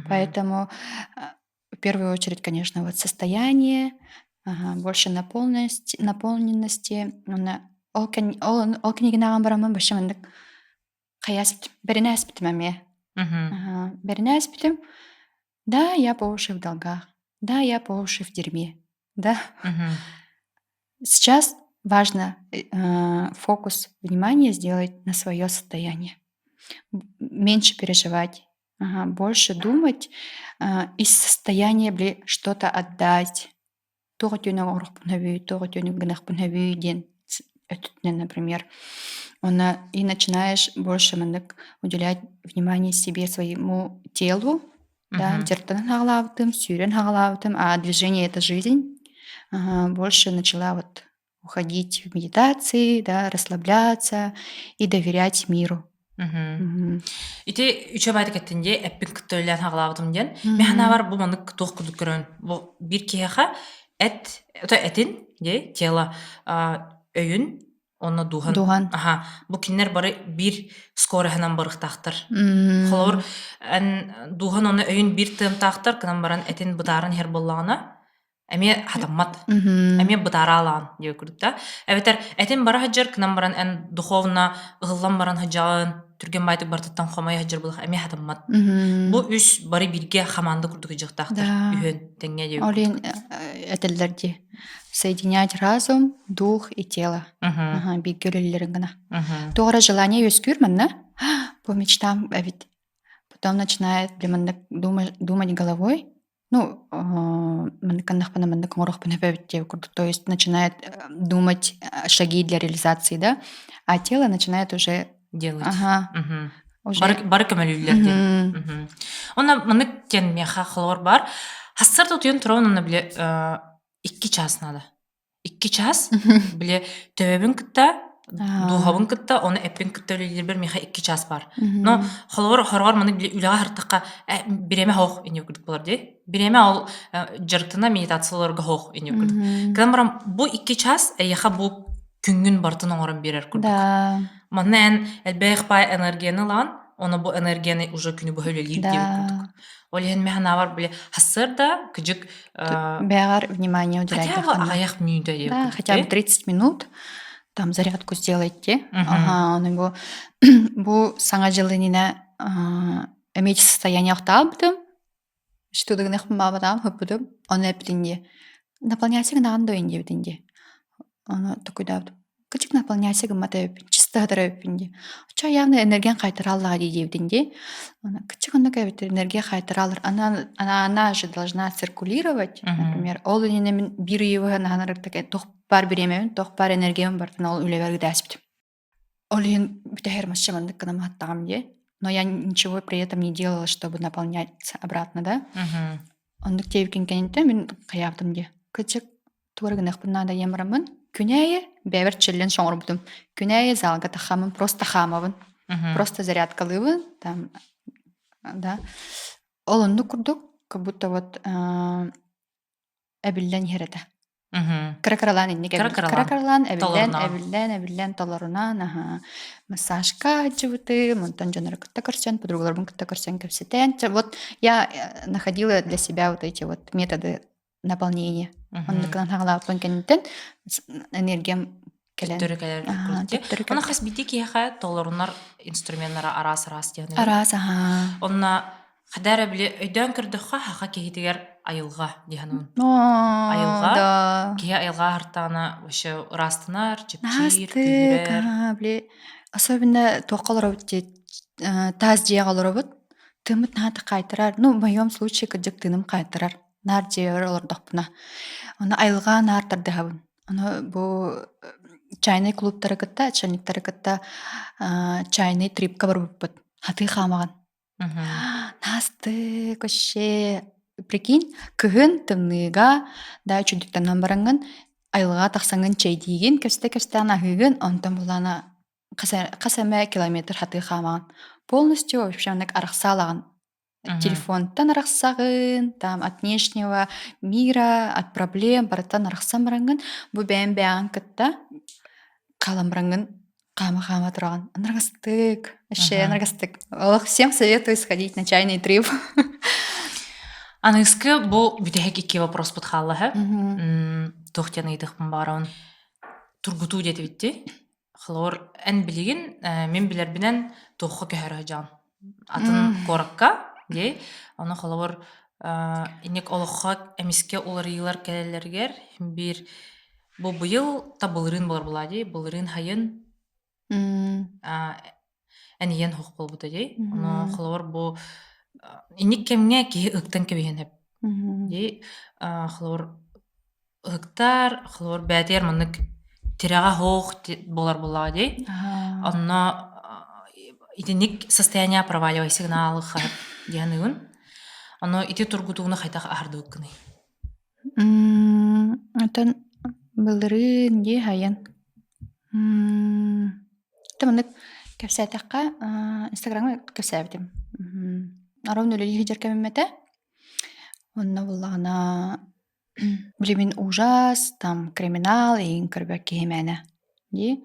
Поэтому в первую очередь, конечно, вот состояние, ага, больше наполненности, наполненности. Ол, ол, ол кинигин ааҕан бараммын вообще маннык хайаспытым, бэринээспитим эмиэ. Ага, бэринээспитим. Да, я по уши в долгах. Да, я по уши в дерьме. Да. Сейчас важно фокус внимания сделать на свое состояние. Меньше переживать, ага, больше думать, из состояния били что-то отдать. Туох өтүөнү оҥоруохпун сөбүй, туох өтүөнү гыныахпын сөбүй диэн өттүнэн, например. Уонна и начинаешь больше маннык уделять внимание себе, своему телу, да, дьарыктанан хаҕалаабытым, сүүрэн хаҕалаабытым, а движение это жизнь. Ага, больше начала вот уходить в медитации, да, расслабляться и доверять миру. Ити үчүгэй баайдык эттин дии, эппин кытта үлэлээн хаҕалаабытым диэн. Мин санаабар бу маннык туох курдук көрөн, бу биир киһиэхэ эт, это этин, дии, тело, өйүн уонна дууһан. Дууһан. Аха, бу кинилэр бары биир скороһынан барыахтаахтар. Холобур, эн дууһан уонна өйүн биир тыамтаахтар, гынан баран этин бытааран иһэр буоллаҕына, эмиэ хатаммат, эмиэ бытаараалаан диэбит курдук да. Эбэтэр этин бара сылдьар гынан баран эн духовно ыһыллан баран сылдьаҕын, түргэн баайтык барытыттан хомойо сылдьар буоллах эмиэ хатаммат. Бу үс бары бииргэ хамаанда курдук сылдьыахтаахтар үһүөн тэҥҥэ диэбит Ол иһин этэллэр дии соединять разум, дух и тело. Ага, бииргэ үлэлииллэрин гына. Туох эрэ желание үөскүүр манна по мечтам эбит. Потом начинает маннык думать, думать головой, ну, маннык гыннахпына маннык оҥоруохпун сөп эбит диэбит курдук. То есть начинает думать шаги для реализации, да, а тело начинает уже делать. Ага. Уже Бары, бары көмөлүүллэр диэн. Онно маннык диэн миэхэ холобур баар. Хассар утуйан турабын онно били 2 час надо. 2 час били төбөбүн кытта дууһабын кытта оны эппин кытта үлэлиирбэр миэхэ 2 час бар. Но холобур хороҕор маннык били үлэҕэ сыртахха бириэмэ хоох инньэ курдук болар дии. Бириэмэ ол дьарыктана медитацияларга хоох инньэ курдук. Кынан баран бу 2 час эйиэхэ бу күҥҥүн барытын оҥорон биэрэр курдук. Да. Манна эн элбэх баай энергияны ылаҕын, ону бу энергияны уже күнү быһа үлэлиир диэбит курдук. Ол иһин мин санаабар били сарсыарда кыдьык Бэҕэр внимание уделять хотя бы аҕыйах мүнүүтэ диэбит Да, хотя бы 30 минут там зарядку сделайте. Ага, ону бу бу саҥа дьыл иннинэ эмиэ состояние охтаабытым. Штудыгыныхпын баабатаҕым хыппытым. Ону эппитин дии. Наполняйся гынаҕын дуо диэбитин дии. Ону токуйдаабытым. Кычык наполняйся гыммат эбиппин, чисто сытар эбиппин дии. Оччо явно энергиян хайтараллаҕа дии диэбитин дии. Ону кычык оннук эбит энергия хайтараллар. Она, она, она же должна циркулировать, например. Ол иннинэ мин биир ыйы наһан туох баар бириэмэбин, туох баар энергиябын барытын ол үлэбэр ыытааспытым. Ол иһин бүтэһэр мачча маннык гынан аһаттаҕым дии. Но я ничего при этом не делала, чтобы наполняться обратно, да. Оннук диэбиккин кэнниттэн мин хайаабытым дии. Кычык туора гыныахпын наада диэн бараммын, күн аайы бэйэбэр челлендж оҥорбутум. Күн аайы залга тахаммын, просто хаамабын. Просто зарядкалыыбын, там, да. Ол оннук курдук, как будто вот эбиллэн иһэр этэ. Кыра-кыралаан инник кыра-кыралаан эбиллэн, эбиллэн, эбиллэн толорунан, аһа, массажка сылдьыбытым, онтон дьоннору кытта көрсөн, подругаларбын кытта көрсөн кэпсэтэн. Вот я находила для себя вот эти вот методы наполнения. Оннукунан хаҕалаабыппын кэнниттэн энергиям кэлэн. Төттөрү кэлэр Төттөрү Онно хас биирдии киһиэхэ толорунар инструменнара араас-араас диэн. Араас, аһаа. Онно Хада эрэ били өйдөөн көрдөххө, саха киһитигэр айылҕа дии саныыбын. Айылҕа, Да. киһи айылҕа аһартаҕына вообще ыраастанар, чэпчиир, Наастык, күүһүрэр. аа, били особенно туохха олоробут дии, таас дьиэҕэ олоробут, тыыммыт наһаа хаайтарар. Ну, в моем случае кырдьык тыыным хаайтарар. Наар дьиэбэр олордохпуна. Ону айылҕа наар тардыһабын. Ону бу чайный клубтары кытта, чайниктары кытта чайный трипка барбыппыт. Хатыы хаамаҕын. Наастык вообще прикинь, кыһын тымныыга да үчүгдүктэнэн бараҥҥын айылҕаҕа тахсаҥҥын чэйдиигин, кэпсэтэ-кэпсэтээн аһыыгын, онтон булаана хас эмэ километр хатыы хаамаҕын. Полностью вообще оннук арахса алаҕын. Телефонтан арахсаҕын, там от внешнего мира, от проблем барыттан арахсан бараҥҥын, бу бэйэм бэйэҕин кытта хаалан бараҥҥын хаама-хаама тураҕын. Анаргастык, вообще анаргастык. Олох всем советую сходить на чайный трип. Аныгыскы бу бүтэһик икки вопроспут хаалла Туох диэн ыйытыахпын баҕарабын. Тургутуу диэтибитти. Холобур, эн билигин мин билэрбинэн туохха көһөрө сылдьаҕын? Атын куоракка дии. Ону холобур инник олоххо эмискэ уларыйыылар кэлэллэригэр биир бу быйыл та былырыын буолар буолаа дии. Былырыын сайын эн ийэн суох буолбута дии. Ону холобур бу инник кэмҥэ киһи ыктан кэбиһиэн сөп дии. Холобур ыһыктар, холобур бээтигэр маннык тирэҕэ суох буолар буоллаҕа дии. Онно итинник состояние проваливай сигналы хаһыт диэн ыйын. Ону ити тургутууну хайдах аһардыбыккыный? Оттон былырыын дии хайан. Ити маннык кэпсээтэххэ, Инстаграмҥа кэпсээбитим. Ровно үлэлии сылдьар кэмим этэ. Онно буоллаҕына Билигин ужас, там криминал эйигин көрбөт киһи мээнэ дии.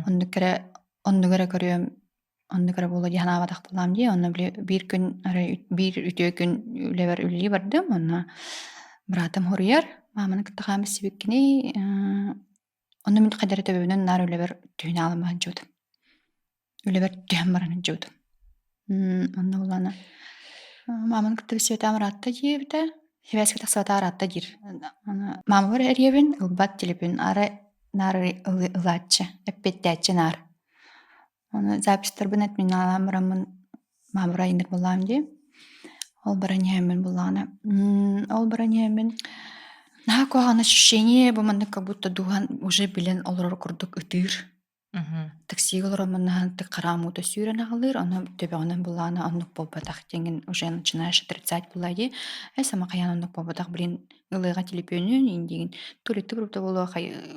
Оннук эрэ оннук эрэ көрүөм, оннук эрэ буолуо дии санаабатах буоллаҕым дии. Онно били биир күн арай биир үтүө күн үлэбэр үлэлии бардым. Онно быраатым суруйар, мааманы кытта хаам билсибиккиний, онно мин хайдах эрэ төбөбүнэн наар үлэбэр түһүнэ аалыммын сылдьыбытым. Үлэбэр түһэн баран сылдьыбытым. Онно буллаҕына мааманы кытта билсибэтэҕим ыраатта диэбитэ, сибээскэ тахсыбатаҕа ыраатта диир. Маамабар эрийэбин, ылбат телефон арай наар ылааччы, эппиэттээччи наар. Ону записьтарбын отменалаан бараммын маамабар айанныыр буоллаҕым дии. Ол баран иһэммин буллаҕына ол баран иһэммин наһаа куһаҕан ощущение бу маннык как будто дууһан уже билэн олорор курдук ытыыр. Таксига олороммун наһаантык хараам уута сүүрэн аҕалыыр, ону төбөҕүнэн буллаҕына оннук буолбатах диэҥҥин уже начинаешь отрицать буоллаа дии. Ээ сама хайаан оннук буолбатах, блин, ылыаҕа телепүөнүн иин диигин, туалетты барбыта буолуо,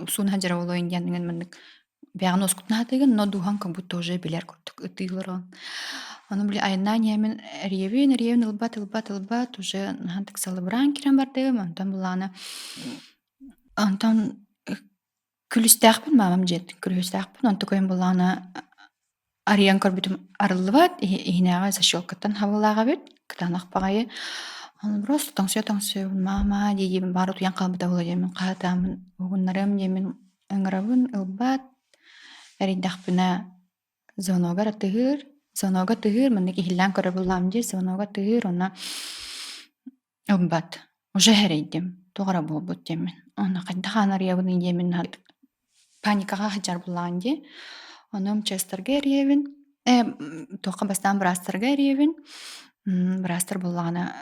сууна сылдьара буолуо иин диэн маннык бэйэҕин уоскутуна сатыыгын, но дууһаҥ как будто уже билэр курдук ытыы олороҕун. Ону били айаннаан иһэммин эрийэбин, эрийэбин ылбат, ылбат, ылбат, уже наһаантык салыбыраан киирэн бардым, онтон буллаҕына онтон Күлүстээхпин маамам дьиэтин күлүстээхпин онтукайым буоллаҕына арыйан көрбүтүм арыллыбат иһинээҕи защелкаттан хабылаах эбит кытаанах баҕайы ону просто тоҥсуйа-тоҥсуйабын маама дии-диибин баҕар утуйан хаалбыта буолуо диэммин хаһытааммын уһугуннарыам диэммин ыҥырабын ылбат эрийдэхпинэ звоногар атыһыыр звонога атыһыыр маннык иһиллээн көрөр буоллаҕым дии звонога атыһыыр уонна Ылбат, уже эрэйдим, туох эрэ буолбут диэммин. Онно хайдах аан арыйабыный диэммин паникаҕа сылдьар буоллаҕым дии. Ону МЧС-тарга эрийэбин, ээ туохха бастаан быраастарга эрийэбин. Быраастар буоллаҕына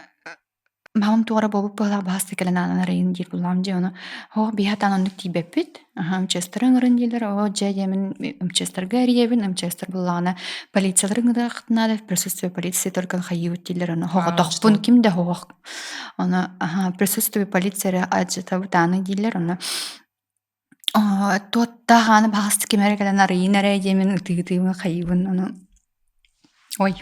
маамам туох эрэ буолбут быһыылаах баһаста кэлэн аанын арыйын диир буоллаҕым дии. Ону һоох биһи сатаан оннук тиийбэппит. Аһа МЧС-тары ыҥырын дииллэр. Оо дьэ диэммин МЧС-тарга эрийэбин. МЧС-тар буоллаҕына полициялары ыҥырыаххытын наада, в присутствии полиции только хайыыбыт дииллэр. Ону соҕотохпун ким да суох. Ону аһа в присутствии полиции эрэ алдьатабыт ааны дииллэр. Ону туоттаах ааны баҕас ким эрэ кэлэн арыйын эрэ диэммин ытыы-ытыыбын хайыыбын. Ону ой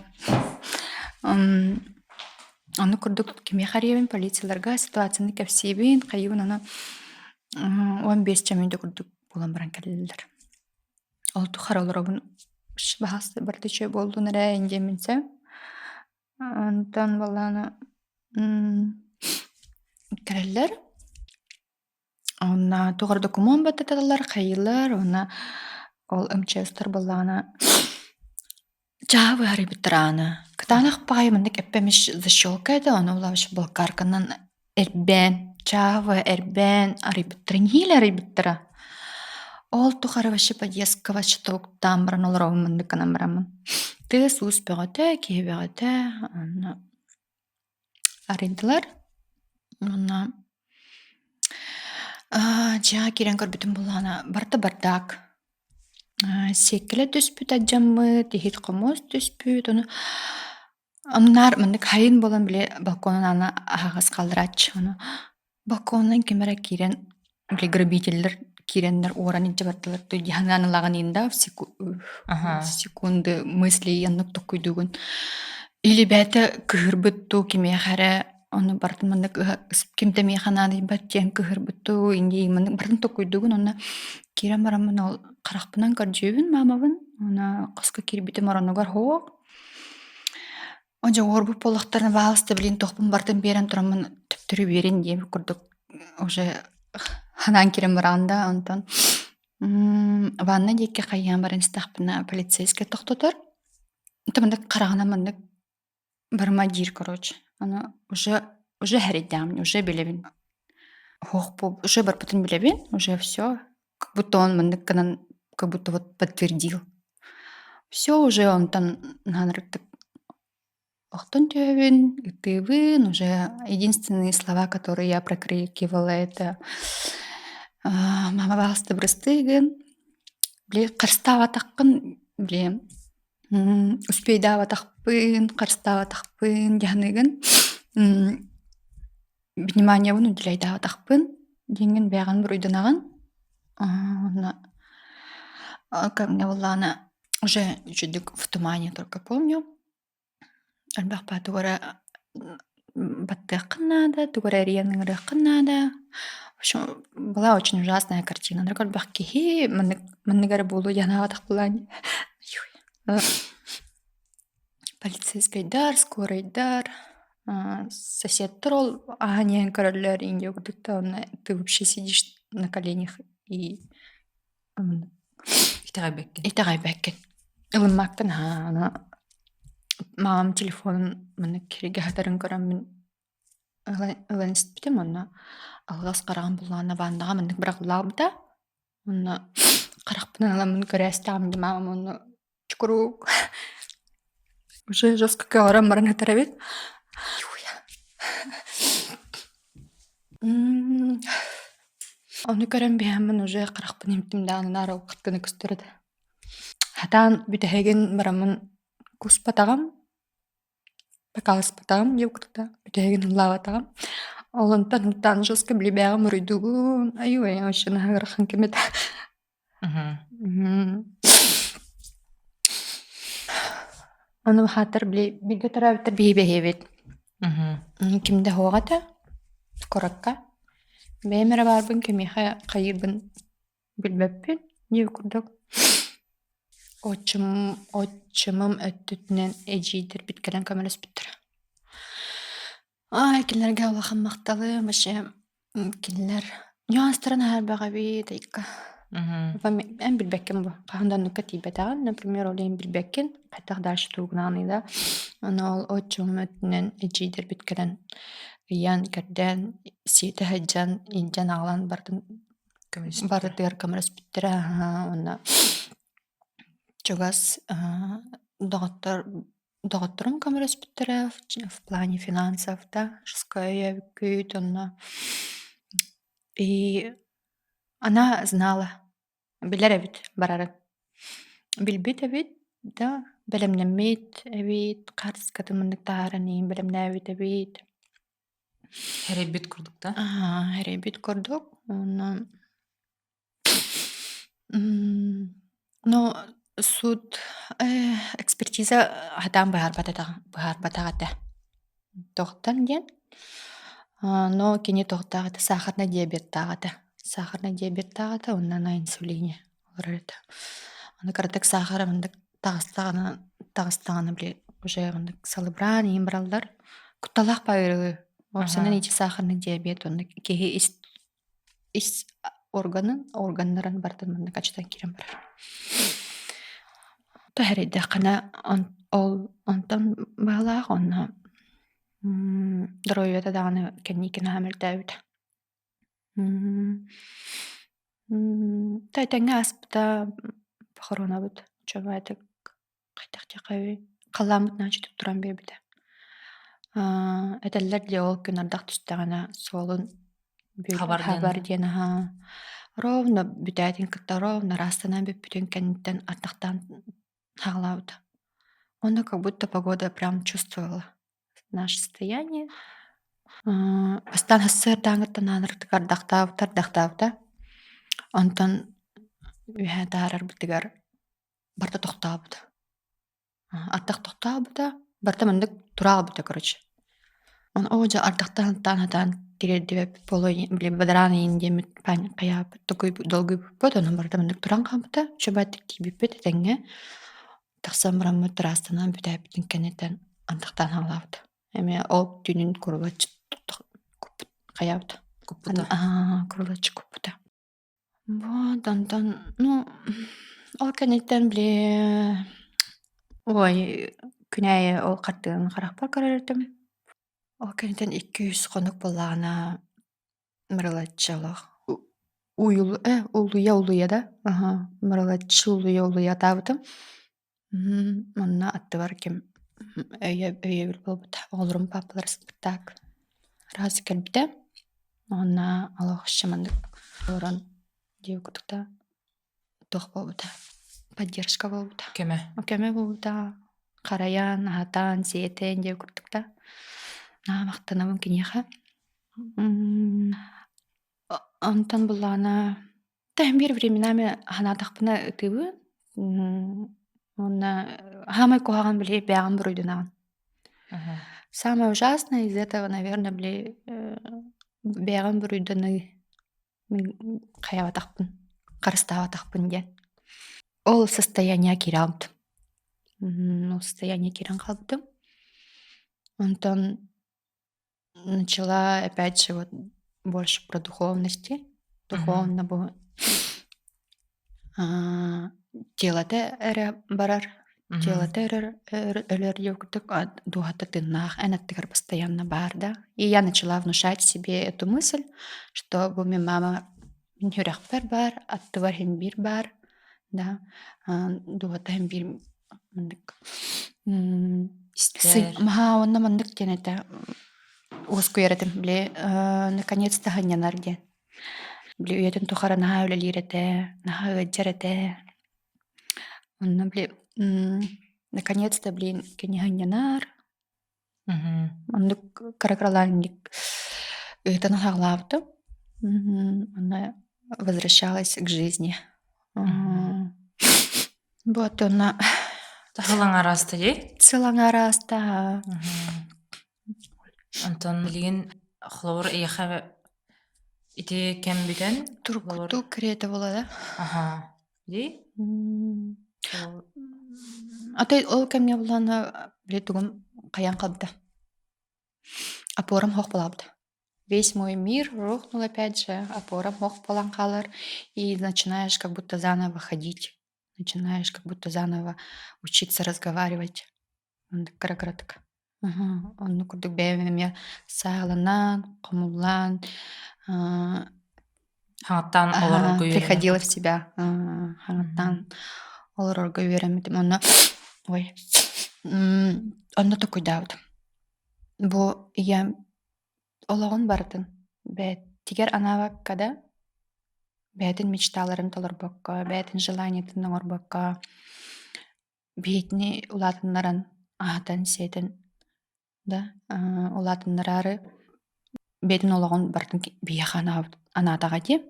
Ону курдук кимиэхэ эрийэбин полицияларга ситуацияны кэпсиибин, хайыыбын ону 15 чөмүйдэ курдук буолан баран кэллилэр. Ол тухары олоробун баһаста барыта үчүгэй буоллун эрэ диэммин сөп. Онтон буоллаҕына кэлэллэр. Уонна туох эрэ докумуон баттаталлар, хайыылар уонна ол МЧС-тар буоллаҕына чааһы быһаарыйбыттар ааны. Кытаанах баҕайы маннык эппэмиш защелка этэ, ону улаабыш балкарканан эрбээн, чааһы эрбээн арыйбыттара, нэһиилэ арыйбыттара. Ол тухары вообще подъездка вообще тобуктаан баран олоробун маннык гынан бараммын. Тыас-уус бөҕөтө, киһи бөҕөтө, онно Арыйдылар уонна дьиэҕэ киирэн көрбүтүм буоллаҕына барыта бардак. Сиэккилэ түспүт алдьаммыт, иһит-хомуос түспүт, ону ону наар маннык сайын буолан били балконун аана аһаҕас хаалларааччы ону Балконунан ким эрэ киирэн, били грабителлэр киирэннэр уоран илдьэ бардылар дуу дии санаан ылаҕын иин да в секунды мыслей оннук толкуйдуугун. Или бэйэтэ кыһырбыт дуу кимиэхэ эрэ, ону барытын маннык ким да миэхэ наадыйбат диэн кыһырбыт дуу, инньэ маннык барытын толкуйдугун уонна киирэн бараммын ол харахпынан көрдүүбүн маамабын уонна хоско киирбитим оронугар һуох. Дьэ уорбут буоллахтарына баалыста билигин туохпун барытын биэрэн тураммын төптөрү биэрин диэбит курдук уже ханаан киирэн бараҕын да онтон ванна диэки хайаан баран истэхпинэ полицейскай тохтотор. Это маннык хараҕынан маннык барыма диир короче. Аны уже уже эрэйдээҕим уже билэбин. Һуох уже барбытын билэбин, уже все. Как будто он маннык гынан как будто вот подтвердил. Все уже онтон наанырыктык охтон түһэбин, ытыыбын. Уже единственные слова, которые я прокрикивала, это «Мама баҕаста бырастыы Били харыстаабатаххын били успейдаабатахпын, харыстаабатахпын дьаһаныгын вниманиебын уделяйдаабатахпын диэҥҥин бэйэҕин буруйданаҕын. Уонна как мне буоллаҕына уже үчүгдүк в тумане только помню. Элбэх баа тугу эрэ баттыаххын наада, тугу эрэ эрийэн ыҥырыаххын наада. В общем, была очень ужасная картина. Элбэх киһи маннык маннык эрэ буолуо диэн аһаабатах буолаан Полицейскайдар, скорайдар, соседтар ол аһан иһэн көрөллөр индия курдук да онно ты вообще сидишь на коленях и Итэҕэйбэккин. Итэҕэйбэккин. Ылыммаккын аһаа аны мамам телефонун маннык киригэ сытарын көрөммүн ылан испитим онно алҕас хараҕым буллаҕына ваннаҕа маннык быраҕыллаабыта Онно харахпынан ыламмын көрөөстөҕүм дии маамам онно чукурук уже жестко көҕөрөн баран сытар эбит. Ону көрөн биһэммин уже харахпын имтим даҕаны наар ол гына көстөр этэ. Хатаан бүтэһигин бараммын куспатаҕым Покаласпатаҕым диэбит курдук бүтэһигин ыллаабатаҕым. Ол онтон ылтаан жестко билибээҕим уруйдугун айуу вообще наһаа ыарахан кэм этэ. Ону хаатар били бииргэ төрөөбүттэр биһи бэһиэбит. Ким да суох этэ куоракка. Бэйэм эрэ баарбын кимиэхэ хайыырбын Билбэппин диэбит курдук отчим отчимым өттүтүнэн эдьиийдэрбит кэлэн көмөлөспүттэрэ. Аай кинилэргэ улахан махталым вообще кинилэр нюанстарын аһарбах эбит айка. Эн билбэккин бу хаһан да оннукка тиийбэтэҕин например ол иһин билбэккин хайдах дальше тугунаҕыный да ону ол отчимым өттүнэн эдьиийдэрбит кэлэн ыйан кэрдээн сиэтэ сылдьан илдьэн аҕалан бардым Барытыгар көмөлөспүттэрэ уонна чугас доҕоттор доҕотторум көмөлөспүттэрэ в плане финансов да өйөөбүккүт онно и она знала билэр эбит барарын билбит эбит да бэлэмнэммит эбит хаартыскатын маннык таһааран иһин бэлэмнээбит эбит Эрэйбит курдук да? Аа, эрэйбит курдук. Уонна но суд экспертиза сатаан быһаарбатах этэ. Туохтан диэн, но кини туохтаах этэ, сахарнай диабеттаах этэ. Сахарнай диабеттаах этэ уонна на инсулине олорор этэ. Аны кыратык сахара маннык таҕыстаҕына таҕыстаҕына били уже маннык салыбыраан иһин бараллар. Кутталаах баайырыы. Уопсайынан ити сахарный диабет онно киһи ис ис органын органнарын барытын маннык ачытан киирэн барар. Тоһэрэйдэххинэ ол онтон баалаах онно доруобуйата даҕаны кэнники наһаа мөлтөөбүтэ. Тэтэҥҥэ ааспыта похоронабыт чобаатык хайдах диэххэ халлааммыт наачытык туран биэрбитэ. Этэллэр дии ол күн ардах түстэҕинэ суолун хабар диэн аһаа ровно бүтээтин кытта ровно ыраастанан бүппүтүн кэнниттэн ардахтаан хаалаабыта. Онно как будто погода прям чувствовала наше состояние. Бастаан сарсыардааҥҥыттан аанырытык ардахтаабыта ардахтаабыта. Онтон үөһэ таһаарарбытыгар барыта тохтообута. Ардах тохтообута. Барыта маннык тура хаалбыта короче. Ону оо дьэ ардахтаан сатаан тириэрдибэппит буолуо били бадараан иин диэммит хайаабыт долгуйбуппут онон барыта маннык туран хаалбыта. Үчүгэйдик тиийбиппит этэҥҥэ. Тахсан бараммыт ыраастанан бүтээппитин кэнниттэн ардахтаан хаалаабыта. Эмиэ ол түүнүн курулаччы куппут хайаабыта. Куппута. Аа, курулаччы куппута. Вот онтон ну ол кэнниттэн били ой күн аайы ол хартыынаны харахпар көрөр этим. Ол кэнниттэн 200 хонук буоллаҕына мырылаччы олох уйул э улуйа-улуйа да аһа мырылаччы улуйа-улуйа атаабытым. Манна аттыбар ким өйөбүл буолбута оҕолорум паапалара сыппыттаак араас кэлбитэ уонна олох ещё маннык олорон диэбит курдук туох буолбута поддержка буолбута Көмө. Көмө буолбута харайан, аһатан, сиэтэн диэбит курдук да наһаа махтанабын киниэхэ. Онтон буллаҕына Тэһэн биир временами санаатахпына ытыыбын уонна саамай куһаҕан били бэйэҕин буруйданаҕын. Самое ужасное из этого, наверное, били бэйэҕин буруйданыы мин хайаабатахпын, харыстаабатахпын диэн. Ол состояние киирэ хаалбытым. Ол состояние киирэн хаалбытым. Онтон Начала опять же вот больше про духовности. Духовно бу телото эрэ барар, телото өлөр диэбит курдук дууһата тыыннаах эн аттыгар постоянно баар да. И я начала внушать себе эту мысль, что бу мин мама мин сүрэхпэр баар, аттыбар иһин биир баар, да, дууһата иһин биир маннык Маһаа уонна маннык диэн этэ уоскуйар этим били наконец-то сынньанар диэн. Били үйэтин тухары наһаа үлэлиир этэ, наһаа ыалдьар этэ. Онно били наконец-то блин кини сынньанар. Оннук кыра-кыралаан инник ыытан саҕалаабытым. Онно возвращалась к жизни. Вот онно Сылаҥ араста дии? Сылаҥ араста. Онтон билигин холобур эйиэхэ ити кэм бүтэн Тургутуу кэриэтэ буолла да? Аха. Дии? Ата ол кэмҥэ буллаҕына били тугум хайаан хаалбыта. Опорам суох буолаабыта. Весь мой мир рухнул опять же, опорам суох буолан хаалар и начинаешь как будто заново ходить, начинаешь как будто заново учиться разговаривать. Оннук кыра-кыратык. Оннук курдук бэйэм эмиэ сааланан, хомуллаан Хаҥаттаан олорорго приходила в себя. Хаҥаттаан олорорго үөрэммитим. Онно ой онно токуйдаабытым. Бу ийэм олоҕун барытын бэйэтигэр анаабакка да, бэйэтин мечталарын толорбокко, бэйэтин желаниетын оҥорбокко, биһитини улаатыннаран, аһатан-сиэтэн да улаатыннараары бэйэтин олоҕун барытын биһиэхэ анаатаҕа дии.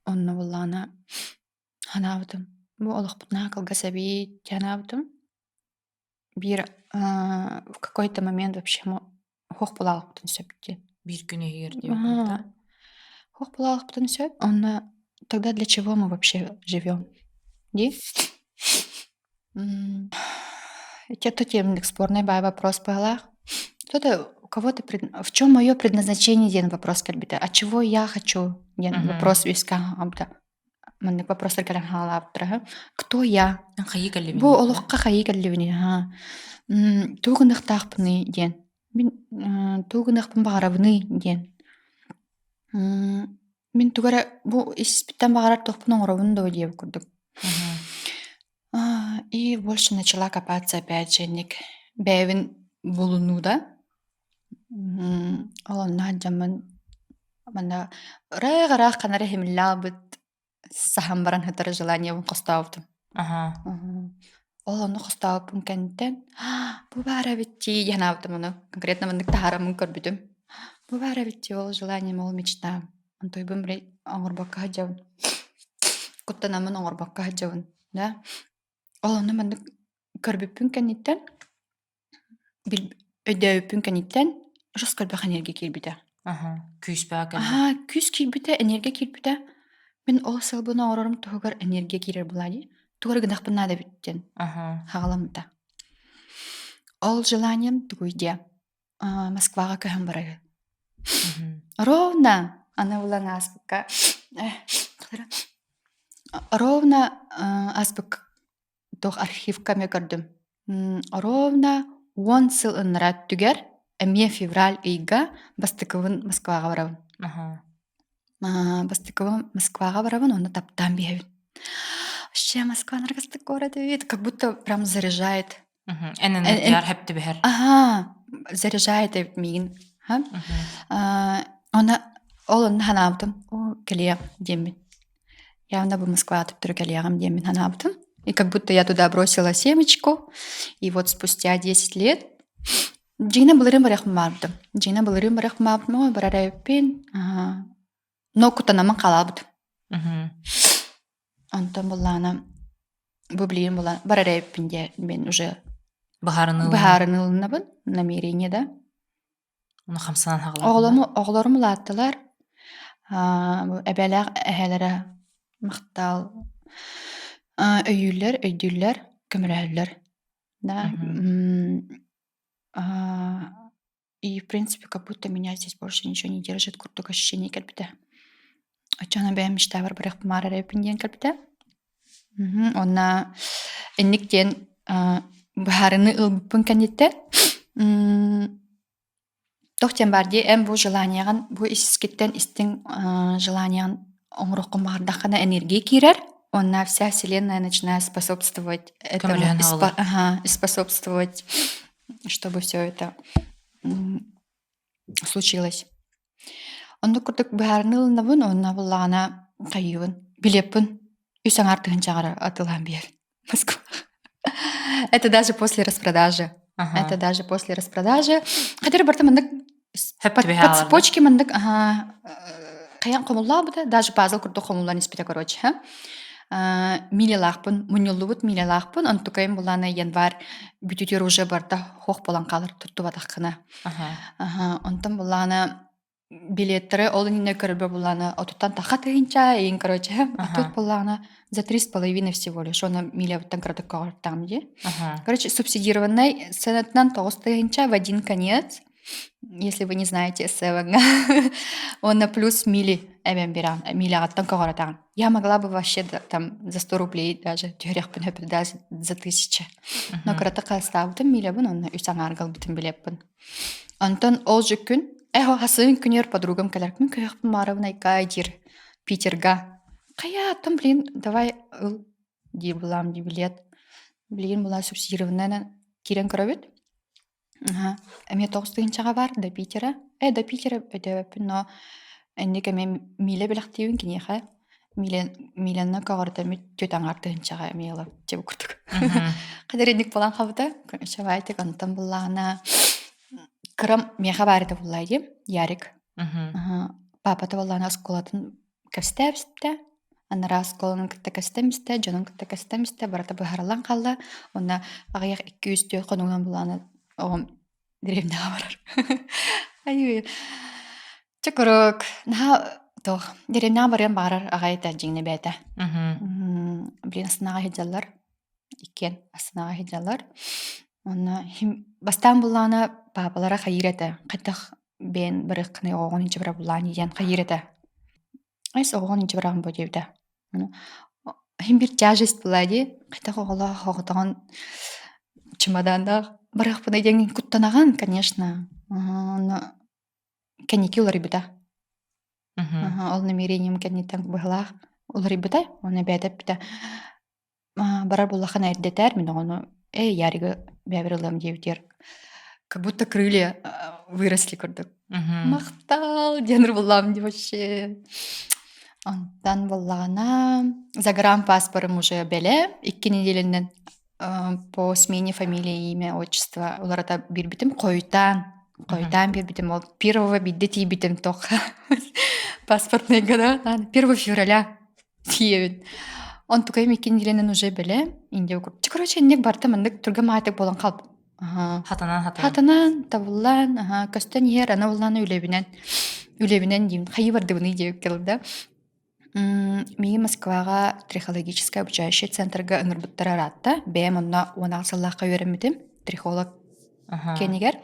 Онно буоллаҕына санаабытым, бу олохпут наһаа кылгас эбит дии санаабытым. Биир в какой-то момент вообще суох буолаахпытын сөп диэн. Биир күн иһигэр диэбит да? Суох буолаахпытын сөп. Онно тогда для чего мы вообще живем? Дии? Ити темник спорный бай вопрос быһалаах. Кто-то у кого-то в чем мое предназначение диэн вопрос кэлбитэ. А чего я хочу диэн вопрос үөскээн хаалбыта. Маннык вопростар кэлэн хаалаабыттара. Кто я? Хайыы кэллибиний? Бу олоххо хайыы кэллибиний? Тугу гыныахтаахпыный диэн. Мин тугу гыныахпын баҕарабыный диэн. Мин тугу эрэ бу испиттэн баҕарар туохпун оҥоробун дуо диэбит курдук. И больше начала копаться опять же инник бэйэбин булунуу да. Ол онно сылдьаммын манна ыраах-ыраах ханна эрэ иһимиллээх саһан баран сытар желаниебын хостообутум. Ол ону хостообуппун кэнниттэн бу баар эбит дии диэн санаабытым ону конкретно маннык таһаараммын көрбүтүм. Бу баар эбит дии ол желанием, ол мечтам. Онтуйбун били оҥорбокко сылдьабын. Куттанаммын оҥорбокко сылдьабын да. Ол ону маннык көрбүппүн кэнниттэн. Өйдөөбүппүн кэнниттэн жестко элбэх энергия киирбитэ. Аха, күүс баа кэллэ. Аһаа, күүс киирбитэ, энергия киирбитэ. Мин ол сыалбын оҥорорум туһугар энергия киирэр буолаа дии. Тугу эрэ гынахпын наада эбит диэн Аха. хаҕаламмыта. Ол желанием тугуй диэ, Москваҕа көһөн барары. Ровно аны булан ааспыкка ровно ааспыкка туох архивка эмиэ көрдүм. Ровно 10 сыл ыннараа өттүгэр эмиэ февраль ыйга бастакыбын Москваҕа барабын. Бастакыбын Москваҕа барабын уонна таптаан биэрэбин. Вообще Москва наргастык город эбит, как будто прям заряжает. Эн энергияр хэп түбэһэр. Аха, заряжает эбит миигин. Она ол онно ханаабытым. О, кэлиэ диэммин. Явно бы Москва төптөрү кэлиэҕим диэммин санаабытым. И как будто я туда бросила семечку, и вот спустя 10 лет дьиҥинэн былырыын барыахпын баҕарбытым. Дьиҥинэн былырыын барыахпын баҕарбытым, ой, барар эбиппин. Но куттанаммын хаалаабытым. Онтон буллаана бу билигин була барар эбиппин диэн мин уже Быһаарыныы быһаарынылыннабын, намерение да. Ону хамсанан хаалар. Оҕолорум, оҕолорум улааттылар. Бу эбээлээх эһээлэрэ махтал өйүүллэр, өйдүүллэр, көмөлөһөллөр. Да. И в принципе, как будто меня здесь больше ничего не держит курдук ощущение кэлбитэ. Оччоно бэйэм мечтабар барыахпын баҕарар эбиппин диэн кэлбитэ. Уонна инник диэн быһаарыныы ылбыппын кэнниттэн туох диэн баар дии эн бу желанияҕын бу искиттэн истиҥ желанияҕын оҥоруоххун баҕардаххына энергия киирэр уонна вся вселенная начинает способствовать этому способствовать чтобы все это случилось. Оннук курдук быһаарыныы ылынабын уонна буллаҕына хайыыбын билиэппин үс аҥаар тыһыынчаҕа атыылаан биэр Москва. Это даже после распродажи. Ага. Это даже после распродажи. Хотя барта маннык Хөп по, түбэһэ по ааларда. цепочке маннык ага, хайан хомуллаабыта, даже пазл курдук хомуллан испитэ, короче. Милялаахпын, мунньуллубут милялаахпын, онтукайым булаана январь бүтүтүөр уже барда хох болан хаалар туттубатаххына. Ага. Аха, онтон булаана билеттары ол иннинэ көрөрбөр буллаана отуттан таха тыһыынча иин короче а Ага. тут буллаана за 3,5 всего лишь оны милябыттан кыратык көҕөртаҕым дии. Ага. Короче, субсидированный сыанатынан 9 тыһыынча в один конец, если вы не знаете СВГ, уонна плюс мили эбэн бирэҕин, миляҕыттан көҕөрөтөҕүн. Я могла бы вообще там за 100 рублей даже түһэриэхпин сөп даже за 1000. Но кыратык хастаабытым милябын онно үс аҥаарга ылбытым билиэппин. Онтон ол же күн, эхо хасыын күнүгэр подругам кэлэр, мин кыһыахпын маарабын айкаа диир Питерга. Хайа, оттон блин, давай ыл дии булаам дии билиэт. Билигин була субсидированнай киирэн көрөбүт. Аха, эмиэ 9 тыһыынчаҕа баар до Питера. Э, до Питера өйдөөбөппүн, но инник эмиэ миля бэлэхтиибин киниэхэ. Миленна көҕөрдөммүт түөрт аҥаар тыһыынчаҕа эмиэ ылабыт дьэ бу курдук. Хадыр инник буолан хаалбыта. Чавайтик онтон буллаҕына кырам миэхэ баар этэ буллаа дии Ярик. Папата буоллаҕына оскуолатын кэпсэтээбитэ. Анараа оскуоланы кытта кэстэн истэ, дьонун кытта кэстэн истэ, барыта быһаарыллан хаалла. Уонна аҕыйах 2-3 хонугунан буллаҕына оҕом дэриэбинэҕэ барар. Айыы. Чэ куруук наһаа туох дэриэбинэҕэ барыан баҕарар аҕай этэ дьиҥнэ бэйэтэ. Блин Астанаҕа сылдьаллар. Иккиэн Астанаҕа сылдьаллар. Онно бастаан буллаҕына паапалара хайыыр этэ. Хайдах бэйэн барыаххыный оҕоҕун илдьэ бара буллаан диэн хайыыр этэ. Эс оҕоҕун илдьэ бараҕын буо диэбитэ. Иһин биир тяжесть была дии. Хайдах оҕолоох оҕотоҕун чемодандаах барыахпыный диэн куттанаҕын, конечно. Онно кэнники уларыйбыта. Ол намерением кэнниттэн быһалаах уларыйбыта. Уонна бэйэтэ эппитэ барар буоллаххына эрдэтээр мин оҕону эй Яригы бэйэбэр ылыам диэбитигэр как будто крылья выросли курдук. Махтал диэн ырбыллаам дии вообще. Онтон буоллаҕына загранпаспорым уже бэлэ икки неделянан по смене фамилии, имя, отчество уларыта биэрбитим хойутаан хойутаан биэрбитим ол первого биирдэ тиийбитим тохха паспортныйга да 1 февраля тиийэбин онтукайым икки неделянан уже бэлэ индия короче инник барыта маннык түргэн маатык буолан хаалбыт. Хатанан хатанан. Хатанан, табыллан, аха, көстөн иһэр, аны буллааны үлэбинэн, үлэбинэн диим, хайыы бардыбыный диэбиккэ да. Миигин Москваҕа трихологическай обучающий центрга ыҥырбыттара ыраатта. Бэйэм онно 16 сыллаахха үөрэммитим, трихолог кэнигэр.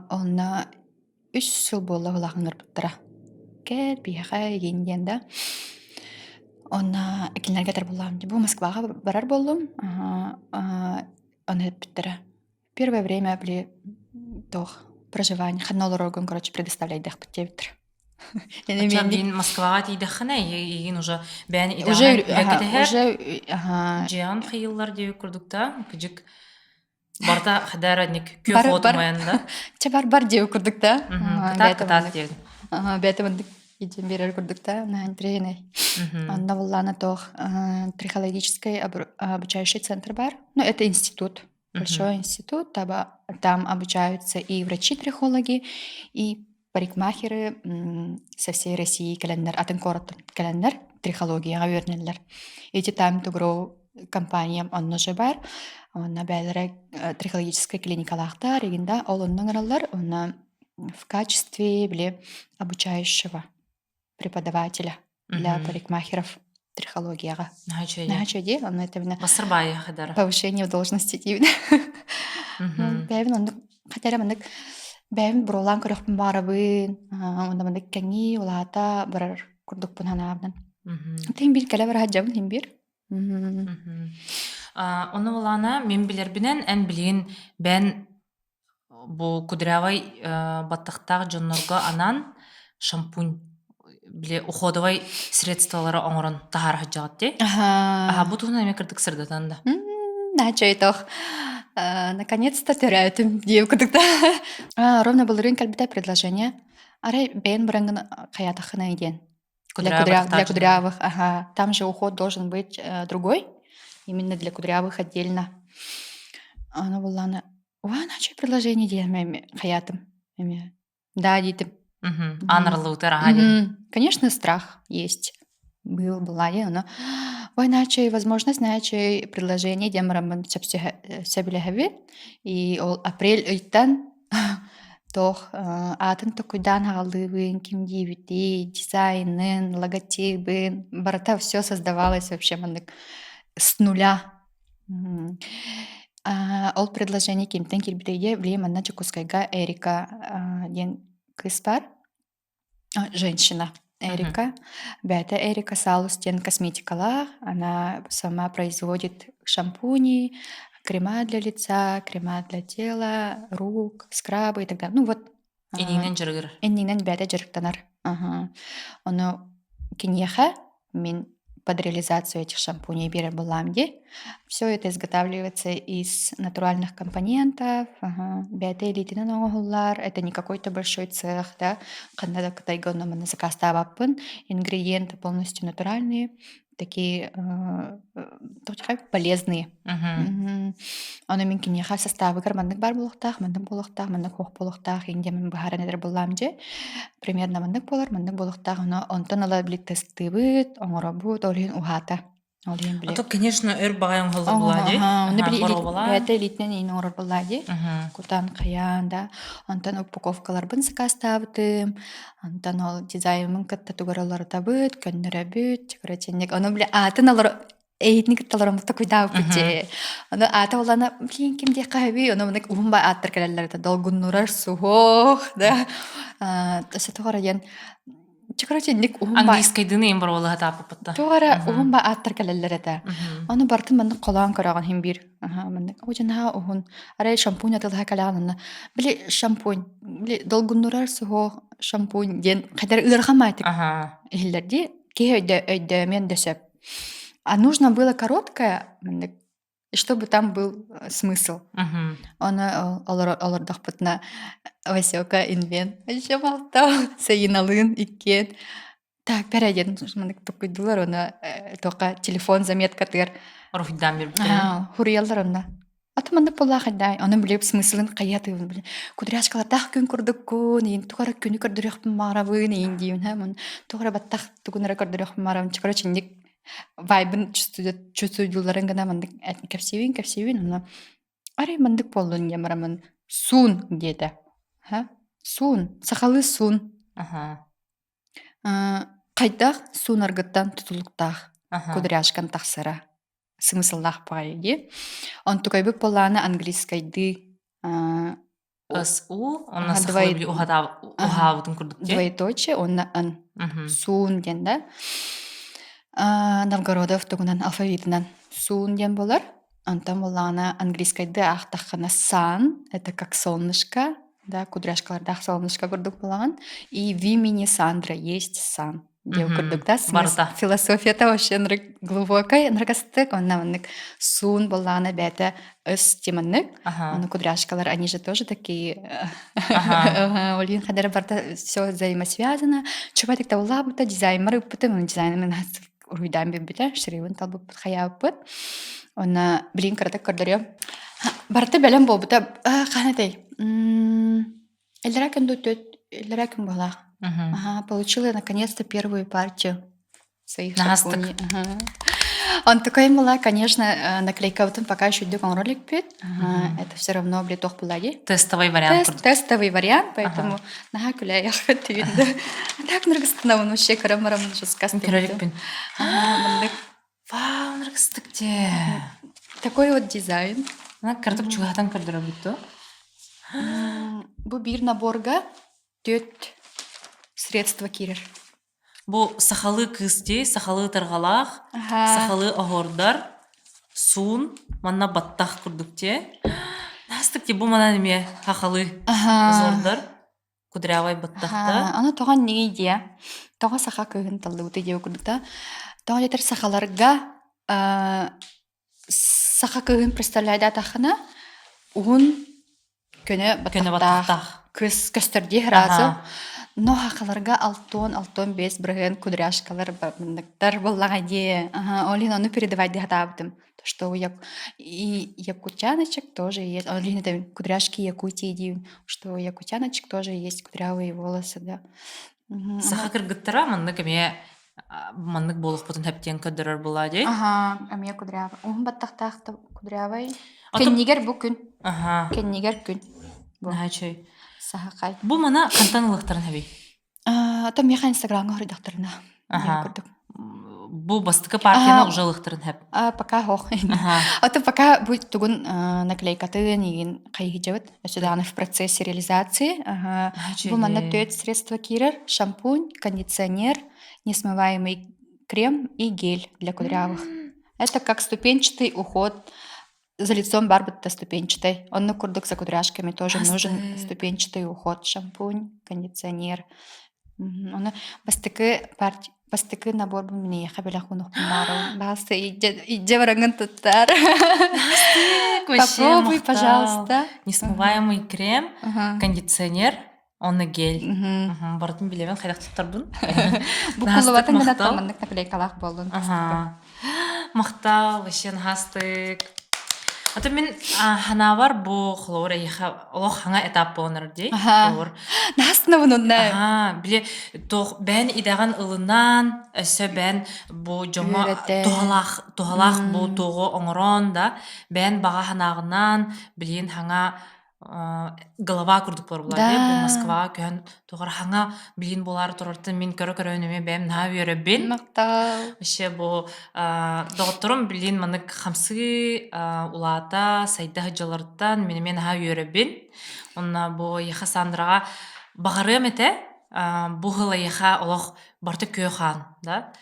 Онно үс сыл буолла былаах ыҥырбыттара. Кэл, биһиэхэ игин диэн да. Онно кинилэргэ этэр буоллаҕым дии, бу Москваҕа барар буоллум. Ону эппиттэрэ. Первое время били туох проживание ханна олороргун короче предоставляйдахпыт диэбиттэр. Оччоон Москваҕа тиийдэххинэ эйигин уже бэйэн идэҕин уже дьиэҕин хайыыллар диэбит курдук да кыдьык барыта хадаарадник күөх уотумайан да чэ бар бар диэбит курдук да кытаат кытаат диэбит бэйэтэ мындык идьэн биэрэр курдук да наһаа интэриэһинэй онно буллаана туох трихологический обучающий центр бар ну это институт большой институт там обучаются и врачи-трихологи и парикмахеры со всей России кэлэннэр атын куораттан кэлэннэр трихологияҕа үөрэнэллэр эти Time to Grow компания онно же бар онно бээлэрэ трихологическай клиникалаахтар игин да ол онно ыҥыраллар онно в качестве били обучающего преподавателя для парикмахеров трихологияҕа. Наһаа үчүгэй. Онно это Басыр баайы повышение в должности диибин. Бэйэбин оннук хотя эрэ маннык бэйэм буруолаан көрөхпүн баарабын онно маннык кэҥии улаата барар курдукпун санаабынан. Тин биир кэлэ бара сылдьабын син биир. Ону булаана мин билэрбинэн эн билигин бэйэн Бу кудрявай баттахтаах дьоннорго анаан шампунь били уходовай средстволары оҥорон таһаара сылдьаҕыт дии. Аха. Бу туһунан эмиэ кырдык сырдатан да. Начай-тох. Наконец-то төрөөтүм диэбит курдук да. Ровно былырыын кэлбитэ предложение. Арай бэйэн быраҥгын хайаатаххына диэн. Для, кудря... для кудрявых, ага. Там же уход должен быть другой, именно для кудрявых отдельно. Аны булланы Уа, начай предложение диэн хаятым. Да, диэтим. Анарлыытар аха диэн. Конечно, страх есть. Был, была я, но ой, начай возможность, начай предложение диэн бараммын сөбүлэһэбин. И ол апрель ыйтан Туох аатын токуйдаан аҕаллыыбын, ким диэбитий, дизайнын, логотибын, барыта все создавалось вообще маннык с нуля. Ол предложение кимтэн киирбитэй диэ, били манна Дьокуускайга Эрика диэн кыыс баар. Женщина Эрика. Бэйэтэ Эрика Салус диэн косметикалаах. Она сама производит шампуни, крема для лица, крема для тела, рук, скрабы и так далее. Ну вот. Иннинэн дьарыгыр. Иннинэн бэйэтэ дьарыктанар. Ага. Ону киниэхэ мин под реализацию этих шампуней биэрэр буоллаҕым дии. Все это изготавливается из натуральных компонентов. Ага. Бэйэтэ илиитинэн оҥоһуллар. Это не какой-то большой цех, да. Ханна да Кытайга онно манна заказтаабаппын. Ингредиенты полностью натуральные, такие полезные. Ону мин киниэхэ составыгар маннык баар буолуохтаах, маннык буолуохтаах, маннык суох буолуохтаах иҥ диэн быһааран этэр буоллаҕым дьэ. Примерно маннык буолар, маннык буолуохтаах. Ону онтон ыла били тестыыбыт, оҥоробут, ол иһин уһаата. Ол иһин били А то, конечно, өр баҕайы оҥоһуллар буолаа дии. Ону били бэйэтэ илиитинэн иин оҥорор буоллаа дии. Кутан хайаан да. Онтон упаковкаларбын сакаастаабытым. Онтон ол дизайнмын кытта тугар олорутабыт, көннөрөбүт. Короче, ону били аатын олор эйитини кытта олороммут такуйдаабыппыт дьэ. Ону аата буоллаҕына, блин, ким диэххэ сөбүй? Ону маннык уһун ба ааттар кэлэллэр этэ. Долгуннурар суһуох, да. Өссө тоҕо эрэ диэн Чэ, короче, инник уһун ба Английскайдыын иин боруолаһа тааппыппыт Тоҕо эрэ уһун ба ааттар кэлэллэр этэ. Ону барытын маннык холоон көрөҕүн иһин биир. Аха, маннык о наһаа уһун. Арай шампунь атыылаһа кэлэҕин онно. Били шампунь, били долгуннурар суһуох шампунь диэн хайдах ыарахан маайтык иһиллэр дии. Киһи өйдө өйдөөмүөн да сөп. А нужно было короткое, чтобы там был смысл. Оны олордохпутуна Васёка инвен еще малтау Саиналыын иккиэн так бэрэ диэн маннык токуйдулар оны тока телефон заметкатыгар Руһуйдаан биэрбиттэрин. Хуруйаллар онно. Аты маннык буоллаах дай Оны билип смыслын хайатыыбын биле. Кудряшкалартаах күн курдуккун, иин тугара күнү көрдөрүөхпүн баҕарабын, иин диибин ха мун тугара баттах тугун эрэ көрдөрүөхпүн баҕарабын. Короче, инник вайбын чувствуйдуларын гына маннык кэпсиибин, кэпсиибин, ону. Арай маннык буоллун диэн бараммын суун диэтэ. Ха? Суун, сахалыы суун. Аха. Хайдах суунаргыттан тутулуктаах Аха. кудряшкан тахсара смысллаах баҕайы дии. Онтукайбыт буоллаҕына английскайдыы СУ онно сахалыы били уһаабытын курдук дии. Двоеточие уонна н. Суун диэн да. Новгородов тугунан алфавитынан суун диэн буолар. Онтон буоллаҕына английскайдыы аахтаххына сан это как солнышко, да, кудряшкалардаах солнышко курдук буолаҕын. И в имени Сандра есть сан диэн курдук да Барыта. Философията вообще ынырык глубокай, ынырык онно маннык суун буоллаҕына бэйэтэ өс теманнык. Ону кудряшкалар, они же тоже такие Олин хадара барыта все взаимосвязано. Чубатик табыллаабыта дизайнмар ыппытым, дизайнмын уруйдаан биэрбитэ, шрифын талбыппыт, хайаабыппыт. Онно билин кыратык көрдөрүөм. Барыта бэлэм буолбута. Хаһан этэй? Иллэрээ күн иллэрээ күн буолаах. Ага, получила наконец-то первую партию своих шампуней. Онтукайым была, конечно, наклейкабытын пока еще үрдүк оҥоро иликпит. Это все равно блитох была дии. Тестовый вариант. Тестовый вариант, поэтому наһаа күлээйэххит тигинде. Так ныргыстынабын вообще кырамарамын жескастык. Көрөлүкпүн. Вау, ныргыстык те. Такой вот дизайн. Кырдык чугаһатан көрдөрөбүт дуо? Бу биир наборга түөрт средство киирэр. Бу сахалыы кыыс дии, сахалыы тарҕалаах, сахалыы оһуордар, суун, манна баттах курдук дии. Наастык дии, бу манан эмиэ сахалыы озордор, кудрявай баттахта. Аны тоҕо иннигий диэ? Тоҕо саха кыыһын таллыбыта диэ курдук да. Тоҕо диэтэр сахаларга саха кыыһын представляйдаатаххына уһун көнө баттахтаах кыс көстөр дии сразу. Но хахаларга алтон, алтон бес бырыһыан кудряшкалар манныктар буоллаҕа дии. Ага, ол иһин ону передавать дии сатаабытым. То, что у як... и якутяночек тоже есть. Ол иһин это кудряшки Якутии диибин, что у якутяночек тоже есть кудрявые волосы, да. Саха кыргыттара маннык эмиэ маннык буолуохпутун хэптиэн көрдөрөр буолаа дии. Аха, эмиэ кудрявый. Уһун баттахтаах да кудрявый. Кэннигэр бу күн. Аха. Кэннигэр күн. Бу. Наһаа үчүгэй. Сахакай. Бу мана хантан ылыахтарын хэбий? А, то миэхэ инстаграмҥа хоруйдахтарына. Аха. Курдук. Бу бастакы партияны уже ылыахтарын хэп. А, пока хох. А то пока бу тугун наклейкатын игин хайыһыдьабыт. Өссө даҕаны в процессе реализации. Ага. Бу манна төрт средство киирэр. Шампунь, кондиционер, несмываемый крем и гель для кудрявых. Это как ступенчатый уход за лицом бар будто ступенчатый. Он на курдук за кудряшками тоже нужен ступенчатый уход. Шампунь, кондиционер. Оны бастакы парт бастакы набор бу миниэхэ бэлэх унухпун Баасы идже бараңын туттар. Попробуй, пожалуйста. Несмываемый крем, кондиционер, Онно гель. Барытын билэбин хайдах туттарбын. Букуллубатын гына маннык наклейкалаах буоллун. Махтал, вообще наһаастык. Ата мин ханаабар бу холобур эйиэхэ олох хаҥа этап буоланар дии. Холобур. Наһаастынабын онно. Аха, били туох бэйэн идэҕин ылынан, өссө бэйэн бу дьоҥҥо туһалаах туһалаах бу туоҕу оҥорон да, бэйэн баҕа санааҕынан билигин хаҥа голова курдук буолар буолар бу Москваҕа көһөн туохар хаҥа билин буолаары турартан мин көрө-көрөн эмиэ бэйэм наһаа үөрэбин. Махтал. Вообще бу доҕотторум билин маннык хамсыы улаата сайда сылдьалларыттан мин эмиэ наһаа үөрэбин. Онно бу Еха Сандраҕа баҕарыам этэ бу сыл эйиэхэ олох барыта күөх аан да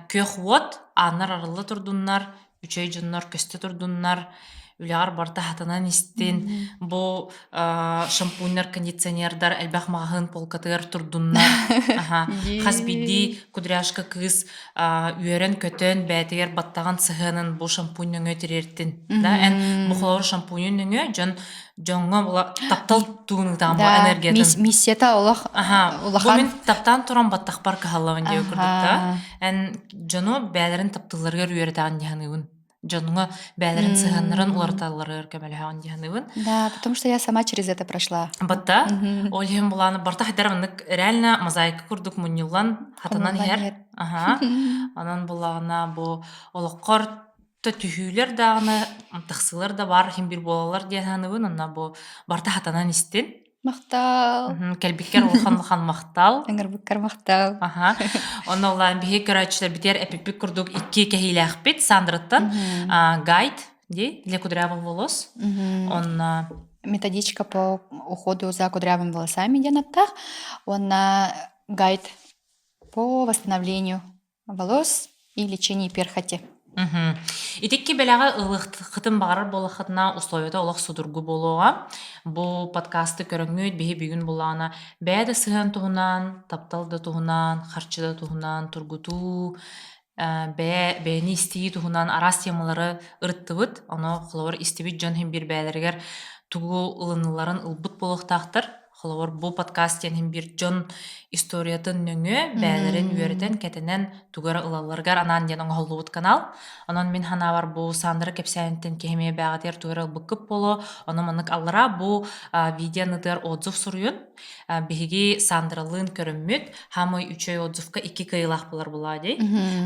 күөх уот ааннар арылла турдуннар үчүгэй дьоннор көстө турдуннар, үлэҕэр барыта хатанан истин, бу шампуннар, кондиционердар элбэх маҕаһыын полкатыгар турдуннар. Аха. Хас биирдии кудряшка кыыс үөрэн-көтөн бэйэтигэр баттаҕын сыһыанын бу шампунь нөҥүө тириэртин. Да, эн бу холобур шампуньун нөҥүө дьон дьоҥҥо була таптал туунутаан бу энергиятын. Миссията олох улахан. Бу мин таптаан туран баттахпар кыһаллабын диye курдук да. Эн дьону бэйэлэрин таптыылларыгар үөрэтэҕин дии саныыбын. Дьоҥҥо бэйэлэрин сыһыаннарын уларыталларыгар көмөлөһөҕүн дии саныыбын. Да, потому что я сама через это прошла. Батта, ол иһин булааны барта хайдар маннык реально мозаика курдук мунньуллан хатанан иһэр. Аха. Онон булаана бу олоххор. То түһүүлэр даҕаны, тахсыылар да баар иһин биир буолаллар диэн саныыбын. Онно бу барыта хатанан истин. Махтал. Кэлбиккэр улахан-улахан махтал. Ыҥырбыккар махтал. Аха. Онно улаан биһи көрөөччүлэрбитигэр эпиппит курдук икки кэһиилээхпит Сандраттан гайд ди для кудрявых волос. Онно методичка по уходу за кудрявыми волосами диэн аттаах. Уонна гайд по восстановлению волос и лечению перхоти. Итикки бэлэҕи ылыаххытын баҕарар буоллаххытына, условията олох судургу буолуоҕа. Бу подкасты көрөҥҥүт биһи бүгүн буллаҕына бэйэ да сыһыан туһунан, таптал да туһунан, харчы да туһунан, тургутуу, бэйэ бэйэни истии туһунан араас темалары ырыттыбыт. Ону холобур истибит дьон иһин биир бэйэлэригэр тугу ылынылларын ылбыт буолуохтаахтар. Холобур, бу подкаст диэн иһин биир дьон историятын нөҥүө бэйэлэрин үөрэтэн, кэтэнэн тугу эрэ ылалларыгар анаан диэн оҥоһуллубут канал. Онон мин санаабар бу Сандра кэпсээниттэн киһи эмиэ бэйэҕитигэр тугу эрэ ылбыккыт буолуо. Ону маннык аллараа бу видеонытыгар отзыв суруйун. Биһиги Сандралыын көрөммүт, хаамай үчүгэй отзывка икки кыайыылаах буолар буолаа дии.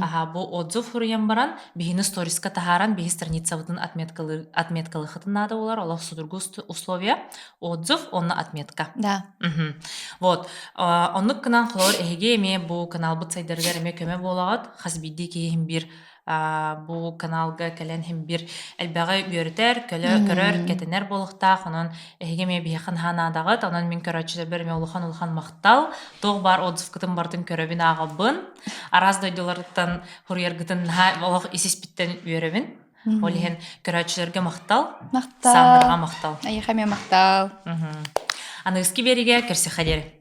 Аха, бу отзыв суруйан баран, биһини сториска таһааран, биһи страницабытын отметкалыахытын наада буолар, олох судургу условия. Отзыв, онно отметка. Да. Вот. Оннук гынан холор эһиги эмиэ бу каналбыт сайдарыгар эмиэ көмө буолаҕыт. Хас биирдии киһи биир бу каналга кэлэн иһин бир элбэҕи үөрэтэр, көрөр, кэтэнэр буолуохтаах. Онон эһиги эмиэ биһиэхэ наһаа наадаҕыт. Онон мин көрөөччүлэрбэр эмиэ улахан-улахан махтал. Туох баар отзывкытын барытын көрөбүн, ааҕабын. Араас дойдуларыттан хуруйаргытын наһаа олох ис-испиттэн үөрэбин. Ол иһин көрөөччүлэргэ махтал. Махтал. Сандраҕа махтал. Эйиэхэ эмиэ махтал. Аныгыски биэригэ көрсүөххэ диэри.